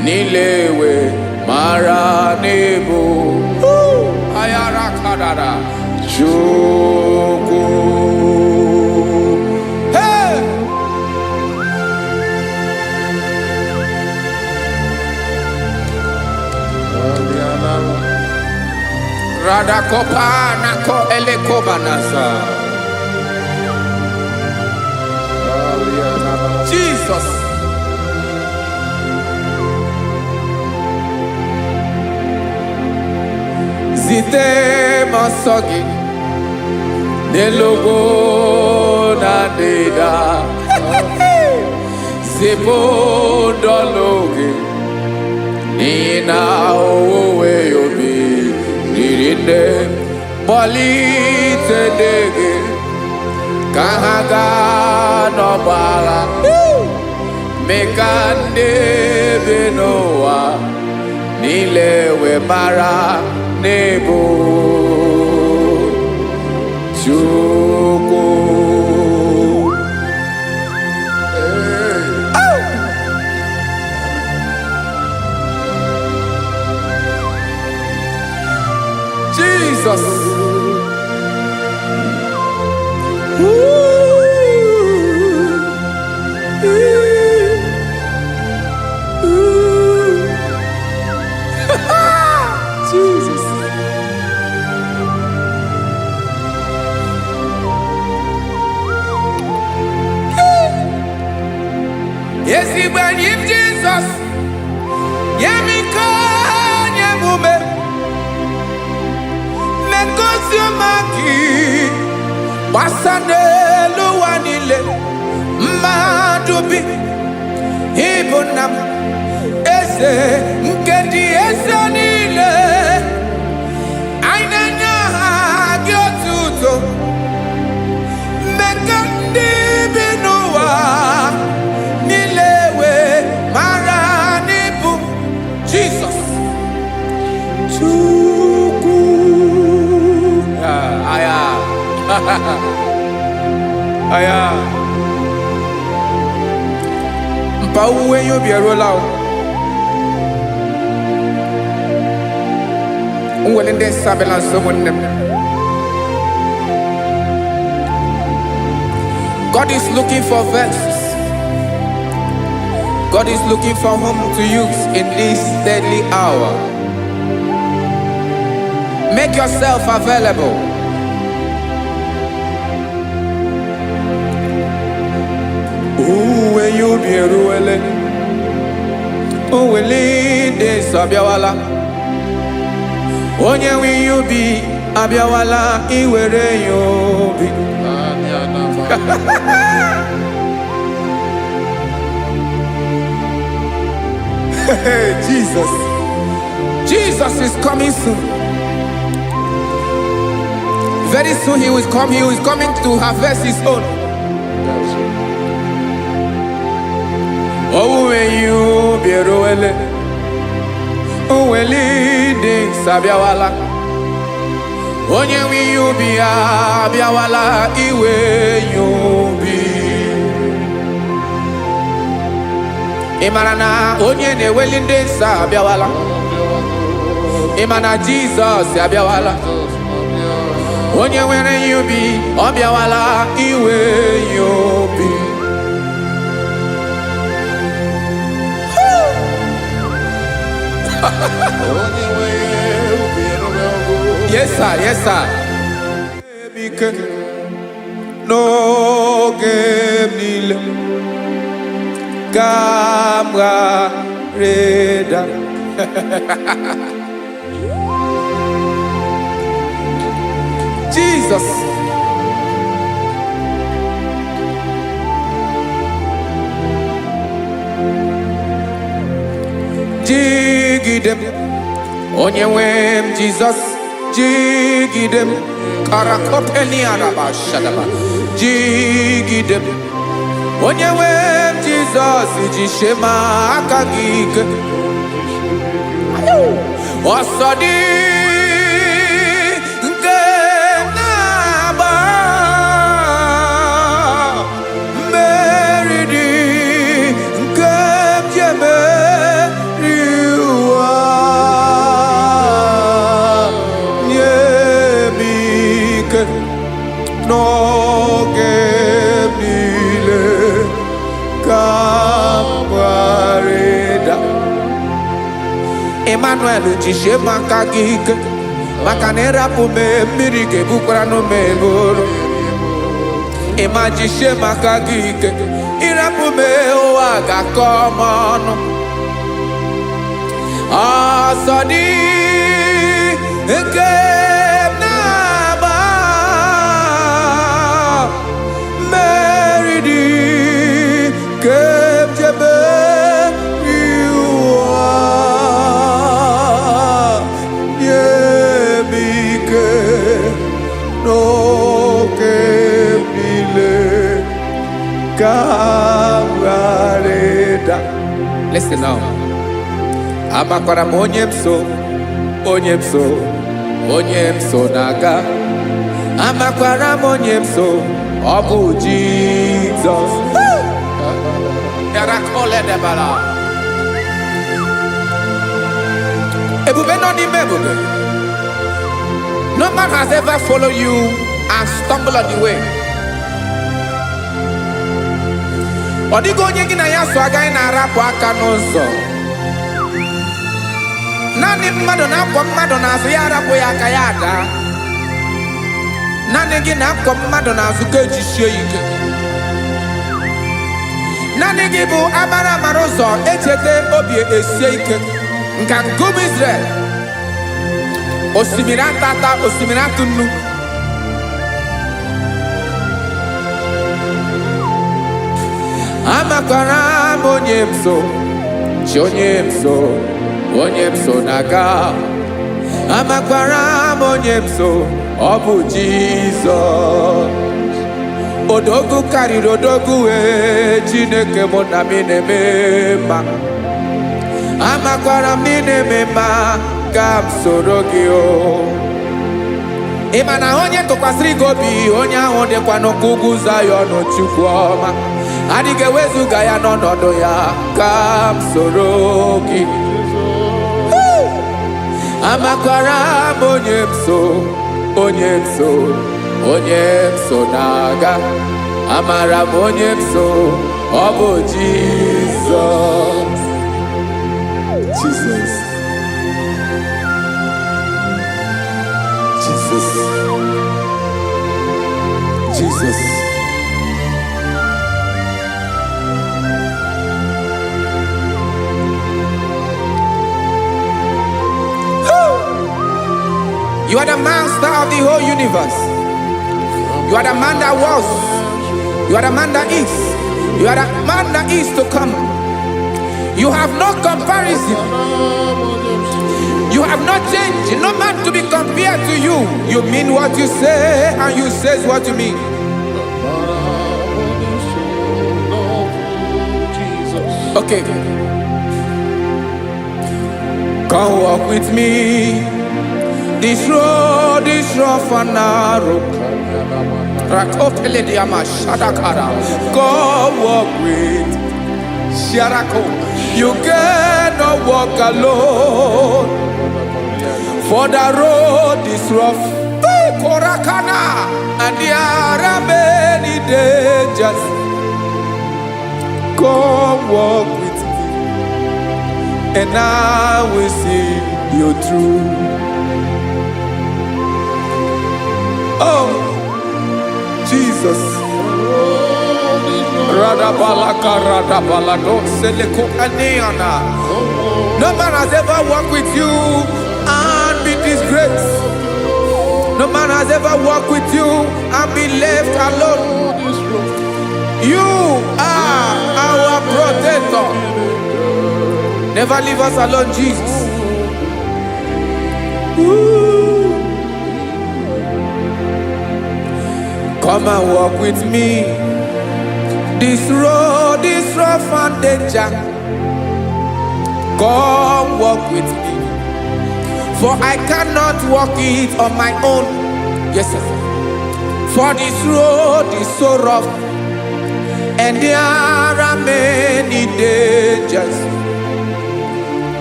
niile wee mara n'ịbụ ayara kadara Chukwu. Hey! Radakopa nako elekobanasa. Jesus. Zite m ọsọ gị n'elu ugwu na ndịda. Zipụ ndọlụ gị n'ihi na owuwe obi riri nne. Kpọlite ndị gị ka ha gaa n'ọgbọ agha. Mee ka ndị bi n'ụwa niile wee mara n'ịbụ Chukwu. Hey. Jesus. Ooh. Ooh. Ooh. Jesus. Ezigbo enyi m Jizọs, nye m ike, nye m ume, mee ka ozi ọma gị gbasa n'elu ụwa niile. Mmadụ bi ịbụ nna m, eze nke ndị eze niile. Anyị na-enye aha gị otuto. Mee ka ndị bi n'ụwa niile wee mara n'ịbụ Jizọs. Chukwu. Ah, aya. Aya. Mpa owuwe ihe ubi eruola o. Nwere ndị nsọ abịala nso, ụmụnne m. God is looking for vessels. God is looking for whom to use in this deadly hour. Make yourself available. Owuwe ihe ubi eruwele. Owele ndị nsọ abịawala. Onye nwe ihe ubi abịawala iwere ya obi. Anya na ma. Hey, Jesus. Jesus is coming soon. Very soon he will come. He is coming to harvest his own. That's it. Owuwe ihe ubi eruwele. Owele ndị nsọ abịawala. Onye nwe ihe ubi ya abịawala iwe ya obi. Ị mara na onye na-eweli ndị nsọ abịawala. Ị ma na Jizọs abịawala. Onye nwere ihe ubi ọ bịawala iwe ya obi. Onye nwe ubi eruwego. Yes sir, yes sir. Ike n'oge m niile ka m ghara ịda. Jesus. Jigide m, onye nwe m Jizọs, jigide m. Karakopeniarabashadaba. Jigide m, onye nwe m Jizọs, jisie m aka gị ike. Ọsọ dị nke na-agba, mmeri dị nke m ji emeri ụwa. Nye m ike n'oge m niile ka m ghara ịda. Emmanuel, jisie m aka gị ike, maka na ịrapụ m, mmiri ga-ebukwara m eburu. Ịma jisie m aka gị ike, ịrapụ m, ụwa ga-akọ m ọnụ. Ọsọ dị nke m na-agba, mmeri dị nke m ji emeri ụwa. Nye m ike n'oge m niile ka m ghara ịda. Listen now. Amakwara m onye m so, onye m so, onye m so na-aga. Amakwara m onye m so, ọ bụ Jizọs. Yarakoledebala. Ebube nọ n'ime ebube. No man has ever followed you and stumbled on the way. Ọ dịghị onye gị na ya so agaghị na-arapụ aka n'ụzọ. Naanị mmadụ na-akwọ mmadụ n'azụ ya arapụ ya aka ya ada. Naanị gị na-akwọ mmadụ n'azụ ka ejisie ya ike. Naanị gị bụ amara amara ụzọ echeta obi esie ike. Nka nkume Israel. Osimiri atata, osimiri atụ nnu. Amakwara m onye m so, chi onye m so, onye m so na-aga. Amakwara m onye m so, ọ bụ Jizọs. Odogwu karịrị odogwu wee, Chineke mụ na m na-eme mma. Amakwara m na ị na-eme mma. Ka m soro gị o. Ị ma na onye tụkwasịrị gị obi, onye ahụ dịkwa n'ụkwụ ugwu Zayọn. Chukwu ọma, adịghị ewezuga ya n'ọnọdụ ya. Ka m soro gị. Amakwara m onye m so, onye m so, onye m so na-aga. Amara m onye m so, ọ bụ Jizọs. Jesus. Jesus. Jesus. You are the master of the whole universe. You are the man that was. You are the man that is. You are the man that is to come. You have no comparison. You have not changed. No man to be compared to you. You mean what you say, and you says what you mean. Jesus. Okay. Come walk with me. This road is rough and narrow. Rakopelediama shadakara. Come walk with Sharako. You cannot walk alone. For the road is rough. Hey, Korakana. And there are many dangers. Come walk with me, and I will see you through. Oh, Jesus. Radabalaka radabalado seleko aneana. No man has ever walked with you and be disgraced. No man has ever walked with you and be left alone. You are our protector. Never leave us alone, Jesus. Ooh. Come and walk with me. This road is rough and danger. Come walk with me. For I cannot walk it on my own. Yes, sir. For this road is so rough and there are many dangers.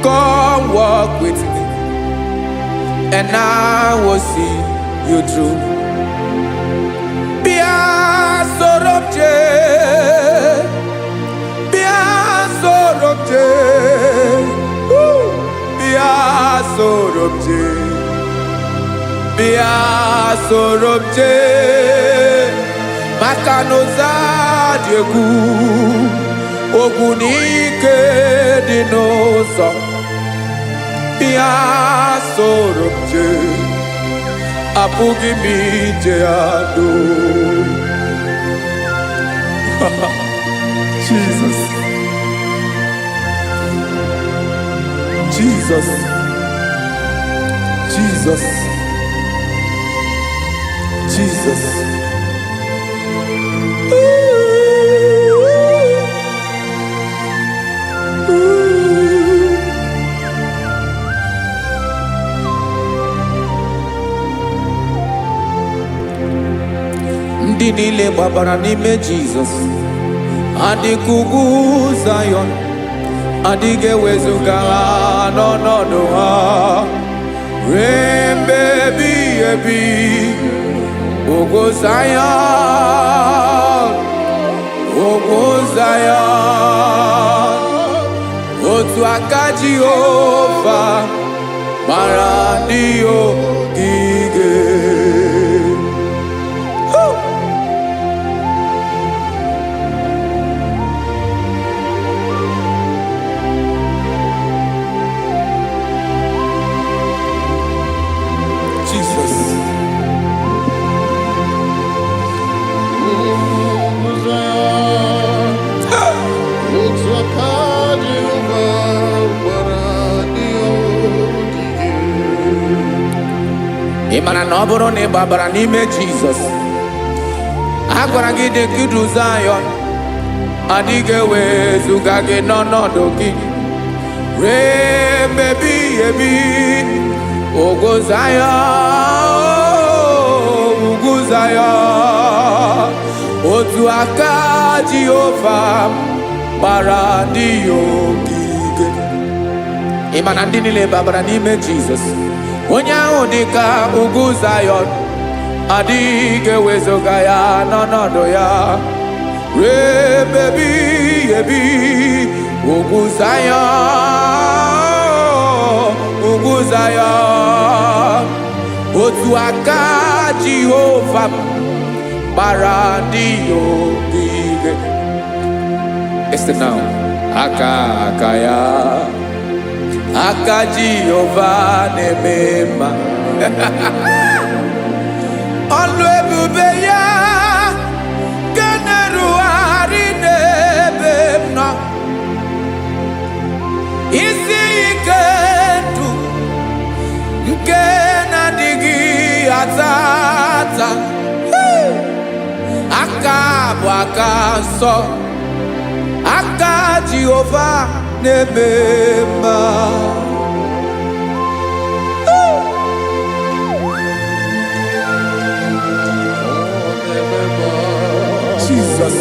Come walk with me, and I will see you through. Bịa soro m jee, bịa soro m jee, woo! Bịa soro m jee, bịa soro m jee, maka na ụzọ a dị egwu, ogwu na ike dị n'ụzọ. Bịa soro m jee, apụghị m ije ya doo. Jesus. Jesus. Jesus. Jesus. Ooh, ooh. Ndị niile gbabara n'ime Jizọs adịka ugwu Zayọn, adịghị ewezuga ha n'ọnọdụ ha ruo mgbe ebighị ebi. Ugwu Zayọn, ugwu Zayọn, otu aka Jehova mara ndị ogige. Woo! Jesus. Otu aka Jehova gbara ndị ogige. Ị mara na ọ bụrụ na ị gbabara n'ime Jizọs, a gwara gị dị ka idu Zayọn, adịghị ewezuga gị n'ọnọdụ gị ruo mgbe ebighị ebi. Ugwu Zayọn, ugwu Zayọn, otu aka Jehova gbara ndị ya ogige. Ị ma na ndị niile babara n'ime Jizọs, onye ahụ dị ka ugwu Zayọn, adịghị ewezuga ya n'ọnọdụ ya ruo ebe ebighị ebi. Ugwu Zayọn, ugwu Zayọn, otu aka Jehova m gbara ndị ya ogige. Listen now. Aka aka ya, aka Jehova na-eme mma. Ọlụ ebube ya nke na-erugharị n'ebe m nọ. Isi ike ndụ nke na-adịghị ata ata. Aka bụ aka nsọ, aka Jehova na-eme mma. Jesus.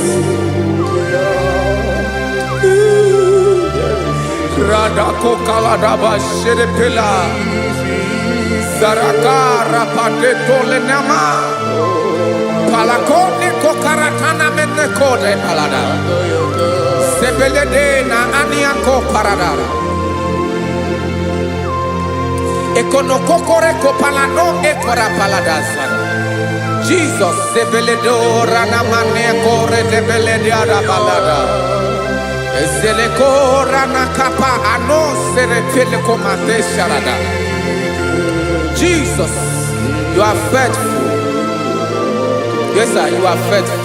Radako kaladaba shedepela. Zaraka rapate tolenama. Palakone kokaratana menekode palada. Sebelede na aniako paradara. Ekonokokore kopalano ekora paladasa. Jesus sebeledo ranamane kore debelede arabalada. Ezeleko ranakapa ano seretele komate sharada. Jesus, you are faithful. Yes, sir, you are faithful.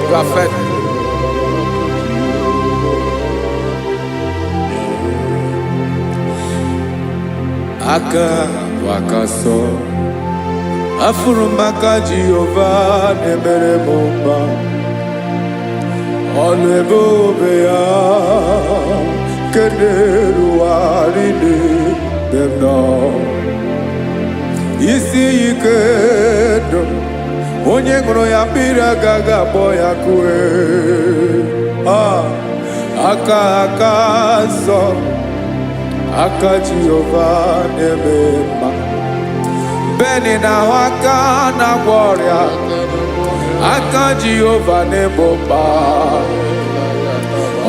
You are faithful. Aka bụ aka sọ, afụrụ m aka Jehova na-emere m mma. Ọlụ ebube ya nke na-erugharị n'ebe m nọ. Isi ike ndụ, onye ṅụrụ ya mmiri agaghị akpọ ya kue. Ah, aka aka nsọ, aka Jehova na-eme mma. Beni na-ahụ aka na-agwọ ọrịa, aka Jehova na-egbo mkpa.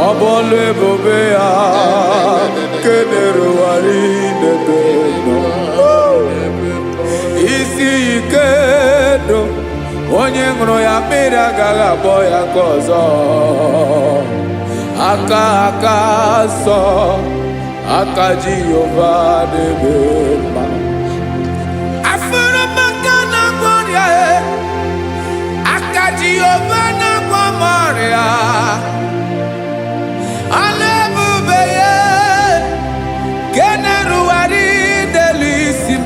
Ọ bụ ọlụ ebube ya nke na-erugharị n'ebe nọ. Isi ike ndụ, onye ṅụrụ ya mmiri agaghị akpọ ya nke ọzọ. Aka aka nsọ, aka Jehova na-eme mma. Afụrụ m aka na-agwọ ọrịa e, aka Jehova na-agwọ m ọrịa. Ọlụ ebube ya nke na-erugharị n'elu isi m.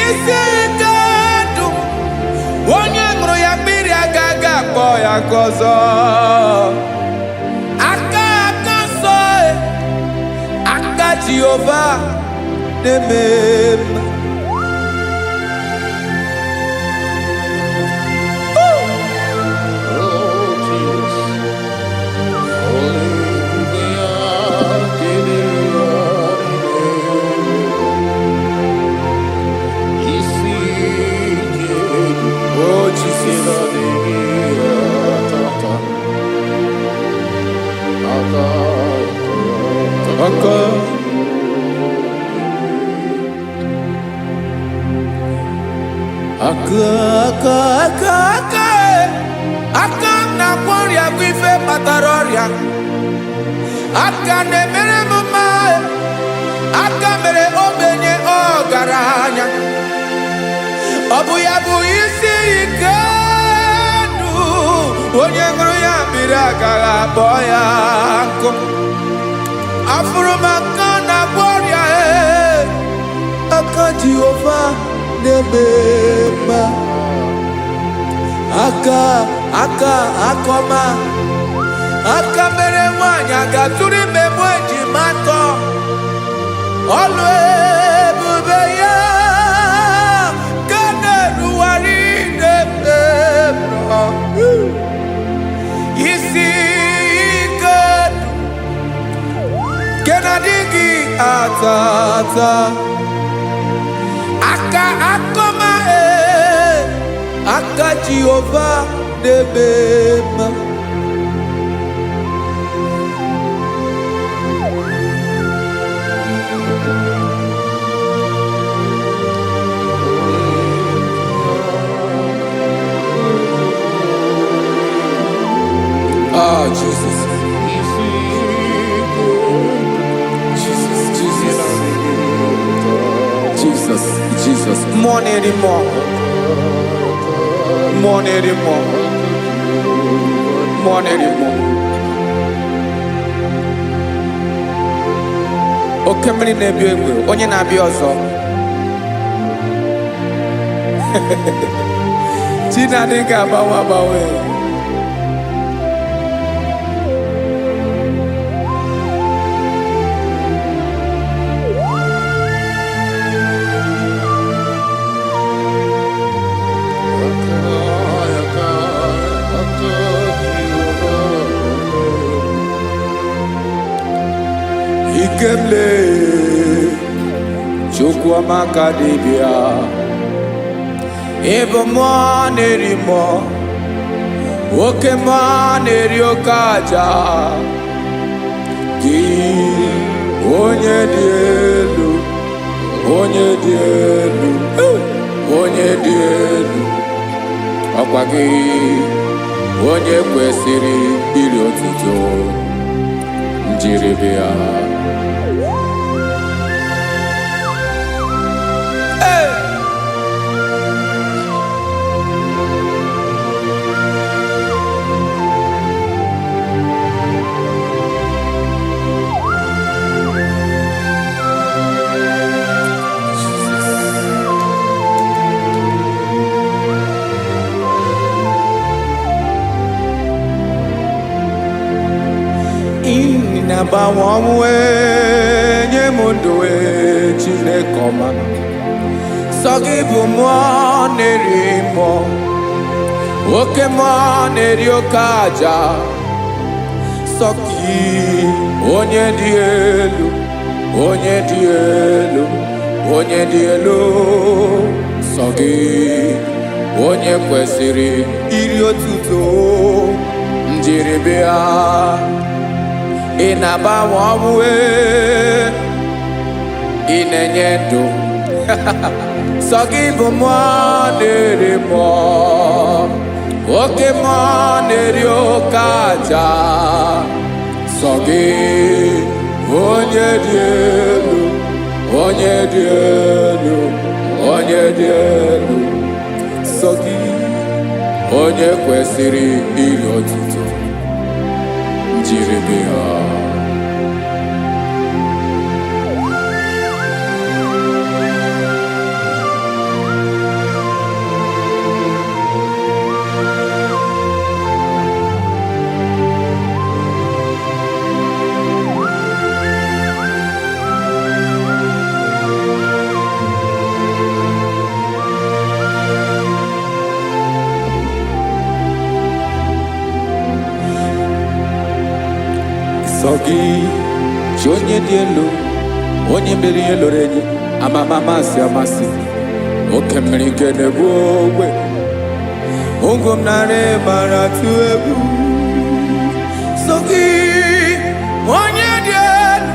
Isi ike ndụ, onye ṅụrụ ya mmiri agaghị akpọ ya nke ọzọ. Aka aka nsọ e, aka Jehova na-eme mma. Oh, Jesus. Hallelujah. Isi ike Oh Jesus. na-adịghị atata. Aka Aka aka aka aka aka e. Aka m na-agwọ ọrịa bụ ife kpatara ọrịa. Aka na-emere m mma e. Aka mere ogbenye ọgaranya. Ọ bụ ya bụ isi ike ndụ, onye ṅụrụ ya mmiri agaghị akpọ ya nkụ. Afụrụ m aka na-agwọ ọrịa e, aka Jehova na-eme mma. Aka aka akọma. Aka mere nwaanyị a ga-atụrụ ime mụ ejima atọ. Ọlụ ebube ya ka na-erugharị n'ebe m nọ. Isi ike nke na-adịghị ata ata. Aka akọma e, aka Jehova na-eme mma. Ah, Jesus, Isi ike Jesus, Jesus, Jesus, Jesus. Mmụọ na-eri mmụọ, mmụọ na-eri mmụọ, mmụọ na-eri mmụọ. Oke mmiri na-ebi egbe, onye na-abịa ọzọ. Chi na-adịghị agbanwe agbanwe. Aka aka aka Jehova. Ikemle Chukwuamaka dibịa, ịbụ mmụọ na-eri mmụọ, oke mmụọ na-eri oke aja. Gị onye dị elu, onye dị elu, onye dị elu, ọkwa gị onye kwesịrị iri otuto njiribịa. Hey! Ị na-agbanwe ọnwụ nye m ndụ ee, Chineke ọma. Sọ gị bụ mmụọ na-eri mmụọ, oke mmụọ na-eri oke aja. Sọ gị onye dị elu, onye dị elu, onye dị elu. Sọ gị onye kwesịrị iri otuto njiribịa. Ị na-agbanwe ọnwụ ee, ị na-enye ndụ. Sọ gị bụ mmụọ na-eri mmụọ, oke mmụọ na-eri oke aja. Sọ gị onye dị elu, onye dị elu, onye dị elu. Sọ gị onye kwesịrị iri otuto njiribịa. Sọ gị chi onye dị elu, onye mere ihe lụrụ enyi, amama amasị amasị, oke mmiri nke na-egbu ogwe ugwu m narị mara tụ egwu. Sọ gị onye dị elu,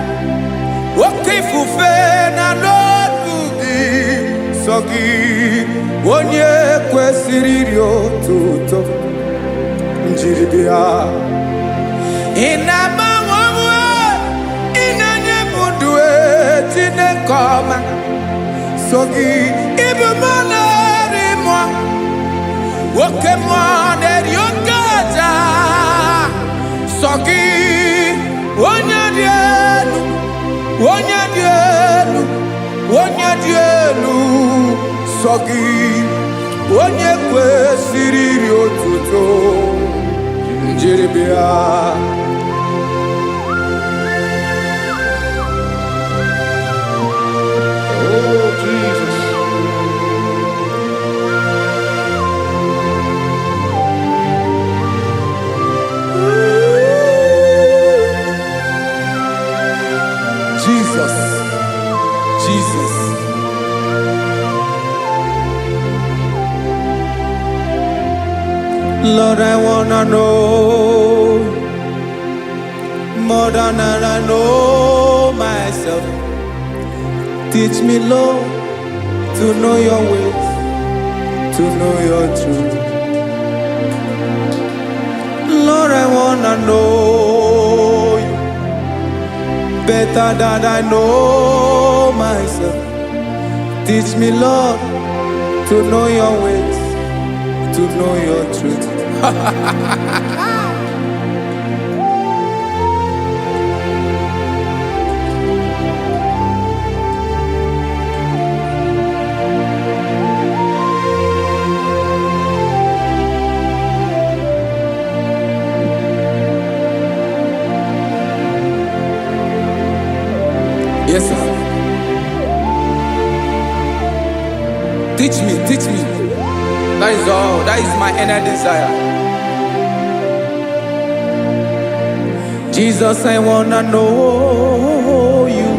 oke ifufe na n'olu gị. Sọ gị onye kwesịrị iri otuto njiribịa. Ị na-agbanwe ọnwụ, ị na-enye m ndụ ee, Chineke ọma. So gị ịbụ mmụọ na-eri mmụọ, oke mmụọ na-eri oke aja. Sọ gị onye dị elu, onye dị elu, onye dị elu. Sọ gị onye kwesịrị iri otuto. Njiri bịa. Oh, Jesus. Jesus, Jesus. Lord, I wanna know more than I know myself. Teach me, Lord, to know your ways, to know your truth. Lord, I wanna know you better than I know myself. Teach me, Lord, to know your ways, to know your truth. Yes, sir. Teach me, teach me. That is all. That is my inner desire. Jesus, I wanna know you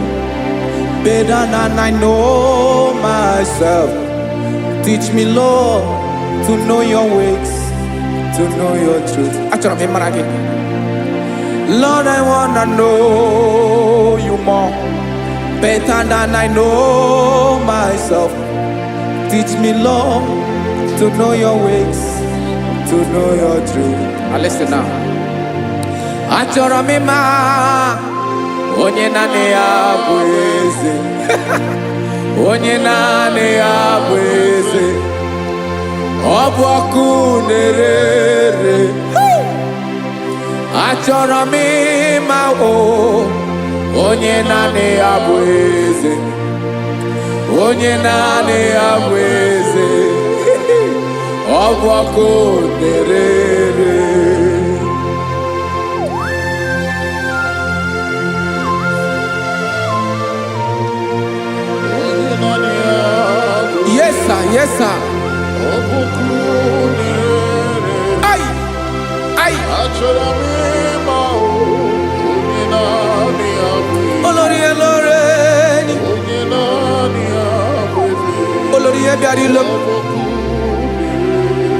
better than I know myself. Teach me, Lord, to know your ways, to know your truth. Achọrọ m ịmara gị. Lord, I wanna know you more, better than I know myself. Teach me, Lord, to know your ways, to know your truth. Now listen now. Achọrọ m ịma onye naanị ya bụ eze. Onye naanị ya bụ eze. Ọ bụ ọkụ na-ere ere. Achọrọ m ịma o onye naanị ya bụ eze. Onye naanị ya bụ eze. Ọ bụ ọkụ na-ere ere. Onye naanị ya bụ Yes, sir. Yes, sir. Ọ bụ ọkụ na-ere. Ai! Ai! Achọrọ m ịma o, onye naanị ya bụ eze. Olórí elóore ni. Onye naanị ya bụ eze. Olórí ihe bịara ilo. Ọ bụ ọkụ na-ere.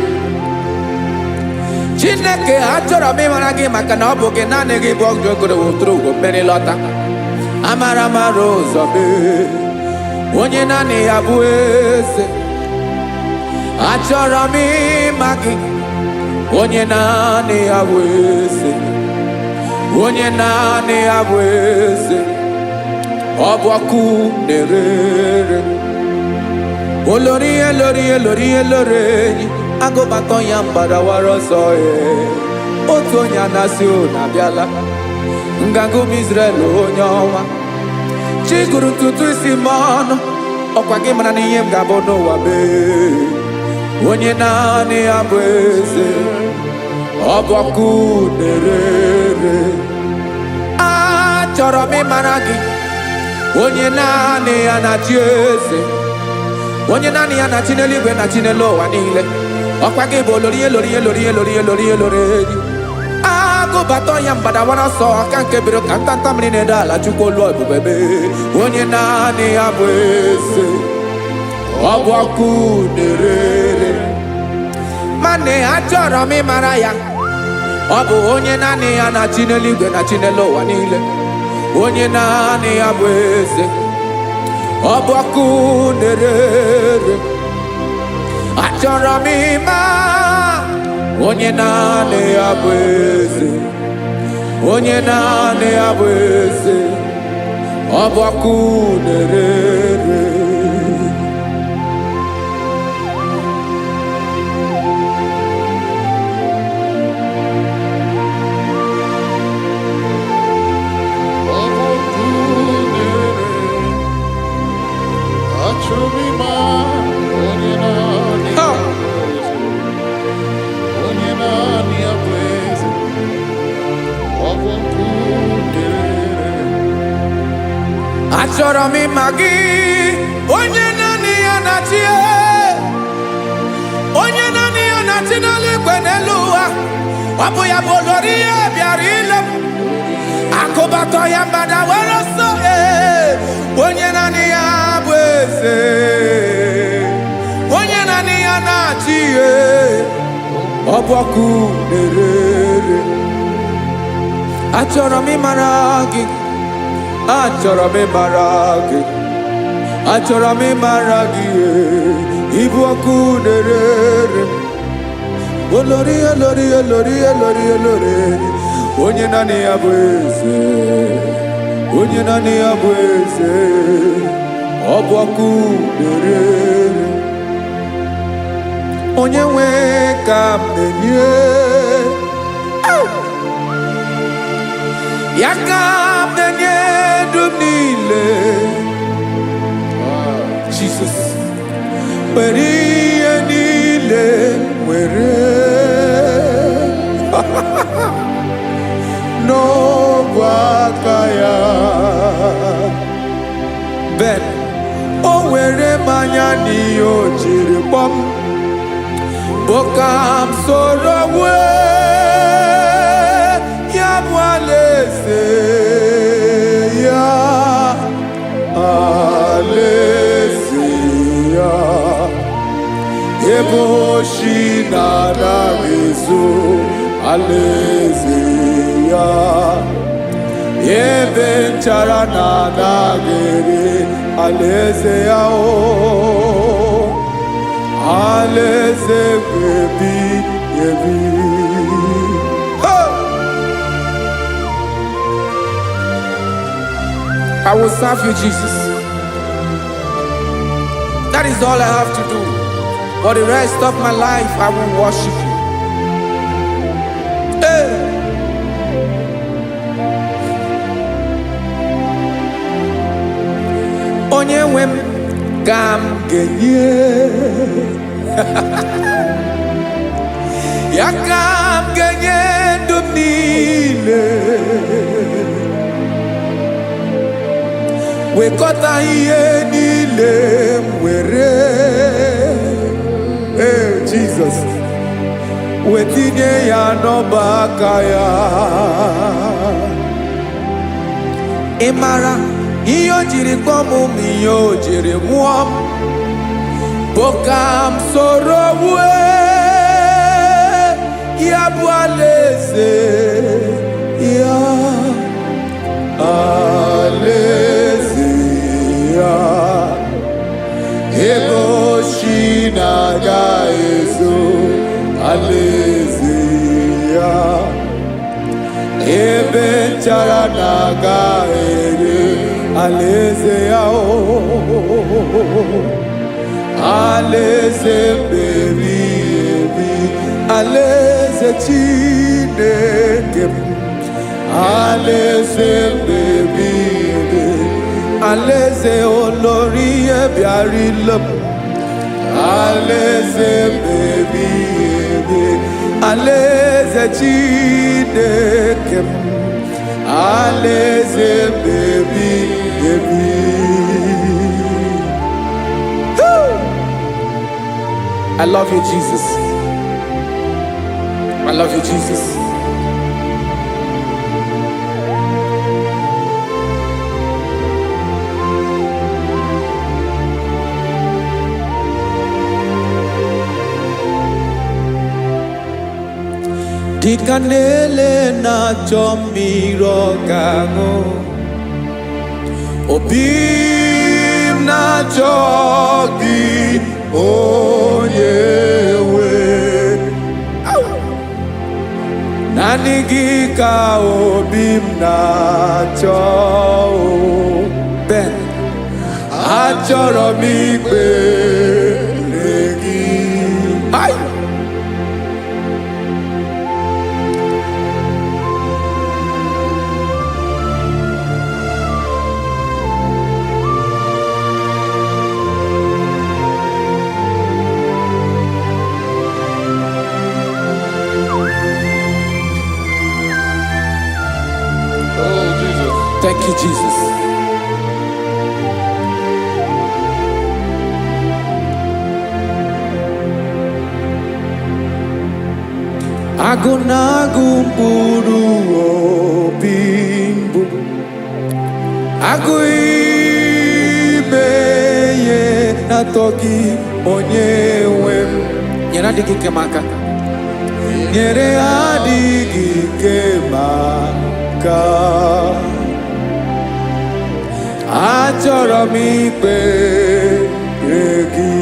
Chineke, achọrọ m ịmara gị maka na ọ bụ gị, naanị gị bụ ọgụ ogoro woturu ugo mmeri lọta. Amara mara ụzọ mee. Onye naanị ya bụ eze. Achọrọ m ịma gị. Onye naanị ya bụ eze. Onye naanị ya bụ eze. Ọ bụ ọkụ na-ere ere. Olórí elórí elórí elórí enyi agụbatọ ya mgbadawara ọsọ ee. Otu onye anasị unu abịala nganga ụmụ Israel, onye ọnwa chi gụrụ ntutu isi m ọnụ, ọkwa gị mara na ihe m ga-abụ n'ụwa mee. Onye naanị ya bụ eze, ọ bụ ọkụ na-ere ere. Achọrọ m ịmara gị, onye naanị ya na-achị eze, onye naanị ya na-achị n'eluigwe na chi n'elu ụwa niile. Ọkwa gị bụ olori elori elori elori elori elori enyi agụbata ya mgbadawara ọsọ aka nke biro ka ntanta mmiri na-ede ala. Chukwu olu ebube mee, onye naanị ya bụ eze, ọ bụ ọkụ na-ere ere. Mana achọrọ m ịmara ya, ọ bụ onye naanị ya na-achị n'eluigwe na chi n'elu ụwa niile, onye naanị ya bụ eze, ọ bụ ọkụ na-ere ere. Achọrọ m ịma onye naanị ya bụ eze, onye naanị ya bụ eze, ọ bụ ọkụ na-ere ere. Ọ bụ ọkụ na-ere. Achọrọ m ịma onye naanị Ha! ya bụ eze. Onye naanị ya bụ eze. Achọrọ m ịma gị, onye naanị ya na-achị, onye naanị ya na-achị n'eluigwe n'elu ụwa. Ọ bụ ya bụ olori ihe bịara ile m. Akụbatọ ya mgbada were ọsọ, ee, onye naanị ya bụ eze, onye naanị ya na-achị, ee, ọ bụ ọkụ na-ere. Achọrọ m ịmara gị, achọrọ m ịmara gị, achọrọ m ịmara gị, ee, ịbụ ọkụ na-ere. Olori, olori, olori, olori, olori, onye naanị ya bụ eze, onye naanị ya bụ eze, ọ bụ ọkụ na-ere. Onye nwe ka m na-enye ya, ka m na-enye ndụ m niile. Jesus, were ihe niile, were n'ogwe aka ya. Ben o were mmanya n'ihe o jiri kpọm bụ ka m soro wee ya bụ alaeze ya, alaeze ya, ebe oshi na-anaghị ezo, alaeze ya, ebe nchara na-anaghị ere, alaeze ya, o alaeze ebi ebi. Hey! I will serve you, Jesus. That is all I have to do. For the rest of my life, I will worship you. Hey! Onye nwe m ka m ga-enye ya, ka m ga-enye ndụ m niile, wekọta ihe niile m were, ee, Jizọs, wetinye ya n'ọba aka ya. Ị mara ihe o jiri kpọọ m ma ihe o jiri mụọ m bụ ka m soro wue ya bụ alaeze ya, alaeze ya, ebe oshi na-aga ezo, alaeze ya, ebe nchara na-aga ere, alaeze ya, o alaeze mbebi ebi, alaeze Chineke m, alaeze mbebi ebi, alaeze olori ihe bịara ile m, alaeze mbebi ebi, alaeze Chineke m, alaeze mbebi ebi. Woo! I love you, Jesus. I love you, Jesus. Dịka na-ele na-achọ mmiri ọ ga-aṅụ, obi m na-achọ gị, onye nwe. Naanị gị ka obi m na-achọ o. Ben, achọrọ m ikpere gị. Ai! Oh, Jesus. Thank you, Jesus. Agụ na-agụ mkpụrụ obi mbụ, agụ ime ihe na-atọ gị, onye nwe m. Nyere adịghị ike m aka, nyere adịghị ike m aka. Achọrọ m ikpere gị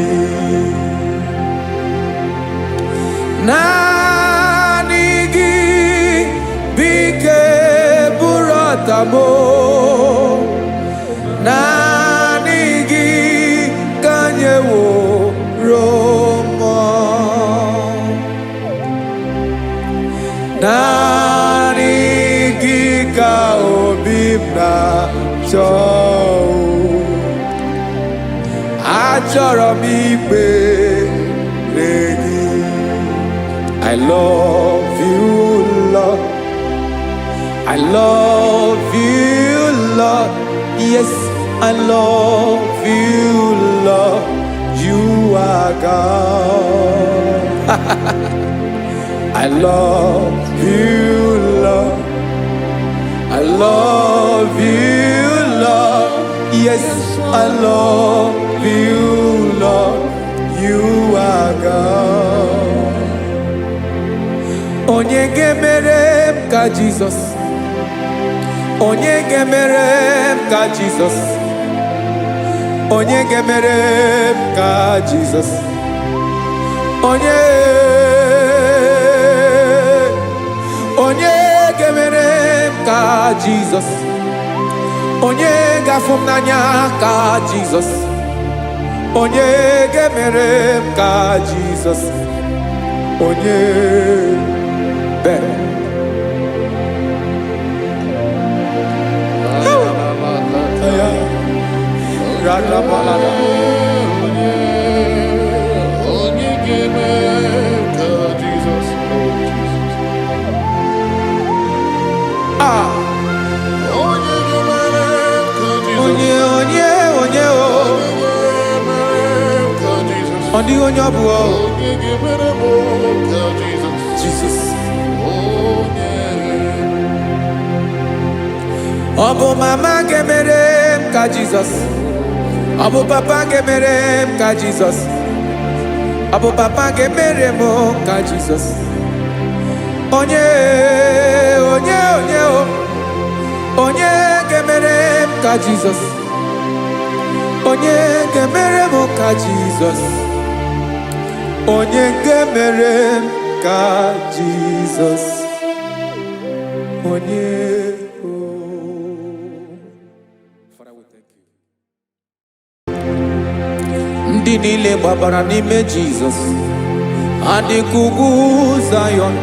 naanị gị. Bike bụrụ ọtamo, naanị gị ka nyeworo mmụọ, naanị gị ka obi m na-achọ. Achọrọ m ikpere gị. I love you, Lord. I love you, Lord. Yes, I love you, Lord. You are God. I love you, Lord. I love you, Lord. Yes, I love you, Lord. You are God. Onye ga-emere m ka Jizọs? Onye ga-emere m ka Jizọs? Onye ga-emere m ka Jizọs? Onye, onye ga-emere m ka Jizọs? Onye ga-afụ m n'anya ka Jizọs? Onye ga-emere m ka Jizọs? Onye bere. Radabalada. Onye ga-eme ka Jizọs, oh Jesus. Ah, Onye ga-emere ka Jizọs. Onye, onye, onye o. Onye ga-emere ka Jizọs. Ọ dịghị onye ọ bụ o. Onye ga-emere m ka Jizọs. Jizọs. Onye. Ọ bụ mama ga-emere m ka Jizọs? Ọ bụ papa ga-emere m ka Jizọs? Ọ bụ papa ga-emere m ka Jizọs? Onye, onye, onye o. Onye ga-emere m ka Jizọs? Onye ga-emere m ka Jizọs? Onye ga-emere m ka Jizọs? Onye o. Father, we thank you. Ndị niile gbabara n'ime Jizọs adịka ugwu Zayọn,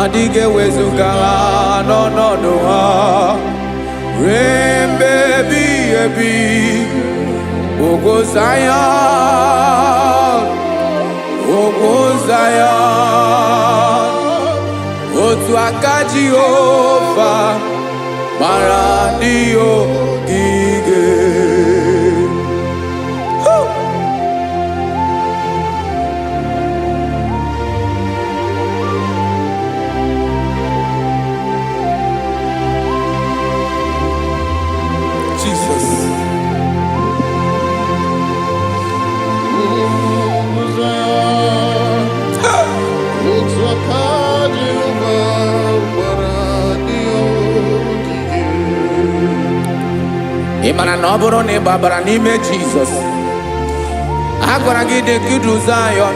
adịghị ewezuga ha n'ọnọdụ ha ruo mgbe ebighị ebi. Ugwu Zayọn, ugwu Zayọn, otu aka Jehova gbara ndị ogige. Woo! Jesus. Ugwu Zayọn, otu aka Jehova gbara ndị ogige. Ị mara na ọ bụrụ na ị gbabara n'ime Jizọs, a gwara gị dị ka Zayọn,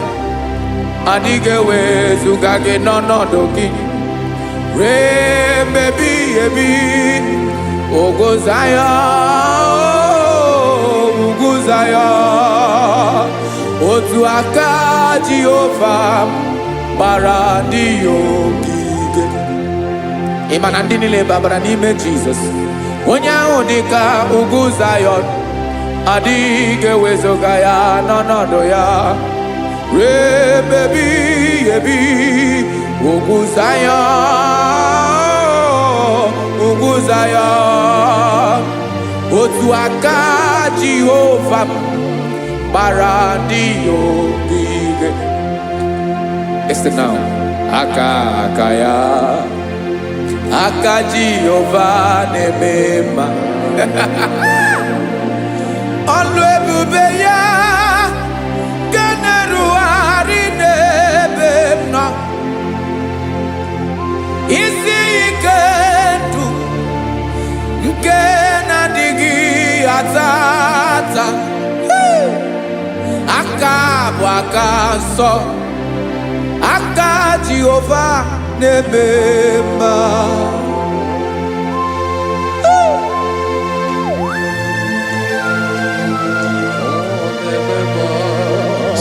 adịghị ewezuga gị n'ọnọdụ gị ruo mgbe ebighị ebi. Ugwu Zayọn, ugwu Zayọn, otu aka Jehova gbara ndị ya ogige. Ị ma na ndị niile babara n'ime Jizọs, onye ahụ dị ka ugwu Zayọn, adịghị ewezuga ya n'ọnọdụ ya ruo mgbe ebighị ebi. Ugwu Zayọn, ugwu Zayọn, otu aka Jehova gbara ndị ya ogige. Listen now. Aka aka ya, aka Jehova na-eme mma. Ọlụ ebube ya nke na-erugharị n'ebe m nọ. Isi ike ndụ nke na-adịghị ata ata. Aka bụ aka nsọ, aka Jehova na-eme mma.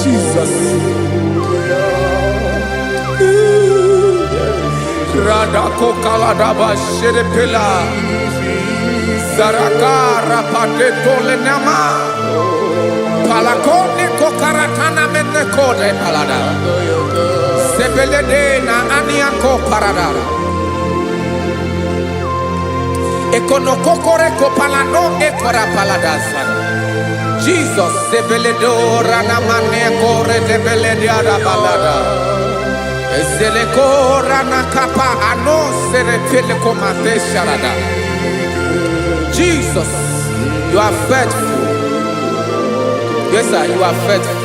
Jesus. Radakokaladaba sherepela. Zaraka rapate tolenama. Palakone kokaratana menekode palada. Sebelede na aniako paradara. Ekonokokore kopalano ekora paladasa. Jesus sebeledo ranamane kore debelede arabalada. Ezeleko ranakapa ano serepele komate sharada. Jesus, you are faithful. Yes, sir, you are faithful.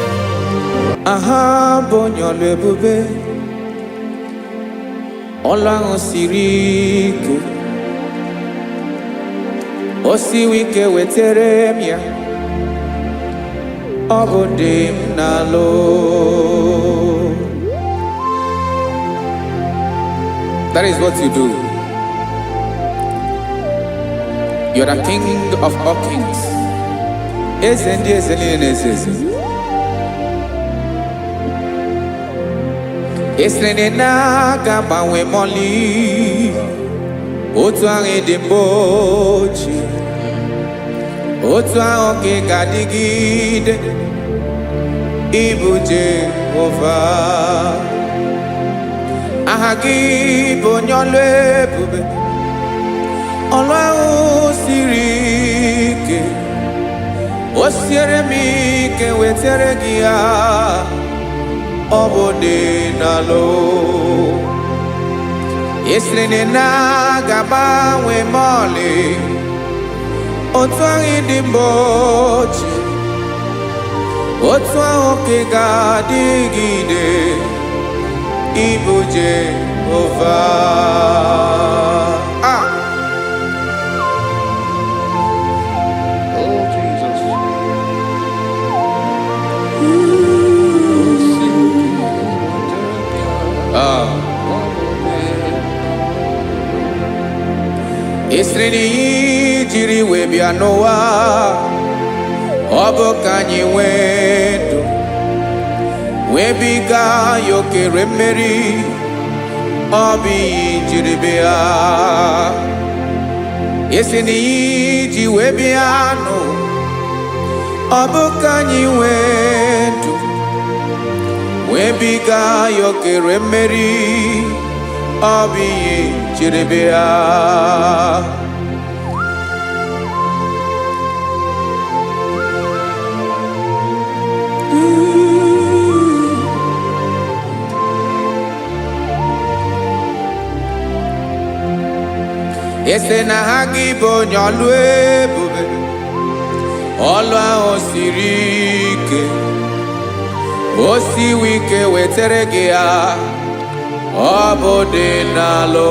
Aha bụ onye ọlụ ebube, ọlụ ahụ siri ike, o siwi ike wetere m ya, ọ bụ dị m n'alụ. That is what you do. You're the king of all kings. Eze ndị eze niile na-eze eze. Esiri na aga agbanwe mọlị otu ahụ dị mbụ ochie, otu ahụ ka ị ga-adịgide, ịbụ Jehova. Aha gị bụ onye ọlụ ebube, ọlụ ahụ siri ike, o siere m ike wetere gị ya, ọ bụ dị n'alụ. Esiri na aga agbanwe mọlị otu ahụ dị mbụ ochie, otu ahụ ka ị ga-adịgide, ịbụ Jehova. Ah! Oh, Jesus. Ah. Esiri na ihe jiri wee bịa n'ụwa, ọ bụ ka anyị nwee ndụ, wee biga ya okere mmeri, ọ bụ ihe jiri bịa. Esi na ihe ji wee bịa n'ụwa, ọ bụ ka anyị nwee ndụ, wee biga ya okere mmeri, ọ bụ ihe jiri bịa. Ese na ha gị bụ onye ọlụ ebube, ọlụ ahụ siri ike, o siwi ike wetere gị ya, ọ bụ dị n'alụ.